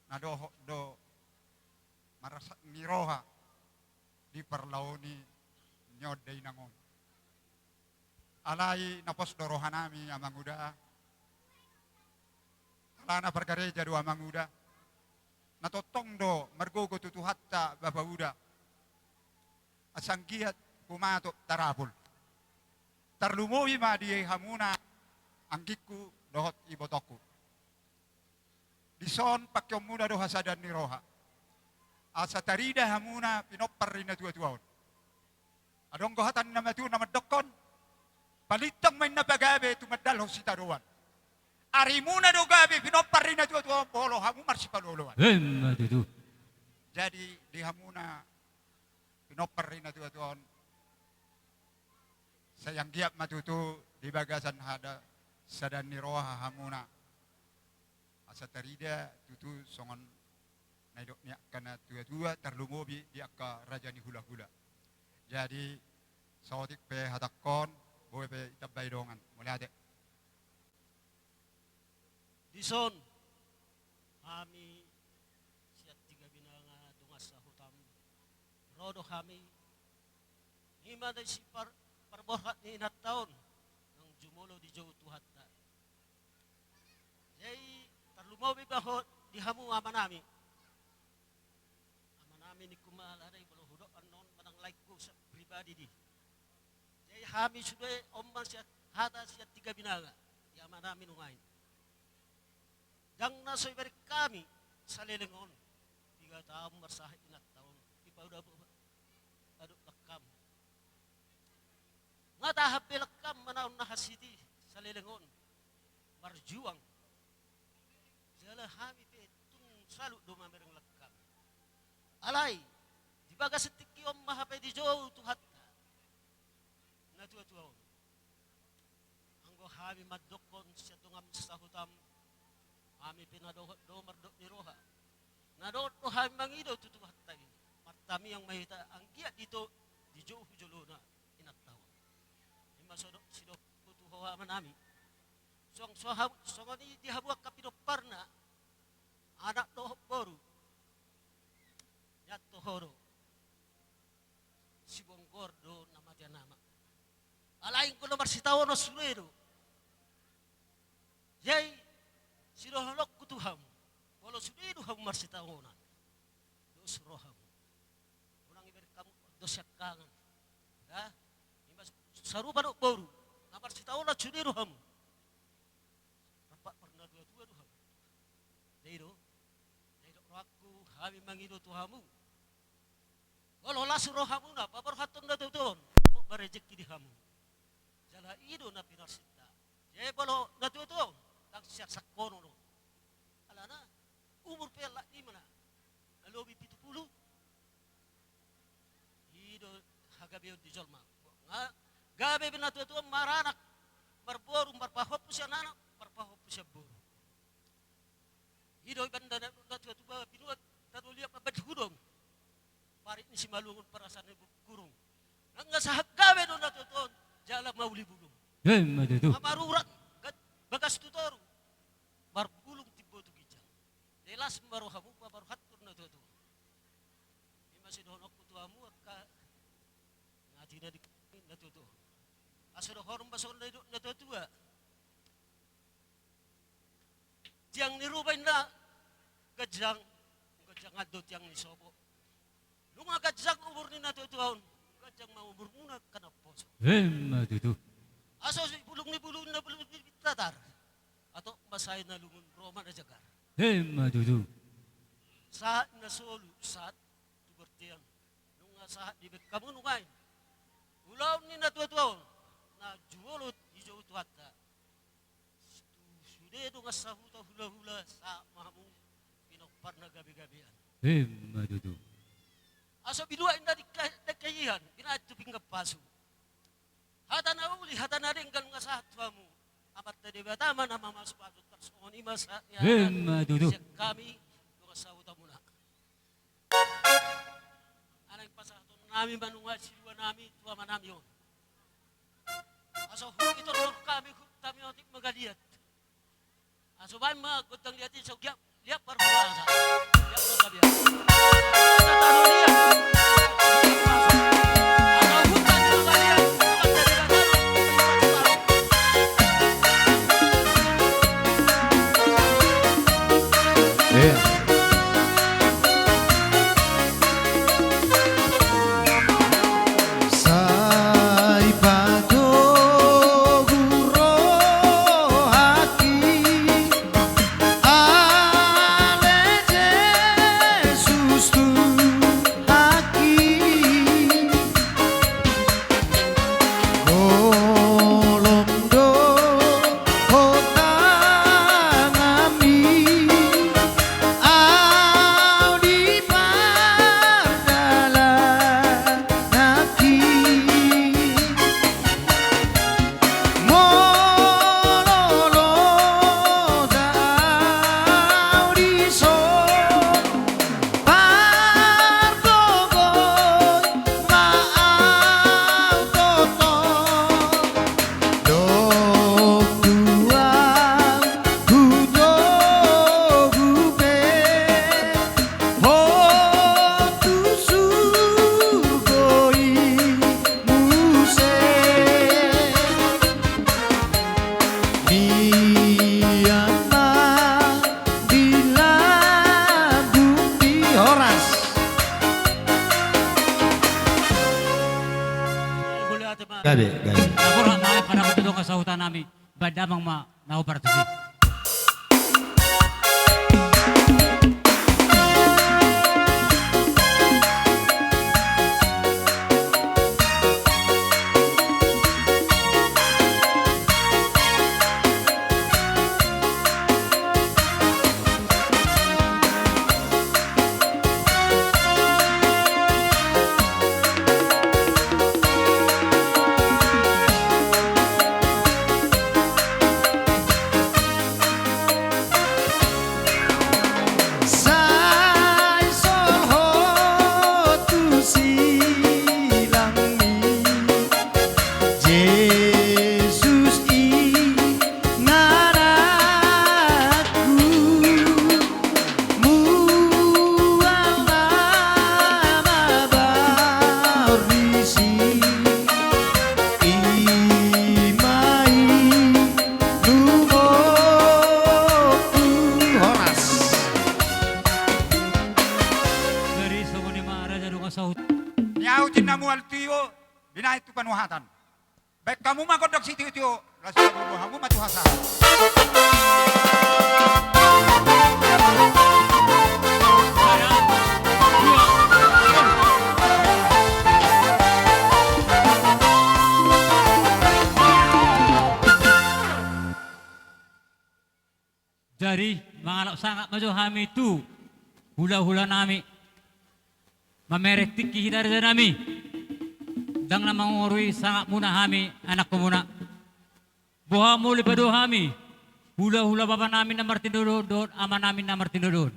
na dohot do marsak ni roha di parlaoni ni on da inang on. Alai na pos do rohanami, amanguda. Alana pargareja do, amanguda. Na tongtong do margogo tu Tuhanta, bapauda. Asa anggiat humatop tarapul. Tarlumobi ma di hamuna anggingku dohot ibotongku. Dison pangkeonmuna do hasadaan ni roha, asa tarida hamuna pinompar ni natua-tua on. Adong do hata ni na matua na mandokkon: Palintang ma inna pagabe tumandalhon sitadoan. Arimuna do gabe pinompar ni natua-tua on, molo hamu marsipaloaloan. Emma tutu. Jadi di hamuna pinompar ni natua-tua on, sai anggiat ma tutu di bagasan hasadaan ni roha hamuna, asa tarida tutu songon na nidok ni angka natua-tua, tarlumobi di angka raja ni hula-hula. Jadi saotik pe hatangkon, boi pe ditambai dongan. Mauliate. Dison hami sian Tiga Binanga, dongan sahutam, ro do hami, ima na sipar-, parborhat ni inanta on, naung jumolo dijou Tuhanta. Jadi tarlumobi ma dohot di hamu amanami. Amanami ningku ma, alai molo hudok annon manang laengku pribadi di. Jadi hami sude on ma sian hata sian Tiga Binanga di amanami nuaeng. Ndang na so ibereng hami saleleng on, piga taon marsahat inanta on, dipauda adong langkam. Nga tahan be langkam manaon na hansit i saleleng on, marjuang. Jala hami pe tung salut do mamereng langkam. Alai di bagasan tingki on ma hape dijou Tuhanta natua-tua on. Anggo hami mandokkon sian dongan sahutam, hami pe na dohot do mardok ni roha. Na dohot do hami mangido tu Tuhanta i, martamiang ma hita anggiat dito dijou hu jolona inanta on. Ima so dok, sidokku tu ho amanami. Song, so ha-, songon i di hamu angka pinomparna, anak dohot boru, nian tu ho do. Sigonggor do na matean ama. Alai anggo na marsitaonon sude do. Jadi sidohononku tu hamu, molo sude do hamu marsitaonon, dos rohamu. Unang dibereng hamu dos siangkangan. Ima sarupa dohot boru na marsitaonon, sude do hamu. Rap parnatua-tua do hamu. Jadi do, jadi didok rohangku hami mangido tu hamu, molo las rohamuna paborhathon natua-tua on, marejeki di hamu. Jala i do na pinarsinta. Jadi molo natua-tua on, ndang siarsangkonon on. Alana umur pe lak ni mana, na lobi pitu pulu. I do hagabeon di jolma. Nga gabe be natua-tua on maranak, marboru, marpahompu sian anak, marpahompu sian boru. I do ibanda na, natua-tua, binuat tano liat mambahen hudon. Parik ni Simalungun, parasaan ni Bungkulu. Nunga sahat gabe do natua-tua on, jala mauli bulung. Ima tutu. Marurat bagas tu toru, marbulung timbo tu ginjang. Jadi las ma rohamu paborhathon natua-tua on. Ima sidohononku tu hamu angka na tinadingkon natua-tua on. Asa dohonon ma songon na nidok natua-tua. Tiang ni ruba inna ganjang, ganjang do tiang ni sopo. Nunga ganjang umur ni natua-tua on, ganjang ma umurmuna angka naposo. Ima tutu. Asa bulung ni bulung inna bulung ni bintatar, atop ma sae na lungun, ro ma na jagar. Ima tutu. Sahat na solu, sahat tu bontean. Nunga sahat dibahen hamu nuaeng ulaon ni natua-tua on, na jumolo dijou Tuhanta. Tu sude dongan sahuta hula-hula, sahat ma hamu pinompar na gabe-gabean. Ima tutu. Asa binuat inna dengke, dengke ihan, binahen tu pinggan pasu. Hata na uli, hata na denggan nunga sahat tu hamu. Amanta Debata ma na mamasu-pasu, tarsongon i ma sahat ni hata. Ima tutu. Sian hami dongan sahutamuna. Alai pasahaton nami ma nuaeng siluanami tu amanami on. Asa huhut itortor hami huhut hami otik ma galiat. Asa baen ma gondang liat i, so giat liat parhobasa. Giat ma gabean. Asa huhut hami ma galiat. Iya. Sai patogu rohangki ale Jesus Tuhanki. Holong do ho tanganmi, au di pardalananki. Molo loja au dison, pargogoi ma au tongtong. Dok Tuhan, hutogu pe ho tu surgo i muse. Mian ma di lambung ni horas. Gabe, gabe. Naborhat ma, eh, pada ketua dongan sahutanami, baen damang ma na hombar tusi. Binahen tu panuhatan. Baen hamu ma gondang sitio-tio, laos paboa hamu ma tu hasahatan. Jadi, mangalap sangap ma jo hami tu hula-hula nami. Mamereng tingki hita raja nami. Ndang na mangorui sangapmuna hami anakkonmuna. Boha molo dipaboa hami hula-hula bapa nami na martinodohon dohot ama nami na martinodohon.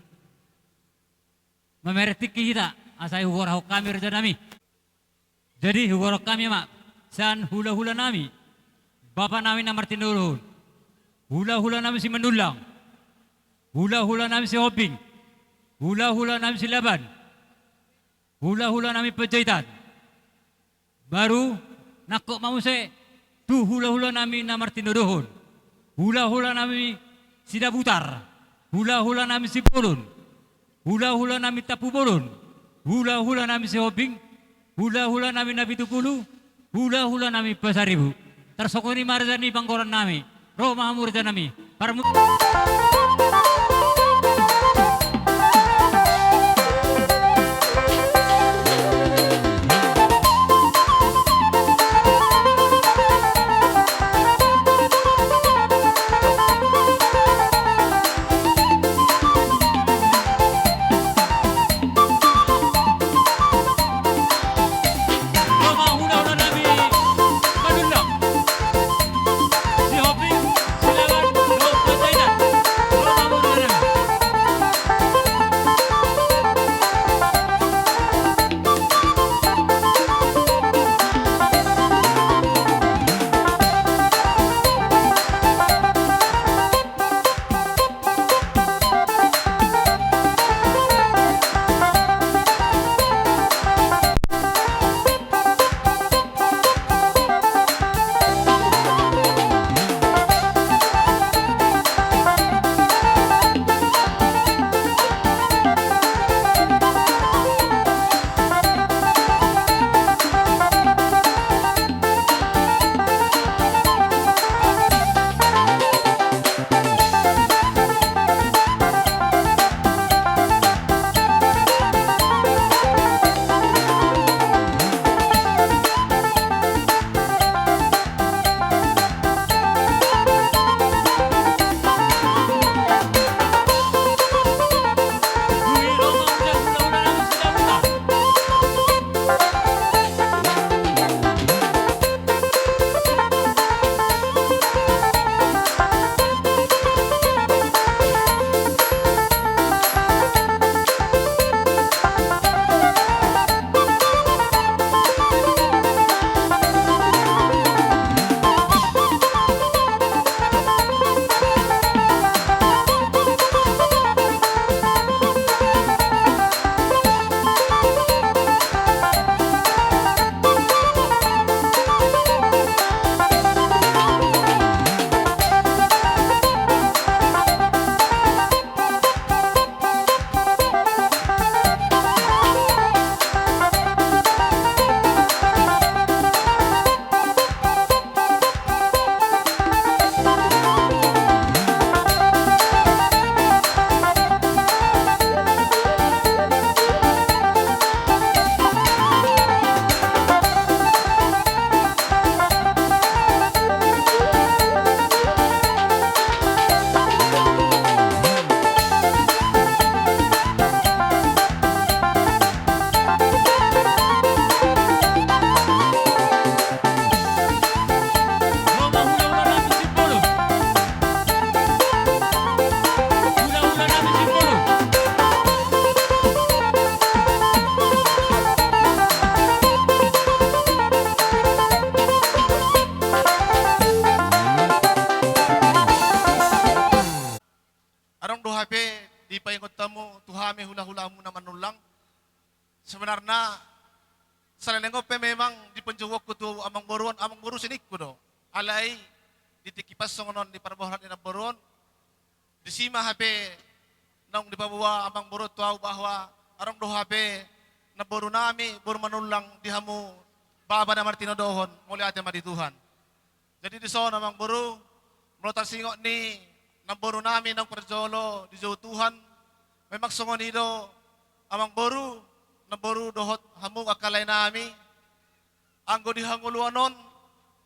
Mamereng tingki hita, asa hugoarhon hami raja nami. Jadi, hugoarhon hami ma sian hula-hula nami, bapa nami na martinodohon, hula-hula nami Simanullang, hula-hula nami Sihombing, hula-hula nami Silaban, hula-hula nami Panjaitan. Baru nangkok ma muse tu hula-hula nami na martinodohon, hula-hula nami Sidabutar, hula-hula nami Simbolon, hula-hula nami Tampubolon, hula-hula nami Sihombing, hula-hula nami Napitupulu, hula-hula nami Pasaribu. Tarsongon i ma raja ni panggoaran nami. Ro ma hamu raja nami. Parmu- Adong do hape dipaingot hamu tu hami hula-hulamu na Manullang. Sebenarna, saleleng on pe memang dipanjouonku tu amangboru on, amangboru siningku do. Alai di tingki pas songon on di parbohal ni namboru on, disi ma hape naung dipaboa amangboru on tu ahu bahwa adong do hape namboru nami boru Manullang di hamu Bapa na martinodohon, mauliate ma di Tuhan. Jadi dison amang boru, molo tarsingot ni namboru nami naung parjolo dijou Tuhan, memang songon i do amang boru, namboru dohot hamu angka lae nami, anggo di hangoluan on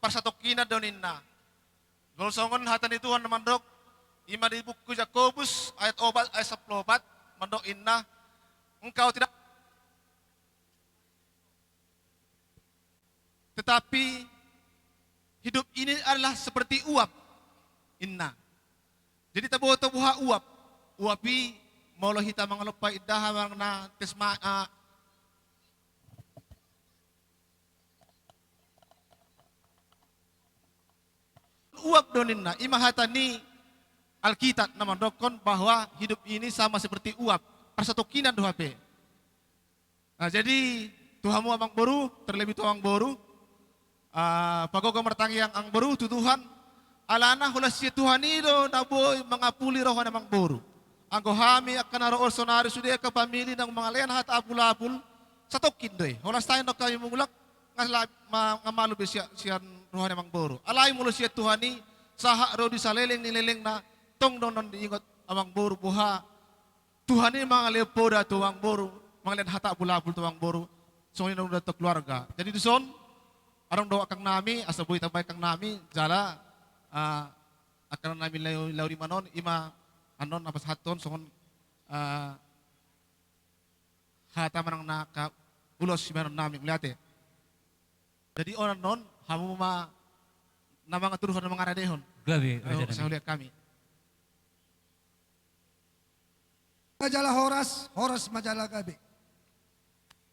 parsatongkinan do ninna. Jolo songon hata ni Tuhan na mandok, ima di buku Jakobus ayat opat, ayat sampulu opat, mandok inna, engkau tidak Tetapi hidup ini adalah seperti uap, inna. Jadi taboto boha uap. Uap i molo hita mangalompa indaha manang na tes ma, ah, uap do ninna. Ima hata ni Alkitab na mandokkon bahwa hidup ini sama seperti uap. Parsatongkinan do hape. Nah, jadi tu hamu amang boru, terlebih tu amang boru, ah, pagogo martangiang amang boru tu Tuhan, alana holan sian Tuhan i do na boi mangapuli roha ni amang boru. Anggo hami angka na ro on sonari sude angka pamili naung mangalean hata apul-apul, satongkin do i. Holan stain do hami mulak, nga la-, ma-, nga malum be sia-, sian roha ni amang boru. Alai molo sian Tuhan i, sahat ro di saleleng ni lelengna, tong do annon diingot amang boru boha Tuhan i mangalean poda tu amang boru, mangalean hata apul-apul tu amang boru, songon i na undang tu keluarga. Jadi dison, adong do angkang nami, asa boi tambai angkang nami, jala, ah, angkang nami lau, lau di manon, ima annon na pasahathon songon, ah, hata manang na ka ulos simanon nami, mauliate. Jadi on annon, hamu ma na mangaturhon na mangaradehon. Gabe, oh, raja nami. Sahulian hami. Jala horas, horas ma jala gabe.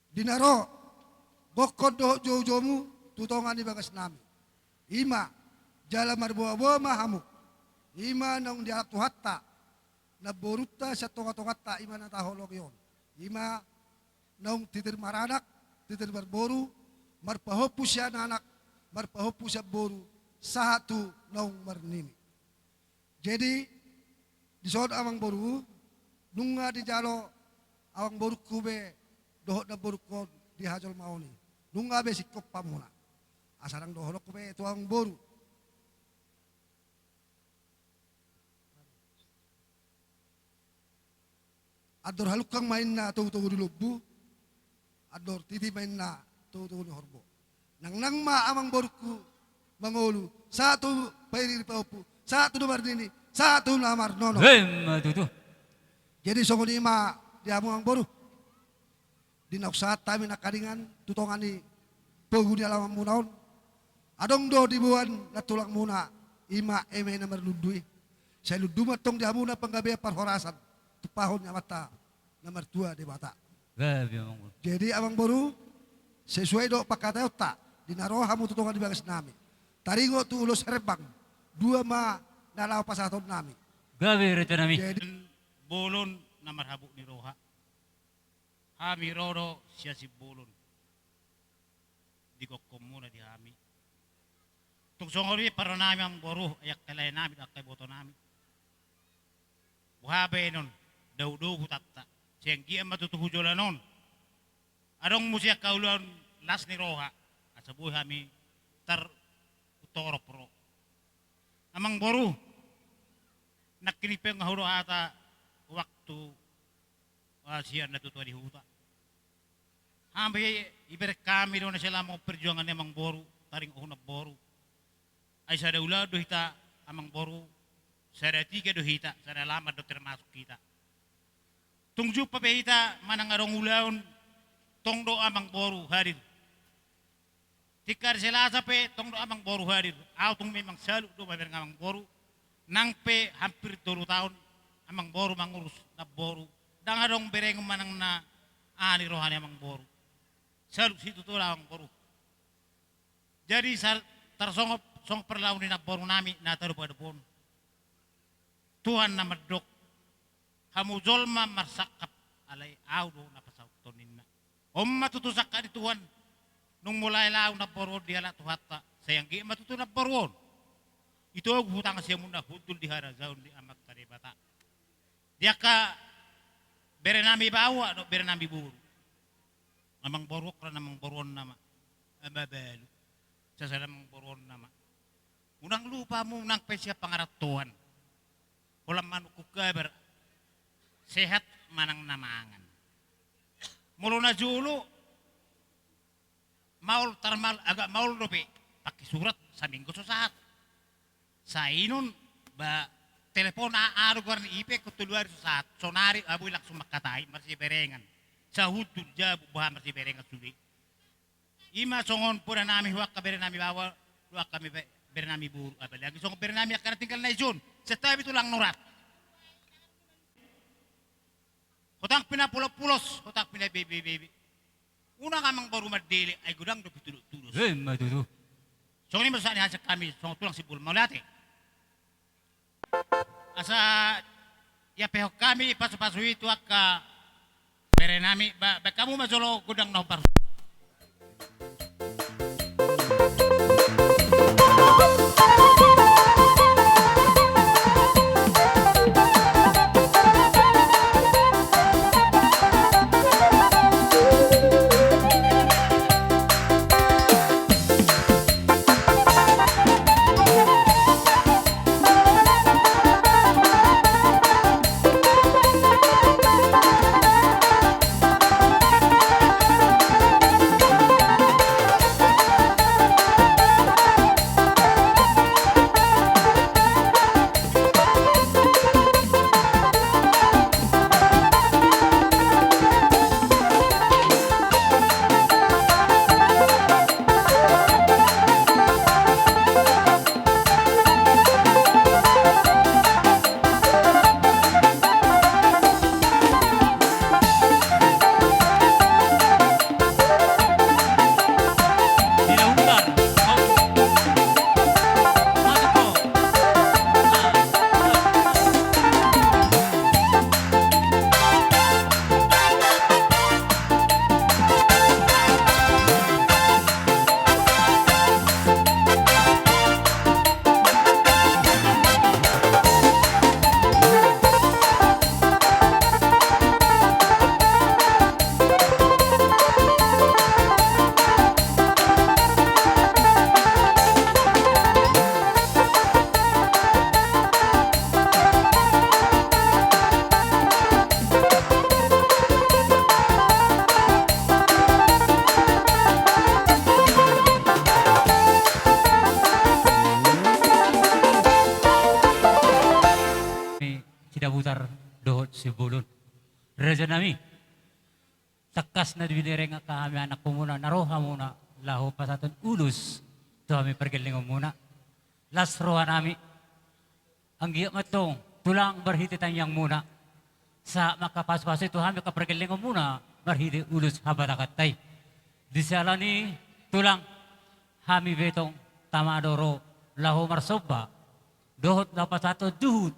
Di na ro gokhon dohot joujoumu tu tonga ni bagas nami. Ima, jala marboaboa ma hamu. Ima naung dialap Tuhanta namborunta sian tongatonganta, ima na taholongi on. Ima naung titir maranak, titir marboru, marpahompu sian anak, marpahompu sian boru, sahat tu naung marnini. Jadi, dison amang boru, nunga dijalo amang borungku be dohot namborungkon di hajolmaon i. Nunga be singkop hamuna. Asa ndang dohononku be tu amang boru. Andor halungkang ma inna togutogu ni lombu, andor titi ma inna togutogu ni horbo. Nangnang ma amang borungku mangolu, sahat tu pairing ni pahompu, sahat tu na marnini, sahat tu na marnono. Emma tutu. Jadi songon i ma di hamu amang boru. Di naung sahat hami nangkiningan tu tonga ni pogu ni alamanmuna on. Adong do diboan nantulangmuna, ima eme na marlundu i. Sai lundu ma antong di hamuna panggabean parhorasan, tumpahon ni Amanta na martua Debata. Gabe, amang boru. Jadi amang boru, sesuai do pangkataionta, di na ro hamu tu tonga ni bagas nami, taringot tu ulos herbang, dua ma na laho pasahaton nami. Gabe, raja nami. Jadi bolon na marhabot ni roha. Hami ro do sian Simbolon. Di gokhonmuna di hami. Tung songon i parro nami amang boru, angka lae nami, angka iboto nami. Boha baenon, daudau hutanta. Sai anggiat ma tutu hu joloan on adong muse angka ulaon las ni roha, asa boi hami tar torop ro. Amang boru, nangkin i pe nga hudok hata waktu, ah, sian na tutua di huta. Hami, ibereng hami do na selama on perjuangan ni amang boru, taringot hu namboru. Ai sada ulaon do hita amang boru, sada tiga do hita, sada alaman do termasuk hita. Tung jumpa pe hita manang adong ulaon, tong do amang boru hadir. Tingki ari Selasa pe tong do amang boru hadir. Au tung memang salut do mamereng amang boru. Nang pe hampir tolu taon amang boru mangurus namboru. Ndang adong bereng manang na aha ni roha ni amang boru. Salut situtu do amang boru. Jadi sar-, tarsongop, songon parlau ni namboru nami na tadopadop on. Tuhan na mandok, hamu jolma marsangkap, alai au do na pasauthon ninna. On ma tutu sangkap ni Tuhan, nung mulai laho namboru on dialap Tuhanta, sai anggiat ma tutu namboru on. Itogu hutang siamunna hundul di harajaon ni Amanta Debata. Di angka bere nami baoa dohot bere nami boru. Amang boru on, amang boru on nama. Mabalu. Sasada amangboru on nama. Unang lupa hamu nang pe sian pangarantoan. Holan manungkun kabar. Sehat manang na mangan. Molo na jolo, maol tarmal, agak maol dope. Pakai surat saminggu so sahat. Sainon, ba, telepon a, a do goarna, i pe ingkon tolu ari so sahat. Sonari, a, boi langsung mangkatai, marsiberengan. Sahundul jabu boha marsiberengan sude. I ma songon poda nami, tu angka bere nami baoa, tu angka be-, bere nami boru, apalagi songon bere nami angka na tinggal na dison, santabi tulang nurat. Hotang pinapulos-pulos, hotang pinabebe-bebe. Unang amangboru mandele, ai godang do pitudos-tudos. Ima tutu. Songon i ma sahat ni hami songon tulang Simbolon, mauliate. Asa diampehon hami pasu-pasu i tu angka bere nami, ba-, baen hamu ma jolo gondang na hombar. Sidabutar dohot Simbolon. Raja nami. Tangkas na dibereng angka hami anakkonmuna, na ro hamuna laho pasahathon ulos tu hami pargellengonmuna. Las roha nami, anggiat ma antong tulang marhite tangiangmuna, sahat ma angka pasupasu i tu hami angka pargellengonmuna marhite ulos habatahanta i. Di siala ni i tulang, hami be antong tama do ro laho marsomba dohot laho pasahathon juhut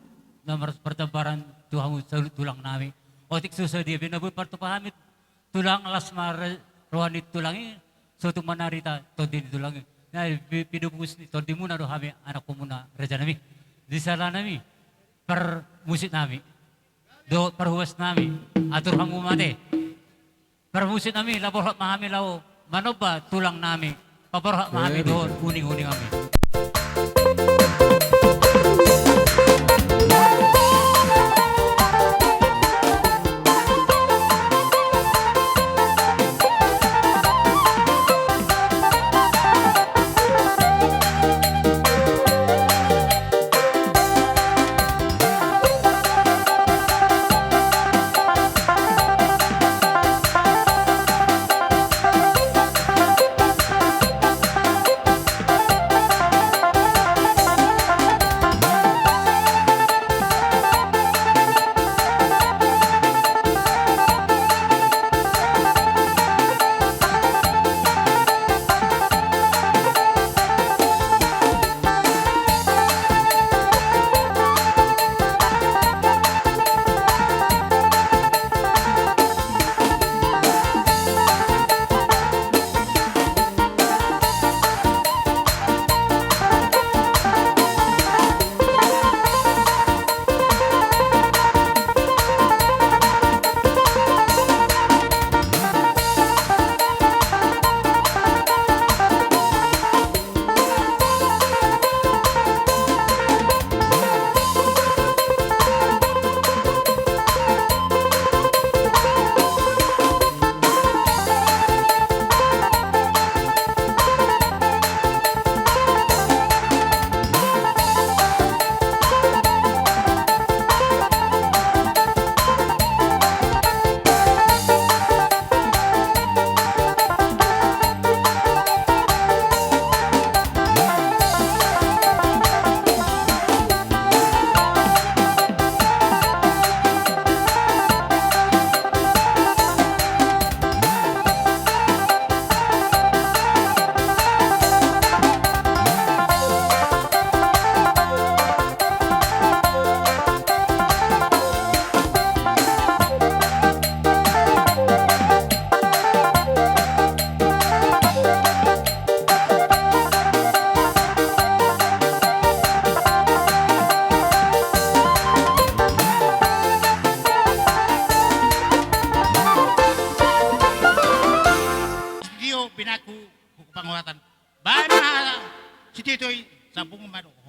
na mar-, marjambaran tu hamu saluhut tulang nami. Otik so sadia be na boi partupa hami tulang, las ma re-, roha ni tulang i, so tung manarita tondi ni tulang i. Na pi-, pinupus ni tondimuna do hami anakkonmuna raja nami. Di siala nami, parmusik nami dohot parhuas nami, atur hamu ma ate. Parmusik nami, laho borhat ma hami laho manomba tulang nami. Paborhat ma hami dohot uning-uning nami.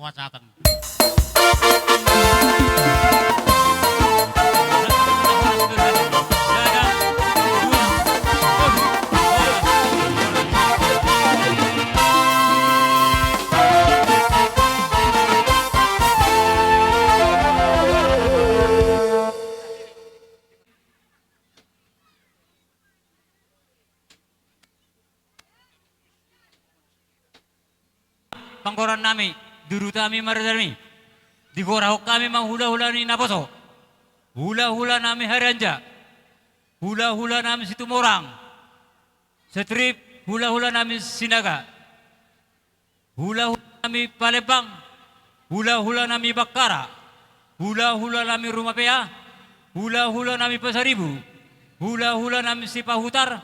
Pasahaton. Panggorannami, durutami mardalanami, digorahon hami ma hulahula ni naposo, hulahulanami Harianja, hulahulanami Situmorang, Setrip, hulahulanami Sinaga, hulahulanami Palembang, hulahulanami Bakkara, hulahulanami Rumapea, hulahulanami Pasaribu, hulahulanami Sipahutar,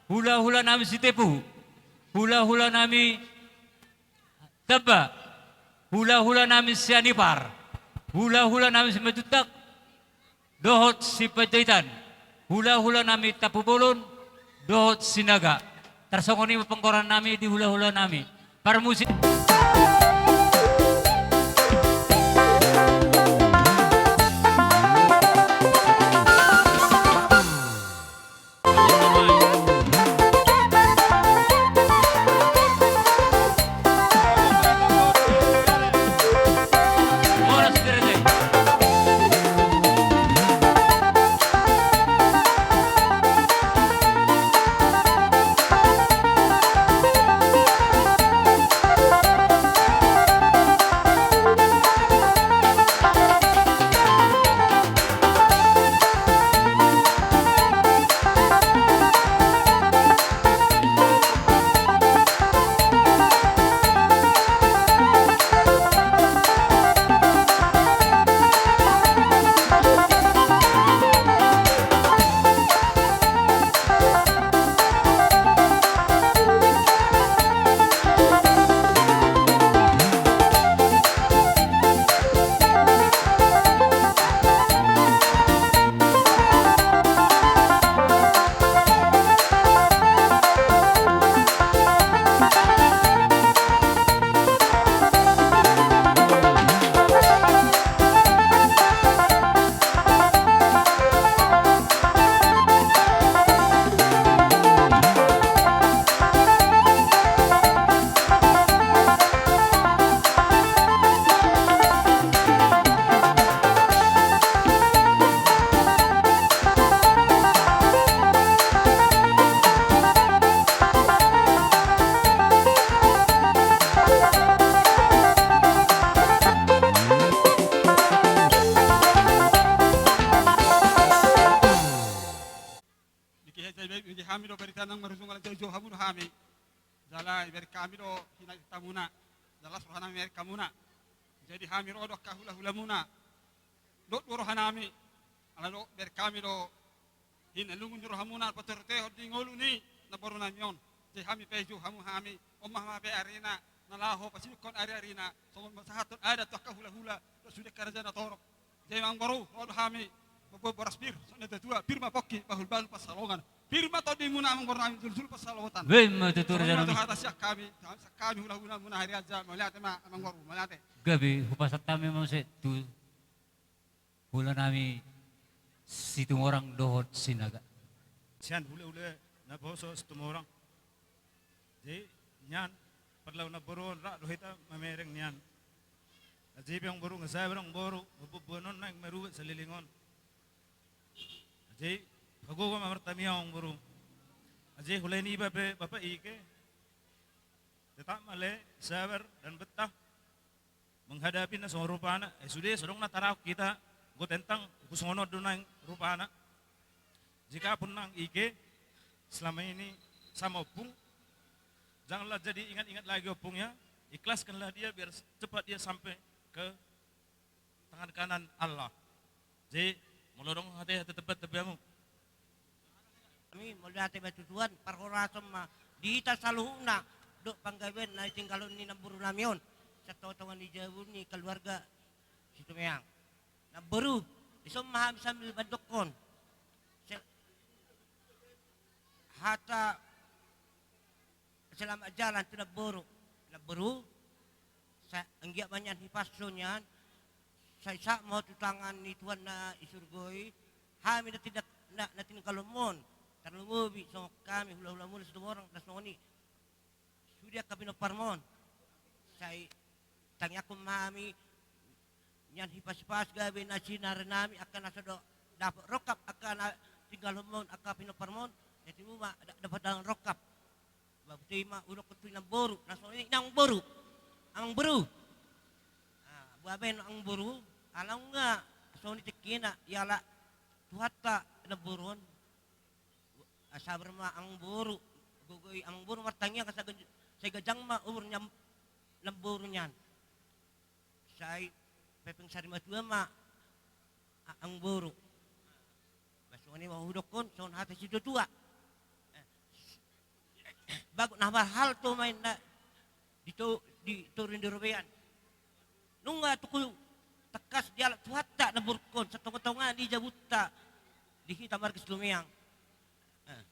hulahulanami Sitepu, hulahulanami Tamba, hulahulanami Sianipar, hulahulanami Simanjuntak, dohot Sipanjaitan, hulahulanami Tampubolon, dohot Sinaga. Tarsongon i ma panggorannami di hulahulanami. Parmusik. Dikehei hami do barita na marujung ala jauhjauh hamu do hami. Jala ibereng hami do hinatamuna. Jala las rohanami ibereng hamuna. Jadi hami ro do angka hulahulamuna. Dok do rohanami. Ala dok ibereng hami do hinalungun ni rohamuna patorotehon di ngolu ni namborunami on. Jadi hami pe jou hamu hami. On ma hami pe arina. Na laho pasidungkon ariarina. Songon pasahathon adat tu angka hulahula. Dohot sude angka raja na torop. Jadi amangboru, ro do hami mamboan boras pir, songon na tuatua, pir ma pongki, bahulbahul pansalongan. Pir ma tondimuna amangborunami, sulusulu pansalongan. Baen ma tutu. Songon i ma rajanami. Tu hata sian hami, sian hami hulahulamuna Harianja, mauliate ma amangboru, mauliate. Gabe, hupasahat hami ma muse tu hulanami Situmorang dohot Sinaga. Sian hulahula naposo Situmorang. Jadi nian, parlau namboru on, rap do hita mamereng nian. Jadi pe amangboru, nga sabar amangboru, mamboan boan on naeng marubat saleleng on. Jadi pagogo ma martamiang amangboru. Jadi hulani bape, Bapak Ike, tetap ma ale sabar dan betah menghadapi na songon rupana. Eh, sude, so adong na tarahon hita, anggo tentang songon on do naeng rupana. Jikapun nang Ike selama ini sama ompung, janganlah jadi ingat-ingat lagi ompungnya, ikhlaskanlah dia biar cepat dia sampai ke tangan kanan Allah. Jadi molo adong hata-hata tepat tapi kamu. Hami mauliate ma tu Tuhan, parhorasan ma di hita saluhutna, dohot panggabean na tinggolhon ni namborunami on, sian tongatonga ni jabu ni keluarga Situmeang. Namboru, dison ma hami sambil mandokkon se-, hata selamat jalan tu namboru. Namboru, Sa-, anggiat ma nian hipas on nian, sai sahat ma ho tu tangan ni Tuhan na di surgo i, hami na tindak, na, na tininggalhonmu on, tarlumobi songon hami hulahulamuna Situmorang, na songon i sude angka pinomparmu on. Sai tangiangkon ma hami nian hipas-hipas gabe na sinarinami, angka na so do-, dapot rongkap angka na tininggalhonmu on, angka pinomparmu on, na tibu ma da-, dapot dalan rongkap. Ba botima hudokkon tu inangboru, na songon i inangboru. Amangboru. Ah, boha baen amangboru, ala nunga songon i tingkina, iala Tuhanta inangboru on. Ah, sabar ma amangboru, gogo i amangboru martangiang, asa ganj-, sai ganjang ma umur ni am-, inangboru nian. Sai pepeng sari matua ma a-, amangboru. Ba songon i ma hudokkon, songon hata situatua. Eh, bagot na marhalto ma inna di to-, di toru ni robean. Nunga tuku tangkas dialap Tuhanta na borungkon, satonga-tonga ni jabunta di hita marga Situmeang. Eh,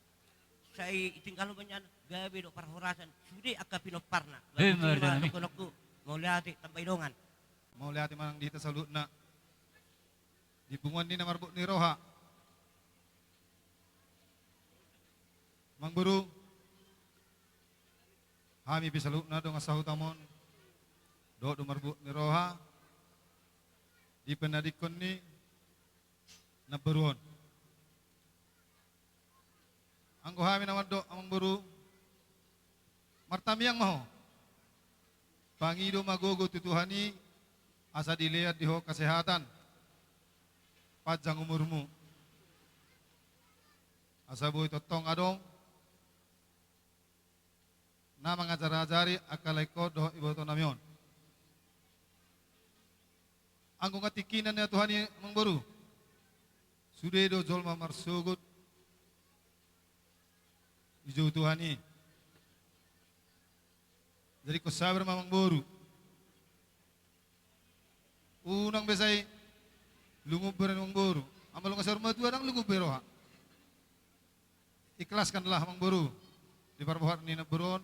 sai tinggal ma nian gabe dohot parhorasan sude angka pinomparna. Bagus. Ima, ima, dohononku, mauliate, tambai dongan. Mauliate ma nang di hita saluhutna. Di punguan ni na marbot ni roha. Amangboru, hami pe saluhutna dongan sahutamon, dohot do marbot ni roha di panadingkon ni inangboru on. Anggo hami na mandok, amangboru, martamiang ma ho. Pangido ma gogo tu Tuhan i, asa dilean di ho kesehatan, panjang umurmu. Asa boi tongtong adong na mangajar-ajari angka laengkon dohot ibotonami on. Anggo nga tingkina, ninna Tuhan i, amangboru, sude do jolma marsogot dijou Tuhan i. Jadi ingkon sabar ma, amangboru. Unang be sai lungun be roha ni amangboru. Amang, molo nga saur matua ndang lungun be roha. Ikhlaskanlah, amangboru, di parbohar ni inangboru on.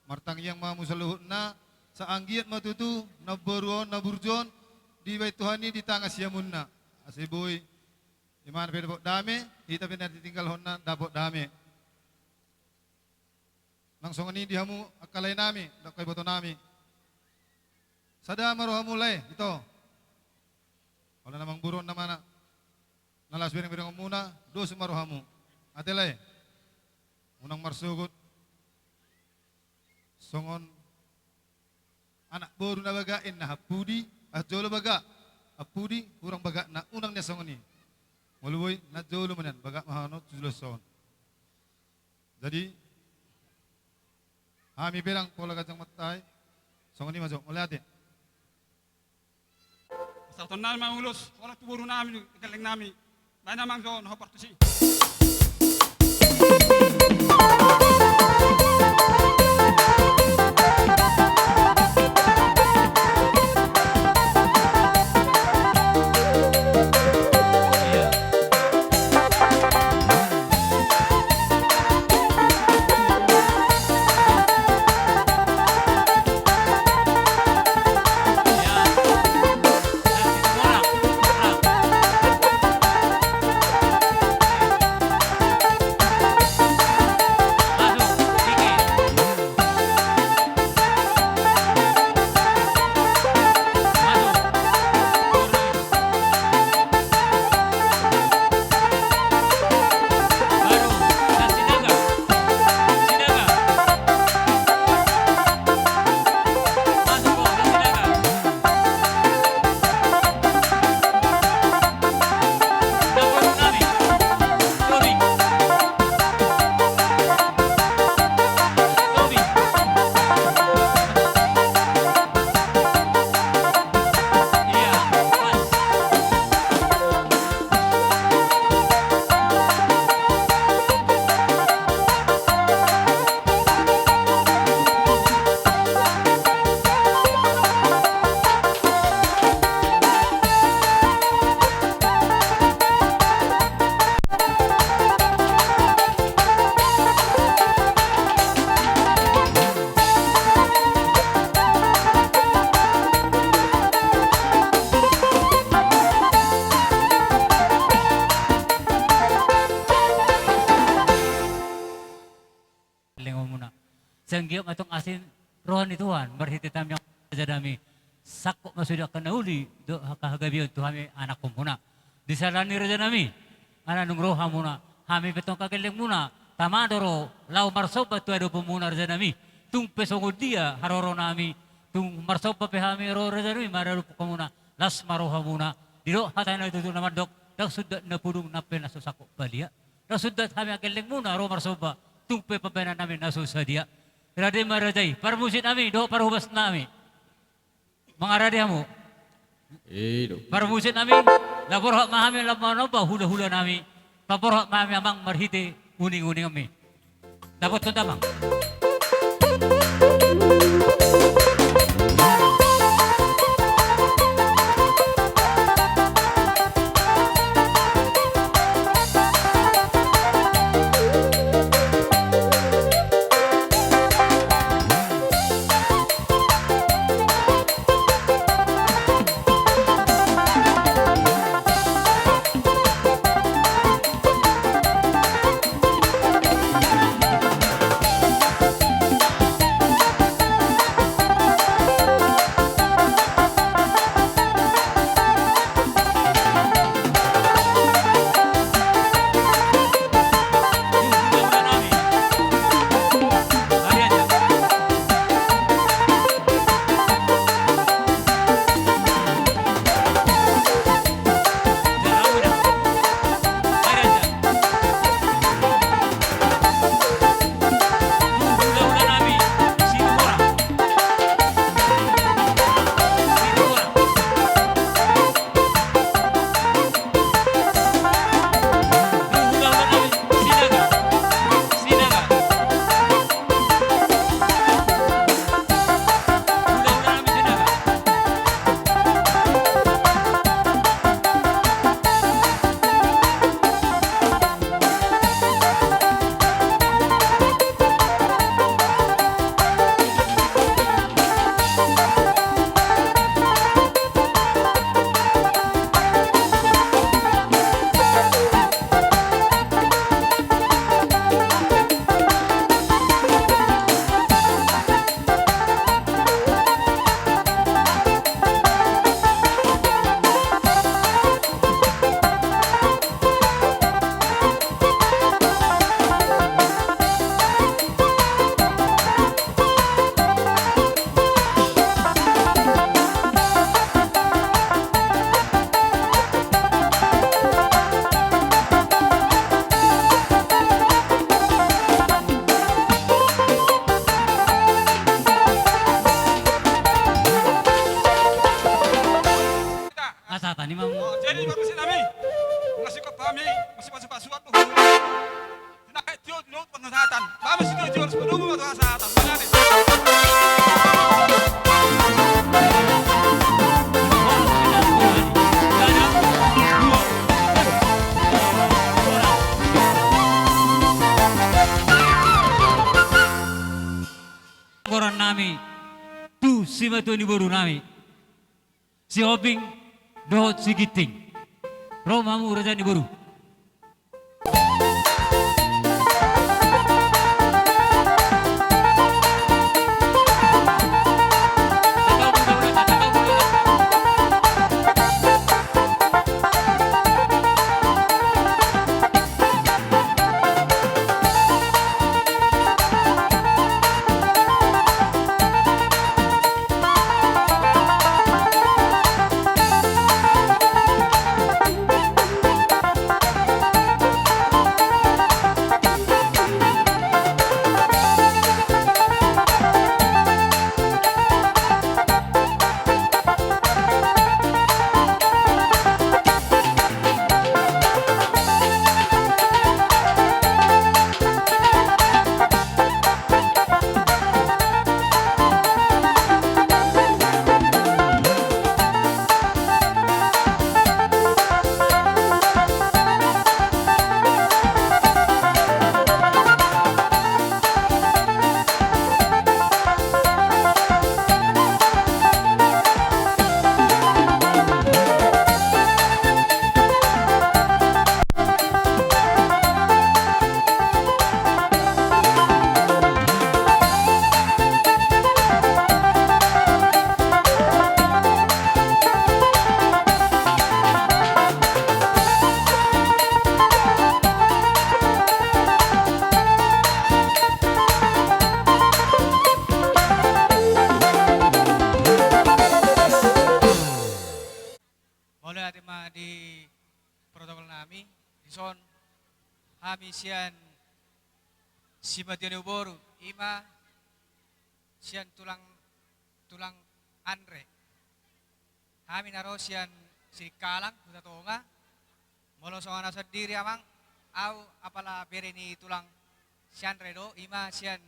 Martangiang ma hamu saluhutna, sai anggiat ma tutu inangboru on na burju on dibaen Tuhan i di tangan siamunna. Asa boi imana pe dapot dame, hita pe na ditinggalhonna dapot dame. Nang songon i di hamu angka laenami dohot angka ibotonami. Sada ma rohamu, lae, ito. Olo, na amangboru on nama na, na laos berengberen muna, dos ma rohamu. Ate, lae. Unang marsogot songon anak boru na bagak, inna, hampudi, ah, jolo bagak, hampudi, hurang bagakna, unang nian songon i. Molo boi, na jolo ma nian, bagak ma hamu tu jolo son. Jadi, hami pe ndang pola ganjang ma tahe. Songon i ma jo, mauliate. Sahuton nami ma ulos, holan tu boru nami, gelleng nami. Baen amang jo, na hombar tusi. Sai anggiat ma tong asi ni roha ni Tuhan marhite tangiang rajanami. Sangkot ma sude angka na uli dohot angka hagabeon tu hami anakkonmuna. Di sala ni rajanami, ala nunga ro hamuna, hami pe tong angka gellengmuna tama do ro laho marsomba tu adopanmuna rajanami. Tung pe songon dia haroronami, tung marsomba pe hami ro rajanami maradophon hamuna. Las ma rohamuna. Didok hata na tutu na mandok, ndang sundat na pudung nang pe na so sangkot balian. Ndang sundat hami angka gellengmuna ro marsomba, tung pe pambahenannami na so sadia. Rade ma raja i, parmusiknami dohot parhobasnami. Mangarade hamu. I do. Parmusiknami, laho borhat ma hami laho manomba hulahulanami. Paborhat ma hami amang marhite uninguningmi. Dapothon damang. Asa tani mam. Oh, jadi baru si nami. Masih kok pahami, masih masuk pasukan tuh. Tinakai tio, tio, penghasatan. Baru si tio, tio, harus menunggu waktu hasatan. Mana nih? Gorannami tu simatua ni borunami. Si Hoping dohot si Ginting. Ro ma hamu raja ni boru. Mauliate ma di protokol nami, dison hami sian simatua ni boru, ima sian tulang, tulang Andre. Hami na ro sian Sidikalang, Huta Tonga. Molo songon au sandiri, amang, au apala bere ni tulang si Andre do, ima sian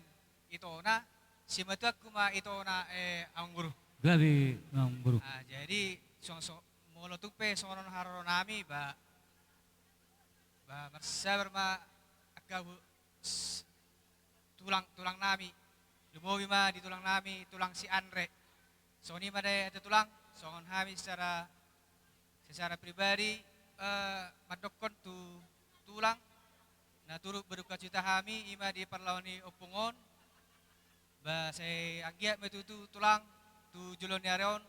Itona, simatuangku ma Itona, eh, amang boru. Gabe, amang boru. Ah, jadi, songon, songon, molo tung pe songon on haroro nami, ba, ba, marsabar ma angka hu-, s-, tulang, tulang nami. Lumobi ma di tulang nami, tulang si Andre. Songon i ma da, ate tulang, songon hami secara, secara pribadi, eh, mandokkon tu tulang na turut berduka cita hami, ima di parlao ni ompung on. Ba, sai anggiat ma tutu tulang tu jolo ni ari on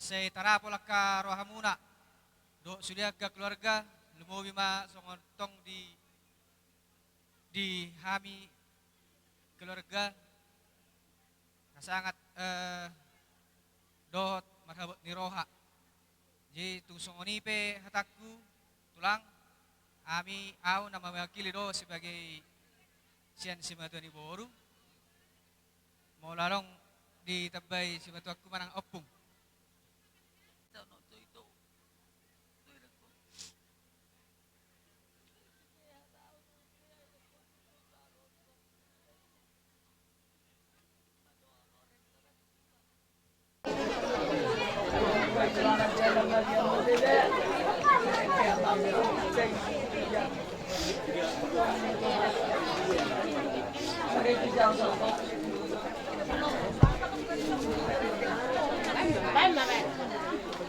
sai tarapul angka rohamuna dohot sude angka keluarga, lumobi ma songon tong di, di hami keluarga na sangat, eh, dohot marhabot ni roha. Jadi, tung songon i pe hatangku, tulang, hami, au na mewakili do sebagai sian simatua ni boru. Molo adong ditambai simatuangku manang ompung.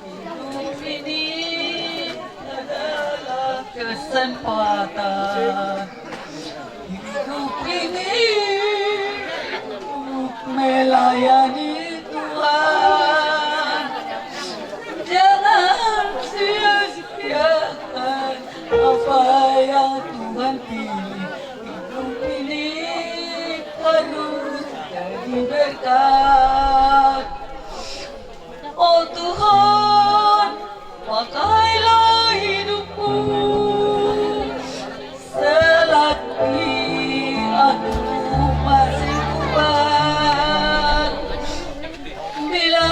Hidup ini adalah kesempatan. Hidup ini untuk melayani Tuhan. Jangan sia-siakan apa yang Tuhan pilih. Hidup ini harus jadi berkat. Oh Tuhan, pakailah hidupku selagi aku masih kuat. Bila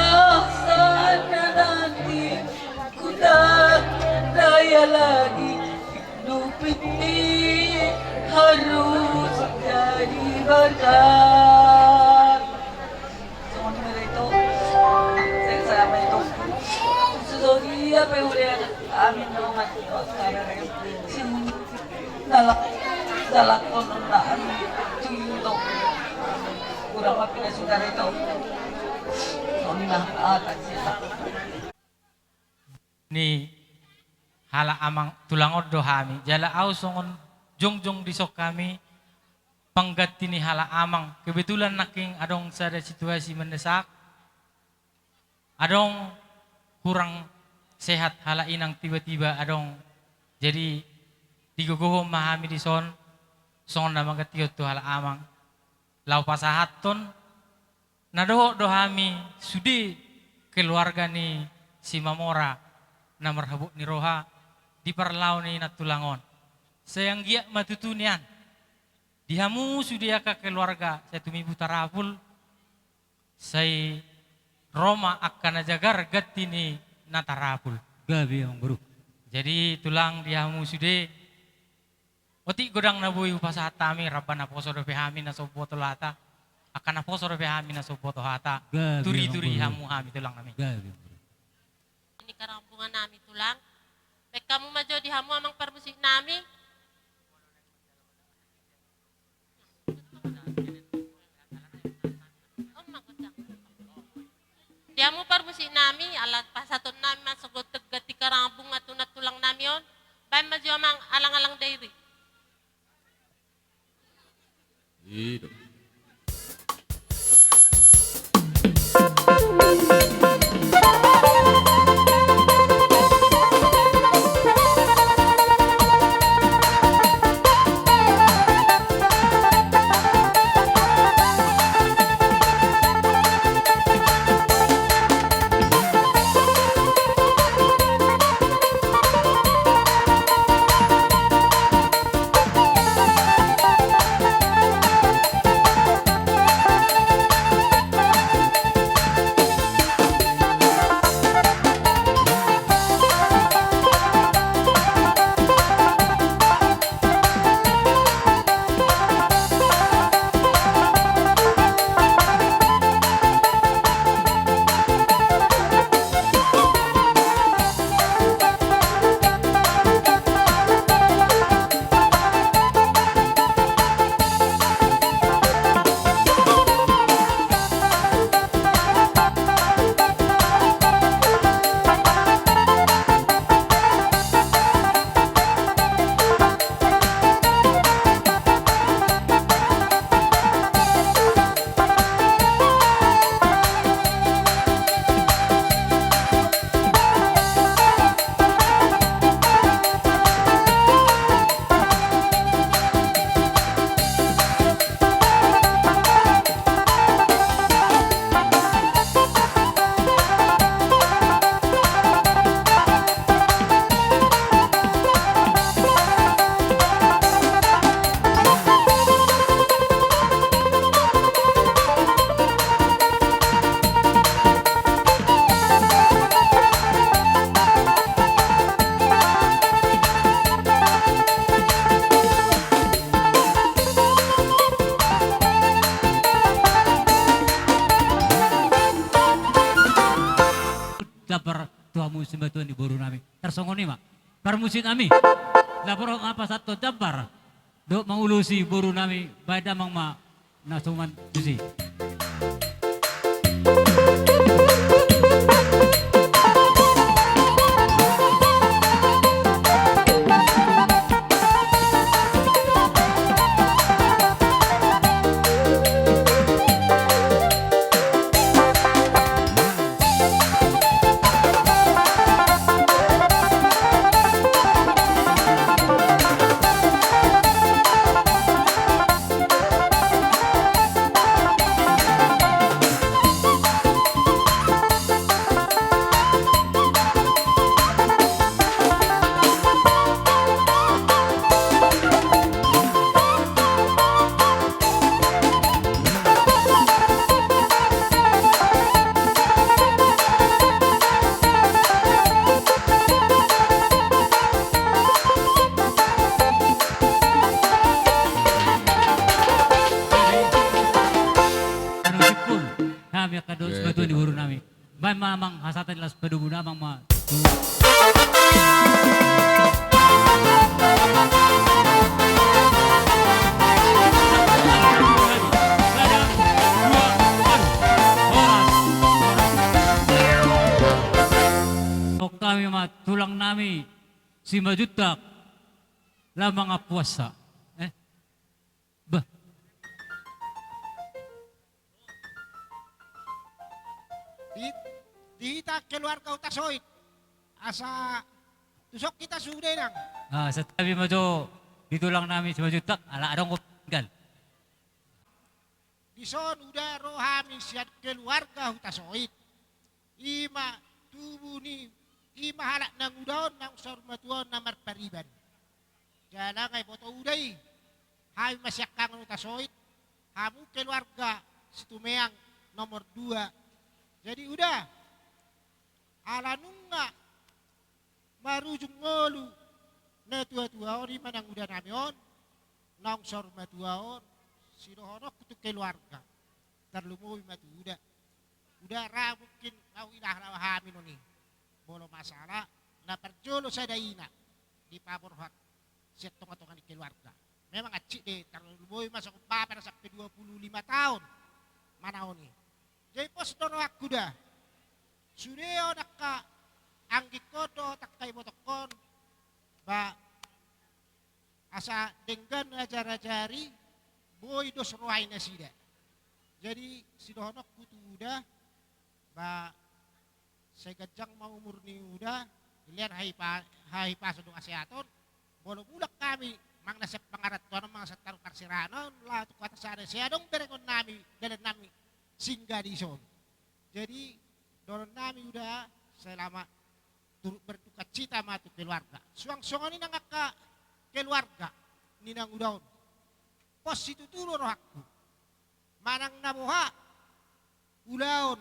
saatnya nanti ku tak daya lagi, hidup ini harus jadi berkat. Songon i ma da, Ito. Sai, sai, Ito. Sude dia pe udah. Amin, no, mati. Sing dalam, dalam konon na, amin. Ito. Kurang apa na sudah, Ito. Songon i ma, ah, tak sisa. Ni halak amang tulang on do hami. Jala au songon jongjong dison hami pangganti ni halak amang. Kebetulan nangkin adong sada situasi mendesak. Adong kurang sehat halak inang tiba-tiba adong. Jadi digogohon ma hami dison songon na manggantihon tu halak amang. Laho pasahathon na dohot do hami sude keluarga ni Simamora na marhabot ni roha di parlao ni nantulang on. Sai anggiat ma tutu nian di hamu sude angka keluarga, sai tumibu tarapul, sai ro ma angka na jagar ganti ni na tarapul. Gabe, amang boru. Jadi tulang, di hamu sude, otik godang na boi hupasahat hami, ramba naposo dope hami na so huboto hata. Angka naposo dope hami na so huboto hata. Gabe, turi-turi, amang boru, hamu hami tulang nami. Gabe, amang boru. Ni karambungan nami tulang. Baen hamu ma jo di hamu amang parmusik nami. Di hamu parmusik nami, ala pasahaton nami ma songon tenggat ni karambungan tu nantulang nami on. Baen ma jo amang Alang-alang Dairi. I do. tu hamu simatuan ni boru nami. Tarsongon i ma parmusik nami. Laporhon ma pasahathon jambar dohot mangulosi boru nami, baen damang ma na suman tusi. Anu simpul, nami angka dohot simatuan ni boru nami. Baen ma amang hasahatan, las padomu damang ma. Tong hami ma tulang nami Simanjuntak, lam mangampuasa. Eh? Bah. Di, di hita keluarga Hutasoit, asa tuson hita sude nang. Ah, santabi ma jo di tulang nami Simanjuntak, ala adong tinggal. Dison Uda, ro hami sian keluarga Hutasoit. I ma tubu ni, i ma halak Nanguda on, naung saur matua on na marpariban. Jala nga diboto Uda i, hami ma siangkangan Hutasoit, hamu keluarga Situmeang nomor dua. Jadi Uda, ala nunga marujung ngolu natuatua on, i ma Nanguda nami on, naung saur matua on, sidohononku tu keluarga, tarlumobi ma tu Uda. Uda, ra mungkin ahu idaha hami non i. Molo masalah na parjolo sada ina dipaborhat sian tongatonga ni keluarga. Memang hansit do i, tarlumobi ma songon bapa na sampe dua puluh lima taon manaon i. Jadi pos do rohangku da. Sude on angka anggingkon dohot angka ibotongkon, ba, asa denggan ajarajari, boi dos roha ni nasida. Jadi sidohononku tu Uda, ba, sai ganjang ma umur ni Uda, dilehon hahipa-, hahipason dohot hasehaton. Molo mulak hami manang na sian pangarantoan on, manang sian taru parserahan on, laho tu kota sana, sai adong berengon nami, dalan nami singgah dison. Jadi dohonon nami Uda, selamat turut berdukacita ma tu keluarga. Suang songon i nang angka keluarga ni Nanguda on, pos situtu do rohangku. Manang na boha ulaon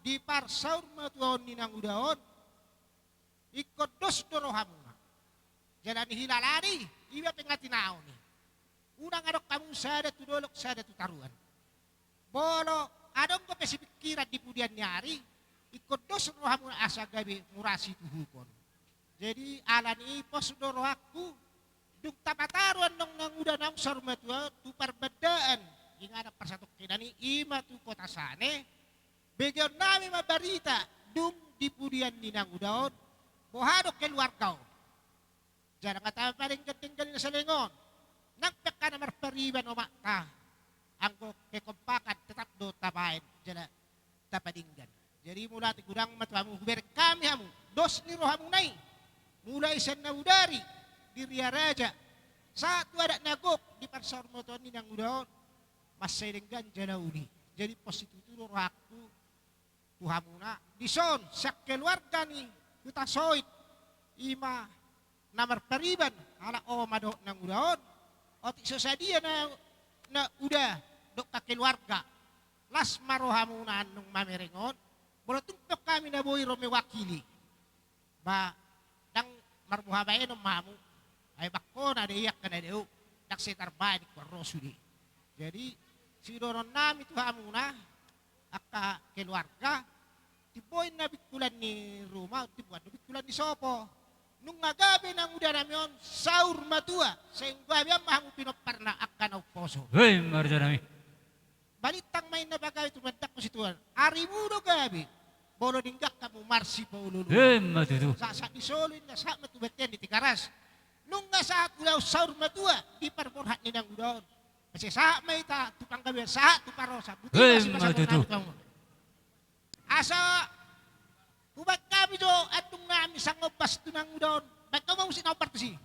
di parsaur matuaon ni Nanguda on, ingkon dos do rohamuna. Jala nihilalani, i ma pengatinaon i. Unang adong hamu sada tu dolok, sada tu taruan. Molo adong dope sipingkiran di pudian ni ari, ingkon dos rohamuna asa gabe mura situhukon. Jadi ala ni i pos do rohangku, dung tapataru annon Nanguda naung saur matua tu parbandaan inganan parsatongkinan i, i ma tu kota Sane, begeon nami ma barita dung di pudian ni Nanguda on, boha do keluarga on. Jala nga tapadenggan-denggan i na saleleng on. Nang pe angka na marpariban omakta, anggo kekompakan tetap do tabaen jala tapadenggan. Jadi mauliate godang ma tu hamu, hubereng hami hamu dos ni rohamuna i, mulai sian na bodari di Ria Raja sahat tu adat na gok di parsaur matuaon ni Nanguda on, mansai denggan jala uli. Jadi pos situtu do rohangku tu hamuna. Dison sian keluarga ni Hutasoit, i ma na marpariban, halak oma dohot Nanguda on, otik so sadia na, na Uda dohot angka keluarga, las ma rohamuna annon mamereng on. Molo tung pe hami na boi ro mewakili, ba, ndang marboha baenon ma hamu. Ai bangkona do i angka na dao, ndang sai tarbaen ingkon ro sude. Jadi sidohonon nami tu hamuna angka keluarga, Timbo inna bingkulan ni ruma, timbo annon bingkulan ni sopo. Nunga gabe nanguda nami on saur matua, sai gabe ma hamu pinomparna angka na umposo. Hei, marja nami. Balintang ma inna pagabe tu mandangkon situan. Arimu do gabe, molo denggan hamu marsipaolooloan. Emma tutu. Sahat-sahat ni solu inna sahat ma tu bontean ni Tigaras. Nunga sahat ulaon saur matua di parborhat ni nanguda on. Asa sahat ma hita tu panggabean, sahat tu parhorasan. Boti ma sipasahat. Emma tutu. Asa hubaen hami jo andung nami sanggombas tu nanguda on. Baen hamu ma musik na hombar tusi.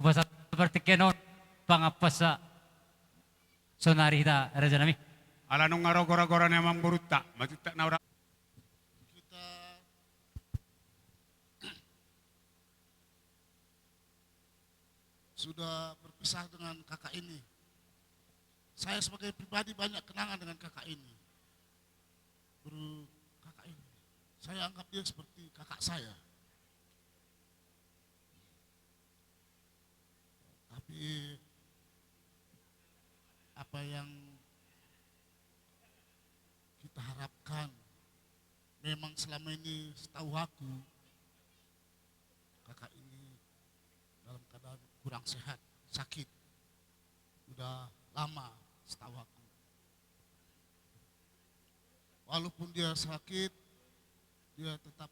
Hupasahat partingkian on pangampuansa sonari hita raja nami. Ala nunga ro gora-gora ni amangborunta, matinta na ora. Kita sudah berpisah dengan kakak ini. Saya sebagai pribadi banyak kenangan dengan kakak ini. Beru-, kakak ini. Saya anggap dia seperti kakak saya. Tapi apa yang kita harapkan, memang selama ini setahu aku, kakak ini dalam keadaan kurang sehat, sakit. Udah lama setahu aku. Walaupun dia sakit, dia tetap,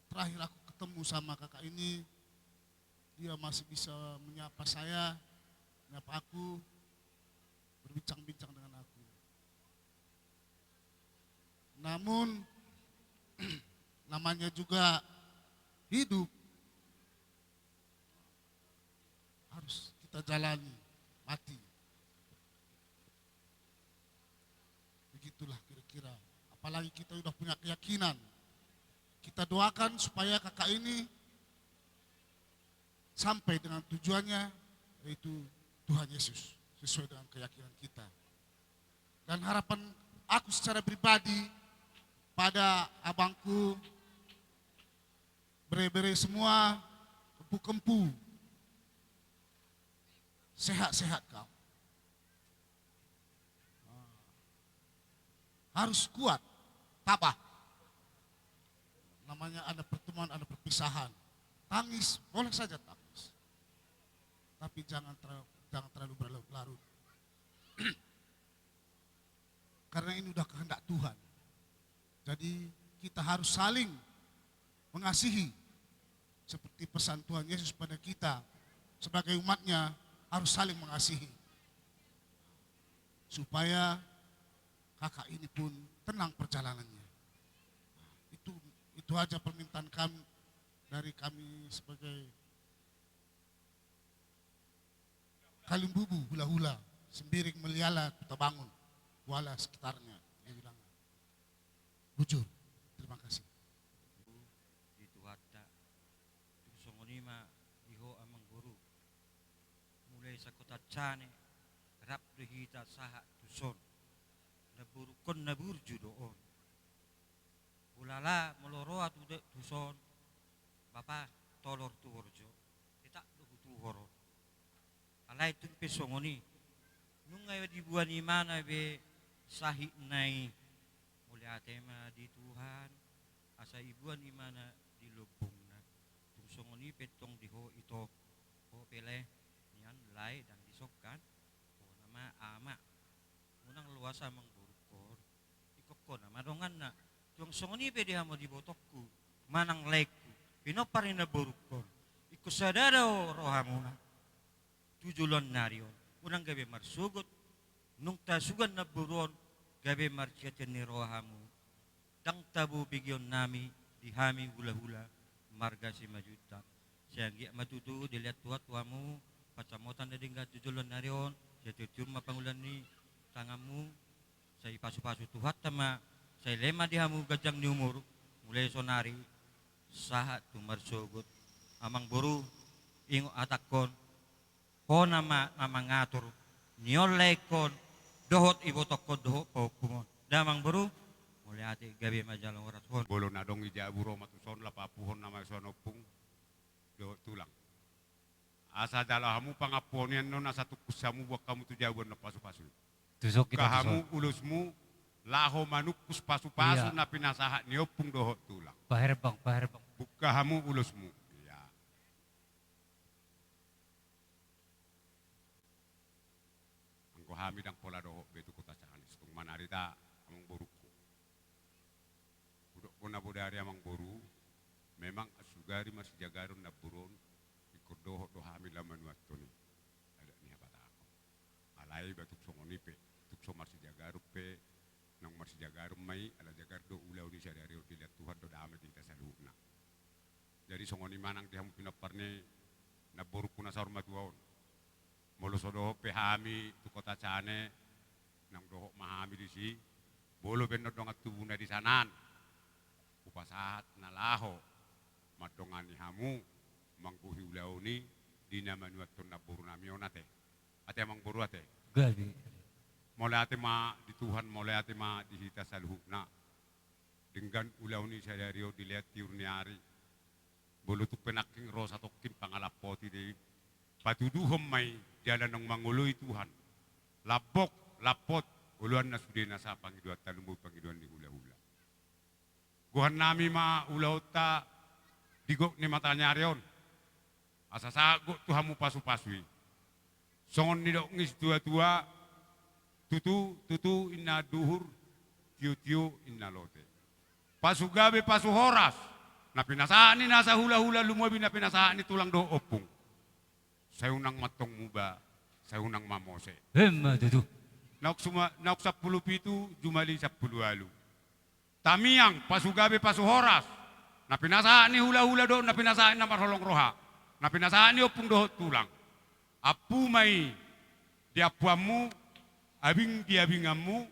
terakhir aku ketemu sama kakak ini, dia masih bisa menyapa saya, menyapa aku, berbincang-bincang dengan aku. Namun, namanya juga hidup, harus kita jalani, mati. Begitulah kira-kira. Apalagi kita udah punya keyakinan. Kita doakan supaya kakak ini sampai dengan tujuannya, yaitu Tuhan Yesus, sesuai dengan keyakinan kita. Dan harapan aku secara pribadi pada abangku, bere-bere semua, empu-empu, sehat-sehat kau. Harus kuat, tabah. Namanya ada pertemuan, ada perpisahan. Tangis, boleh saja tangis. Tapi jangan terlalu, jangan terlalu berlarut-larut. Karena ini udah kehendak Tuhan. Jadi, kita harus saling mengasihi. Seperti pesan Tuhan Yesus pada kita, sebagai umat-Nya, harus saling mengasihi. Supaya kakak ini pun tenang perjalanannya. Itu, itu aja permintaan kami, dari kami sebagai Kalimbubu, Hulahula, Sembiring, Meliala, Kutabangun, Kuala sekitarnya, dia bilang. Bujur. Terima kasih. Di Tuhanta. Tung songon i ma di ho amangboru. Mulai sakotan sane, rap do hita sahat tuson. Namborungkon na burju do on. Ulala molo ro ahu tu da-, tuson, bapa, tolor tu horjo, tetap do hutuhor on. Alai tung pe songon i, nunga diboan imana be sahitna i. Mauliate ma di Tuhan, asa diboan imana di lambungna. Tung songon i pe tong di ho ito, ho pe lae nian lae, ndang dison kan, ho nama ama. Unang loas amangborungkon. Ingkon ho nama donganna. Tung songon i pe di hamu di ibotongku manang laengku, pinompar ni namborungkon. Ingkon sada do rohamuna tu joloan ni ari on. Unang gabe marsogot nunga tasugan namboru on, gabe marsiansian ni roha hamu. Ndang tabo begeonnami di hami hulahula marga Simanjuntak. Sai anggiat ma tutu dilehon Tuhan tu hamu pansamotan na denggan tu joloan ni ari on, sai tiur-tiur ma panguloan ni tanganmu, sai pasupasu Tuhanta ma, sai lehon ma di hamu ganjang ni umur, mulai sonari sahat tu marsogot. Amangboru, ingot hatangkon, ho nama na mangatur, ni on laengkon, dohot ibotongkon, dohot pahompungkon. Da amangboru, mauliate, gabe ma jala horas on. Molo na adong di jabu ro ma tuson, lapapuhon nama suan ompung dohot tulang. Asa jalo hamu pangampuon i annon, asa tungkus hamu, boan hamu tu jabu annon pasupasu i. Tuson hita, bungka hamu tuson ulosmu, laho manungkus pasupasu, iya, na pinasahat ni ompung dohot tulang. Paherbang, paherbang. Bungka hamu ulosmu. Iya. Anggo hami ndang pola dohot be tu Kota Sane, so tung manarita amangborungku. Hudok bona bodari amangboru, memang sugari marsijagaron namboru on, ingkon dohot do hami laho manuathon i, adat ni habatahon. Alai ba tung songon i pe, tung so marsijagaron pe, naung marsijagaron ma i, ala jagar do ulaon i sadari on, dilehon Tuhan do dame di hita saluhutna. Jadi songon i ma nang di hamu pinompar ni namborungku na saur matua on. Molo so dohot pe hami tu Kota Sane, naung dohot ma hami disi, molo pe annon dongan tubuna di sian an, hupasahat na laho mandongani hamu manggohi ulaon i di na manuathon namborunami on, ate. Ate amangboru, ate. Gabe. Mauliate ma di Tuhan, mauliate ma di hita saluhutna. Denggan ulaon i sadari on, dilehon tiur ni ari. Molo tung pe nangkin ro satongkin pangalampoti do i, patuduhon ma i jala naung mangoloi Tuhan. Lambok, lampot, oloan na sude nasa pangidoanta, lumobi pangidoan ni hulahula. Gohannami ma ulaonta di gok ni mataniari on, asa sahat gok tu hamu pasupasu i. Songon nidok ni situatua, tutu, tutu inna duhur, tiotio inna lote. Pasu gabe pasu horas, na pinasahat ni nasa hulahula, lumobi na pinasahat ni tulang dohot ompung. Sai unang ma antong muba, sai unang ma mose. Emma tutu. Naung suma-, naung sampulu pitu, jumali sampulu ualu. Tamiang, pasu gabe pasu horas, na pinasahat ni hulahula dohot na pinasahat ni na marholong roha, na pinasahat ni ompung dohot tulang. Ampu ma i di ampuanmu, abing di abinganmu,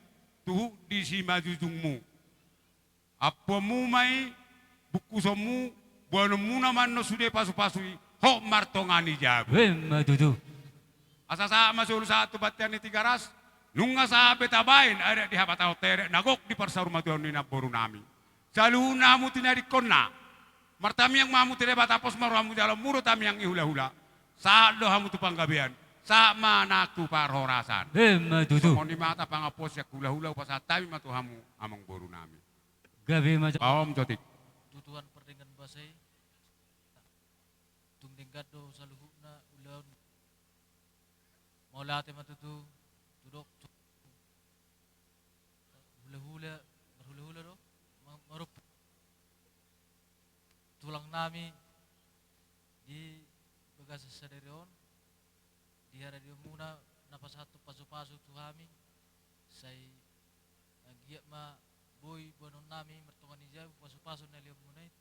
tuhuk di simanjujungmu. Ampuanmu ma i, bungkusonmu, boanonmuna ma annon sude pasupasu i, hot martonga ni jabu. Emma tutu. Asa sahat ma solu sahat tu bontean ni Tigaras, nunga sahat be tabaen adat di habatahonta, adat na gok di parsaurmatuaon ni namborunami. Saluhutna hamu tinadingkonna, martamiang ma hamu tu Debata, pos ma rohamu jala muro tamiang ni hulahula. Sahat do hamu tu panggabean, sahat ma nang tu parhorasan. Emma tutu. Songon i ma hata pangampuon sian hulahula hupasahat hami ma tu hamu amangborunami. Gabe ma. Baom jotik. Tu Tuhan pardenggan basa i, tung denggan do saluhutna ulaon. Mauliate ma tutu, tudok hulahula, marhulahula do, ma-, marompu tulangnami di bagasan sadari on, di haradionmuna na pasahathon pasupasu tu hami, sai anggiat ma boi boanonnami martonga ni jabu pasupasu na lehonmuna i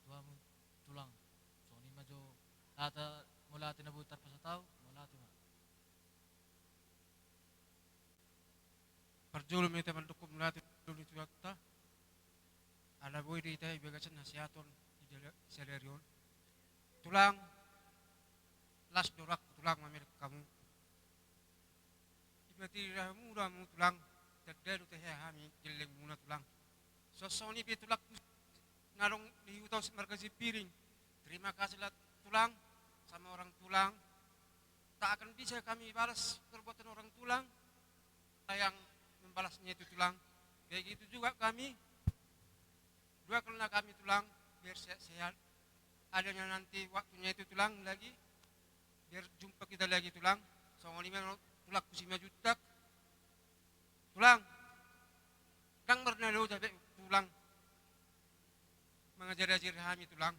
tu hamu tulang. Songon i ma jo hata, mauliate na boi tarpasatau, mauliate ma. Parjolo ma hita mandok mauliate tu Tuhanta, ala boi do hita di bagasan hasehaton di jala-, sadari on. Tulang, las do rohangku tulang mamereng hamu. Dipatiri rohamu do hamu tulang, tanda do tahe hami gellengmuna tulang. Songon i pe tulangku na adong di huta marga Sipiring. Terima kasih lah tulang, sama orang tulang. Tak akan bisa kami balas perbuatan orang tulang, yang membalasnya itu tulang. Begitu juga kami, doakanlah kami tulang, biar sehat-sehat. Adanya nanti waktunya itu tulang lagi, biar jumpa kita lagi tulang. Songon i ma, tulangku Simanjuntak. Tulang, ndang marnaloja be tulang mangajari-ajari hami tulang.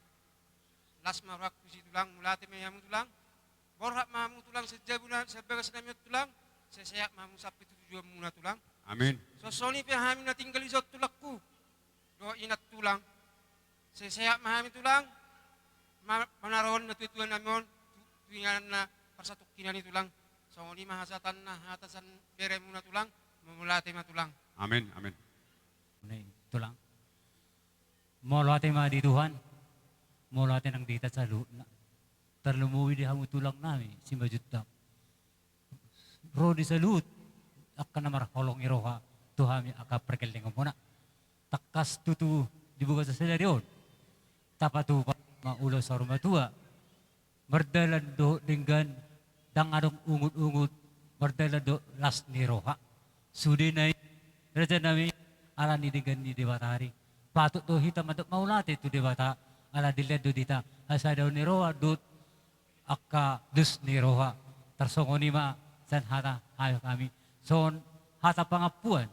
Las ma rohangku tusi tulang, mauliate ma di hamu tulang. Borhat ma hamu tulang sian jabu na, sian bagas nami on tulang. Sai sehat ma hamu sampe tu tujuanmuna tulang. Amin. Songon i pe hami na tinggal di son tulangku dohot inang tulang. Sai sehat ma hami tulang. Ma-, manarohon na tuatua nami on tu, tu inganan na parsatongkinan i tulang. Songon i ma hasahatanna hata sian beremuna tulang. Mauliate ma tulang. Amin, amin. Ni tulang. Mauliate ma di Tuhan. Mauliate nang di hita saluhutna. Tarlumobi di hamu tulang nami Simanjuntak. Ro di saluhut angka na marholong ni roha tu hami angka pargellengonmuna. Tangkas tutu di bagasan sadari on tapatupa ma ulos saur matua. Mardalan dohot denggan, ndang adong ungut-ungut, mardalan dohot las ni roha. Sudena i, raja nami, ala ni denggan ni Debata ari. Patut do hita mandok mauliate tu Debata, ala dilean do di hita hasadaon ni roha dohot angka dos ni roha. Tarsongon i ma sian hata hami, songon hata pangampuan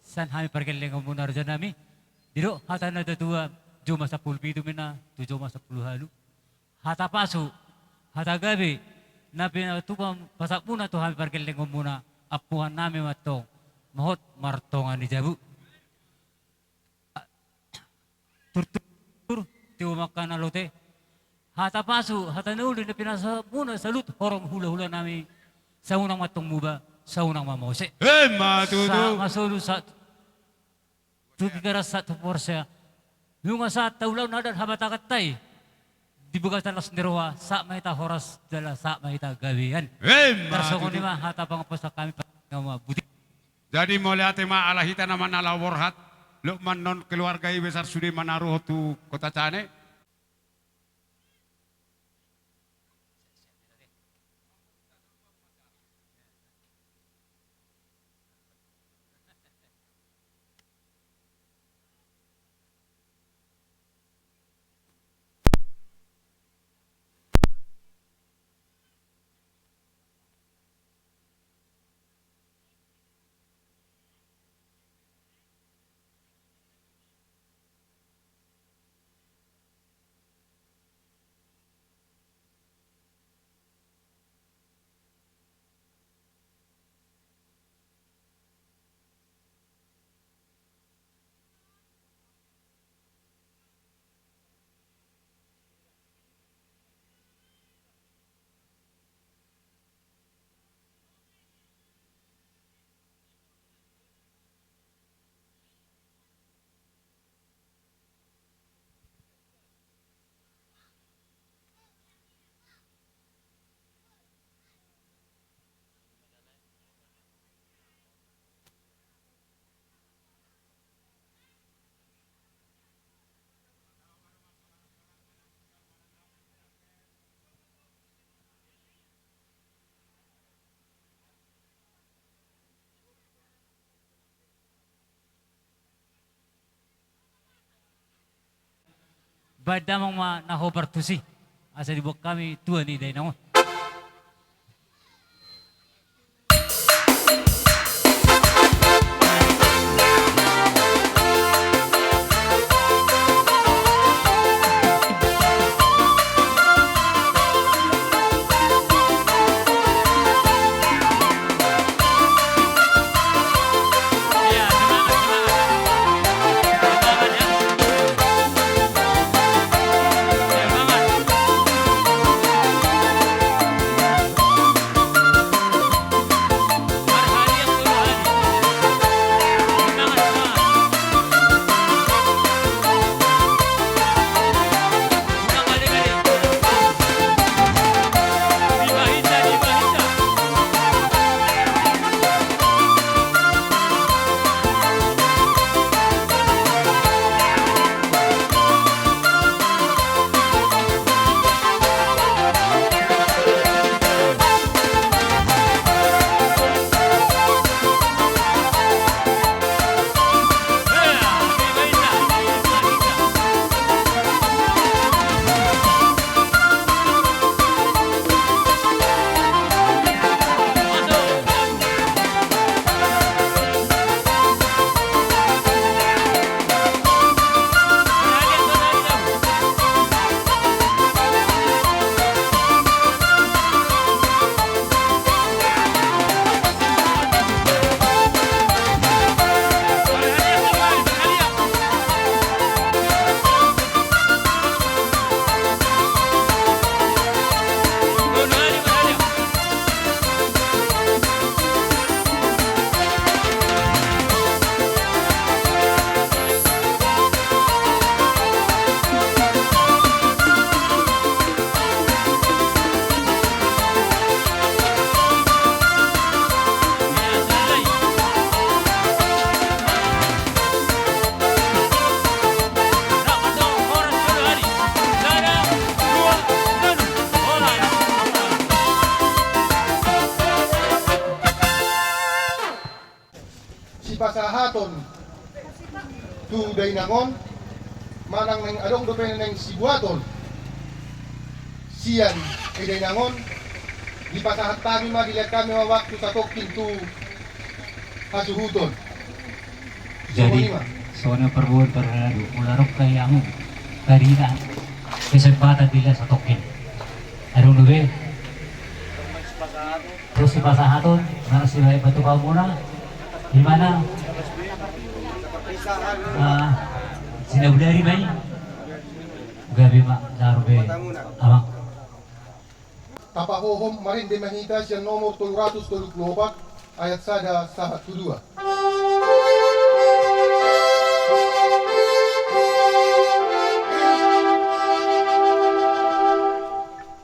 sian hami pargellengonmuna raja nami. Didok hata na tatua, joma sampulu pitu ma inna tu joma sampulu ualu. Hata pasu, hata gabe, na pinatupa pasahatmuna tu hami pargellengonmuna, ampuan nami ma antong, mahot martonga ni jabu. Turtur, tibu ma angka na lote. Hata pasu, hata na uli na pinasahatmuna saluhut horong hulahula nami. Sai unang ma antong muba, sai unang ma mose. Emma tutu. Sahat ma solu, sahat tu Tigaras, sahat tu Porsea. Nunga sahat taulahon adat habatahonta i. Di bagasan las ni roha, sahat ma hita horas, jala sahat ma hita gabean. Emma tutu. Tarsongon i ma hata pangampuan sian hami, pargellengonmuna, boti. Jadi mauliate ma ala hita nama na laho borhat, Lukman dohot keluarga i, besar sude manaruhon tu Kota Cane. Baen damang ma na hombar tusi, asa diboan hami tua ni dainang on. tu dainang on, manang naeng adong dope naeng sibuaton sian dainang on, dipasahat hami ma, dilehon hami ma waktu satongkin tu hasuhuton. Jadi, songon i ma. Songon i ma parboru parhalado, molo adong pe hamu tarida kesempatan dilehon satongkin. Adong dope? Terus sipasahaton, mana si baik bantu kamu na? Di mana? Ah, sinabudari mai. Gabe ma, daru be. Abang. Tapahohom marende ma hita sian nomor tolu ratus tolu pulu opat, ayat sada sahat tu dua.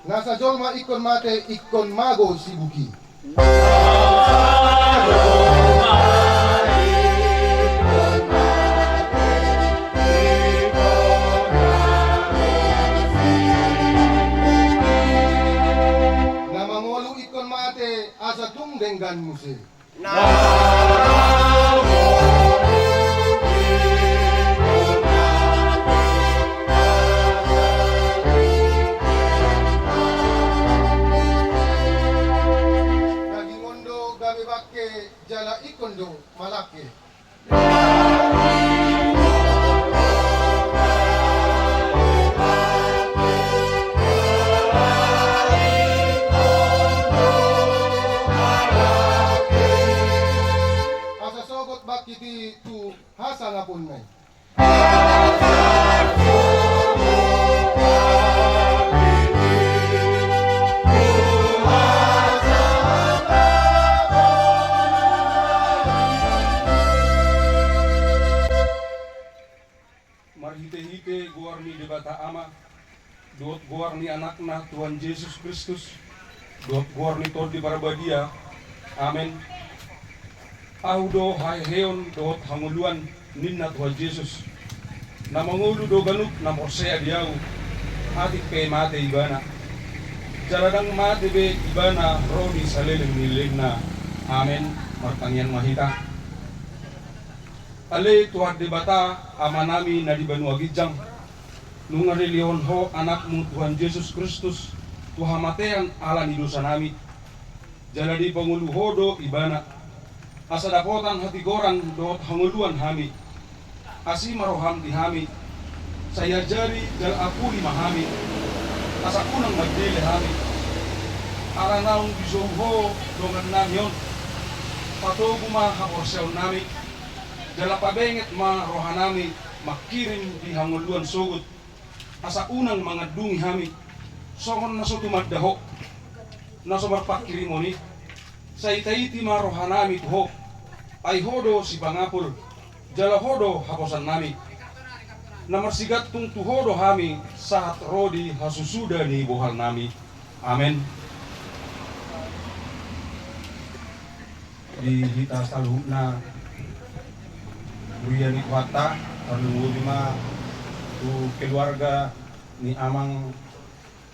Nasa jolma ingkon mate, ingkon mago sibuki. Na mangolu ingkon mate, asa tung denggan muse. Na daging on do gabe bangke, jala ingkon do malangke. Asa sogot bangkit i tu hasangaponna i. Marhitehite goar ni Debata Ama, dohot goar ni Anakna Tuhan Jesus Kristus, dohot goar ni Tondi Parbadia. Amen. Ahu do haheheon dohot hangoluan, ninna Tuhan Jesus. Na mangolu do ganup na porsea di Ahu, atik pe mate ibana. Jala ndang mate be ibana ro di saleleng ni lelengna. Amen. Martangiang ma hita. Ale Tuhan Debata, Amanami na di banua ginjang, nunga dilehon Ho Anakmu Tuhan Jesus Kristus tu hamatean ala ni dosanami. Jala dipangolu Ho do ibana, asa dapotan hatigoran dohot hangoluan hami. Asi ma roham di hami, sai ajari jala apuli ma hami, asa unang mandele hami. Ala naung dijou Ho dongannami on, patogu ma haporseaonnami, jala pabenget ma rohanami mangkirim di hangoluan sogot, asa unang mangandungi hami, songon na so tumanda Ho, na so marpangkirimon i. Sai taiti ma rohanami tu Ho, ai Ho do sipangapul, jala Ho do haposannami. Na marsigantung tu Ho do hami sahat ro di hasusuda ni bohalnami. Amen. Di hita saluhutna huria ni Tuhanta, tarlumobi ma tu keluarga ni Amang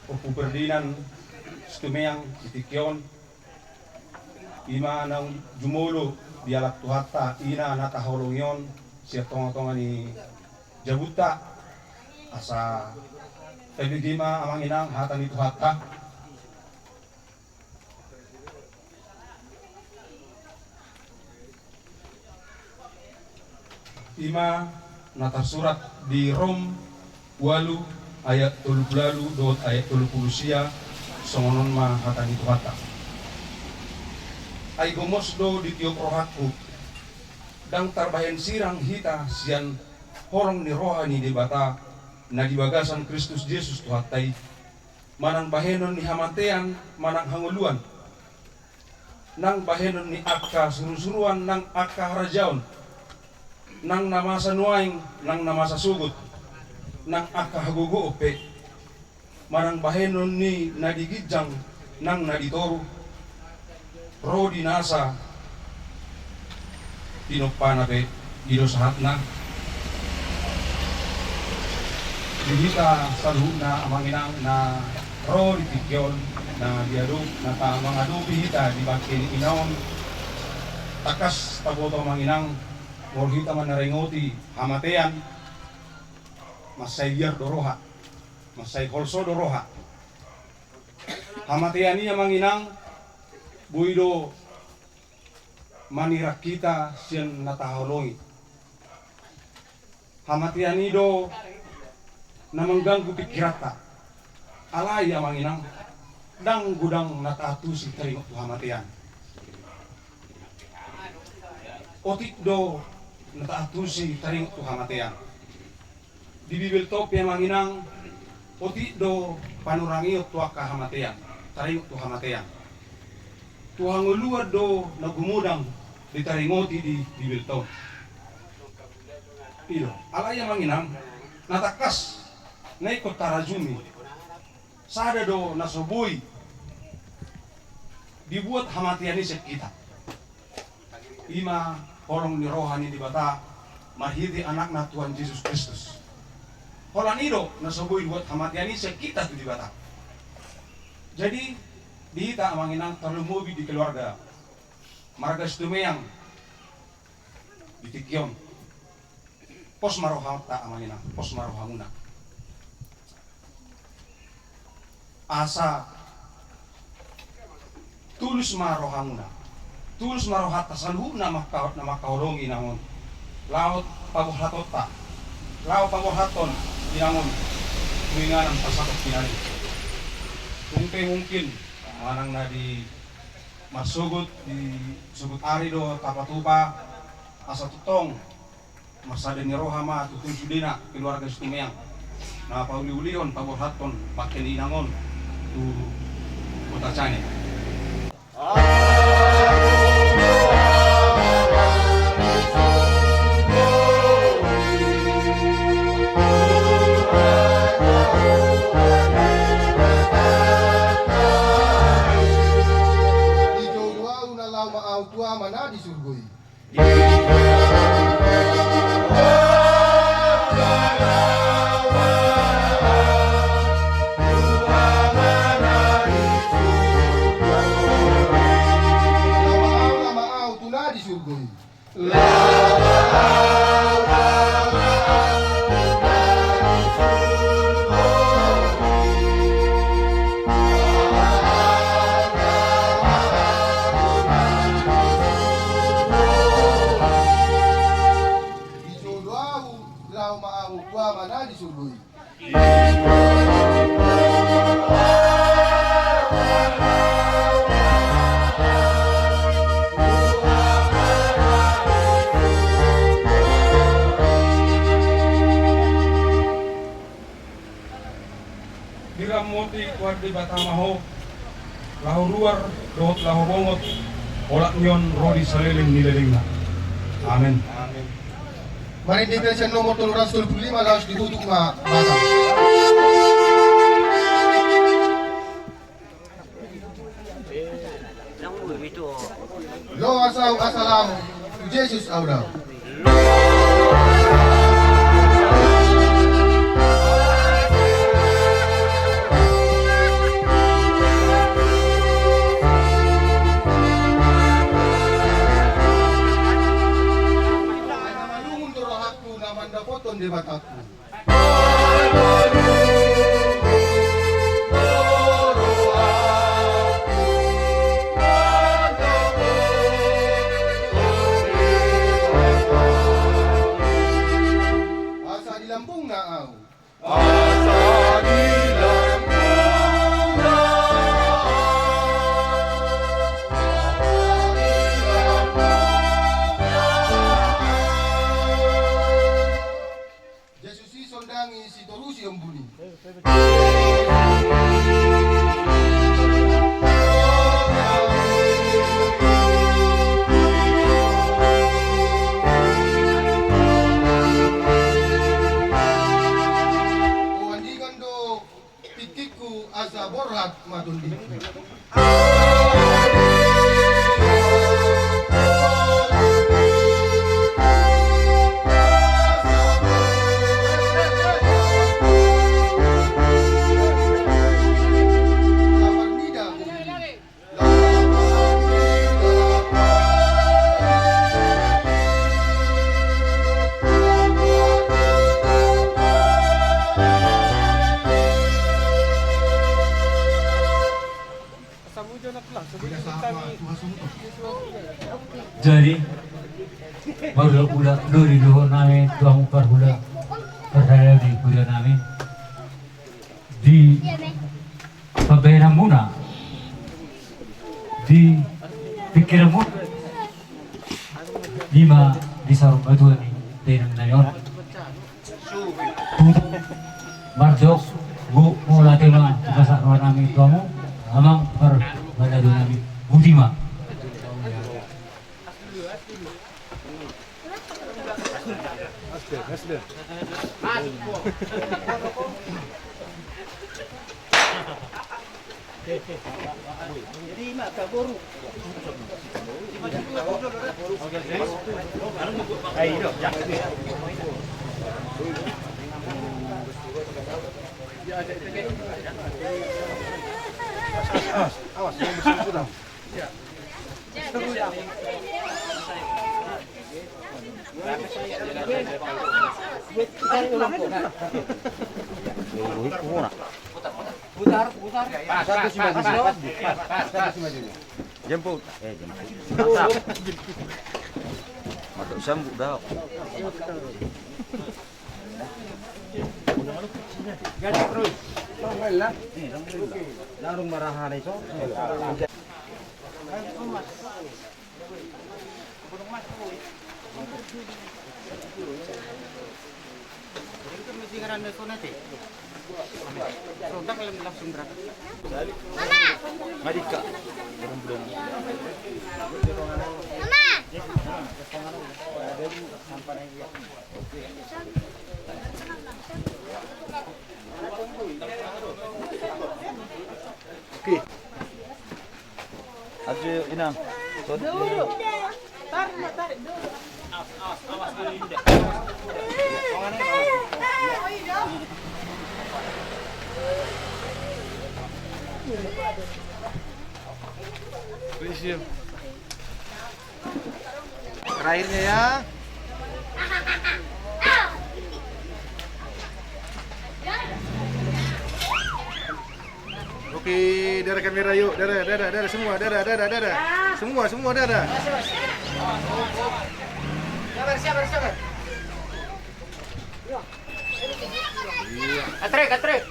Ompu Ferdinand Situmeang di tingki on. I ma naung jumolo dialap Tuhanta, ina na taholongi on sian tongatonga ni jabunta. Asa tabege ma amang inang hata ni Tuhanta. I ma na tarsurat di Rom ualu ayat tolu pulu ualu dohot ayat tolu pulu sia, songon on ma hata ni Tuhanta. Ai gomos do ditiop rohangku, ndang tarbahen sirang hita sian holong ni roha ni Debata na di bagasan Kristus Jesus Tuhanta i, manang bahenon ni hamatean manang hangoluan, nang bahenon ni angka surusuruan nang angka harajaon, nang na masa nuaeng nang na masa sogot, nang angka hagogoon pe, manang bahenon ni na di ginjang nang na di toru, ro di nasa tinompana pe, i do sahatna. Di hita saluhutna amang inang na ro di tingki on, na diadop, na mangadopi hita di bangke ni ina on, tangkas taboto amang inang, Molo hita manaringoti hamatean, mansai liar do roha, mansai holso do roha. Hamatean i, amang inang, boi do manirang hita sian na tahaholongi. Hamatean i do na mangganggu pingkiranta. Alai, amang inang, ndang godang na taantusi taringot tu hamatean. Otik do na taantusi taringot tu hamatean. Di Bibelta pe, amang inang, otik do panurangion tu angka hamatean, taringot tu hamatean. Tu hangoluan do na gumodang ditaringoti di Bibelta on. I do. Alai, amang inang, na tangkas na ingkon tarajumi, sada do na so boi dibuat hamatean i sian hita. I ma holong ni roha ni Debata marhite Anakna Tuhan Jesus Kristus. Holan i do na so boi dibuat hamatean i sian hita tu Debata. Jadi, di hita, amang inang, tarlumobi di keluarga marga Situmeang di tingki on. Pos ma rohanta, amang inang, pos ma rohamuna. Asa tulus ma rohamuna, tulus ma rohanta saluhutna mangka-, na mangkaholongi inang on. Laho paborhatonta, laho paborhaton inang on tu inganan parsatongkinan i. Tung pe mungkin manang na di marsogot, di sogot ari do tapatupa, asa tongtong marsada ni roha ma tu, tu sudena keluarga Situmeang na pauliulihon, paborhathon bangke ni inang on tu Kota Cane. Dijou do ahu, na laho ma ahu tu Ama na di surgo i. Dijou do ahu, laho ma ahu tu Ama na di surgo i. Diramoti Tuhan Debata ma ho, laho ruar dohot laho bongot, olat ni on ro di saleleng ni lelengna. Amen. Amen. Marende pe sian nomor tolu ratus tolu pulu lima, laos ditutup ma basa. Loas ahu asa lam, tu Jesus ahu lam. Ai na malungun do rohangku na mandapothon Debatangku. Asa di lambungna ahu. Asa di lambungna ahu. Jesus i sondangi, sitorusi ombun i. Huandingan do tingkingku asa borhat ma tondingku. Jadi, parhula-hula, doli dohot nami tu hamu parhula, parhula di hula nami. Di pambahenanmuna, di pingkiranmuna, ima di saur matua ni dainang nami on. Marjok, gu, mauliate ma, di pasahat roha nami tu hamu, amang parbaladu nami, botima. Awas, awas, yang bersangkutan. Putar, putar. Satu si maju. Pas, pas, pas. Satu si maju. Jemput. Eh, jemput. Mantap. Masuk sambut dah. Jadi terus. Alhamdulillah. Larung marahan itu. Mama. Mama. Oke. Ajo, inang. Dulu. Tarik, tarik dulu. Terakhirnya ya. Oke, daerah kamera yuk, daerah, daerah, daerah, semua, daerah, daerah, daerah. Semua, semua, daerah. Sabar, sabar, sabar. Atrik, atrik.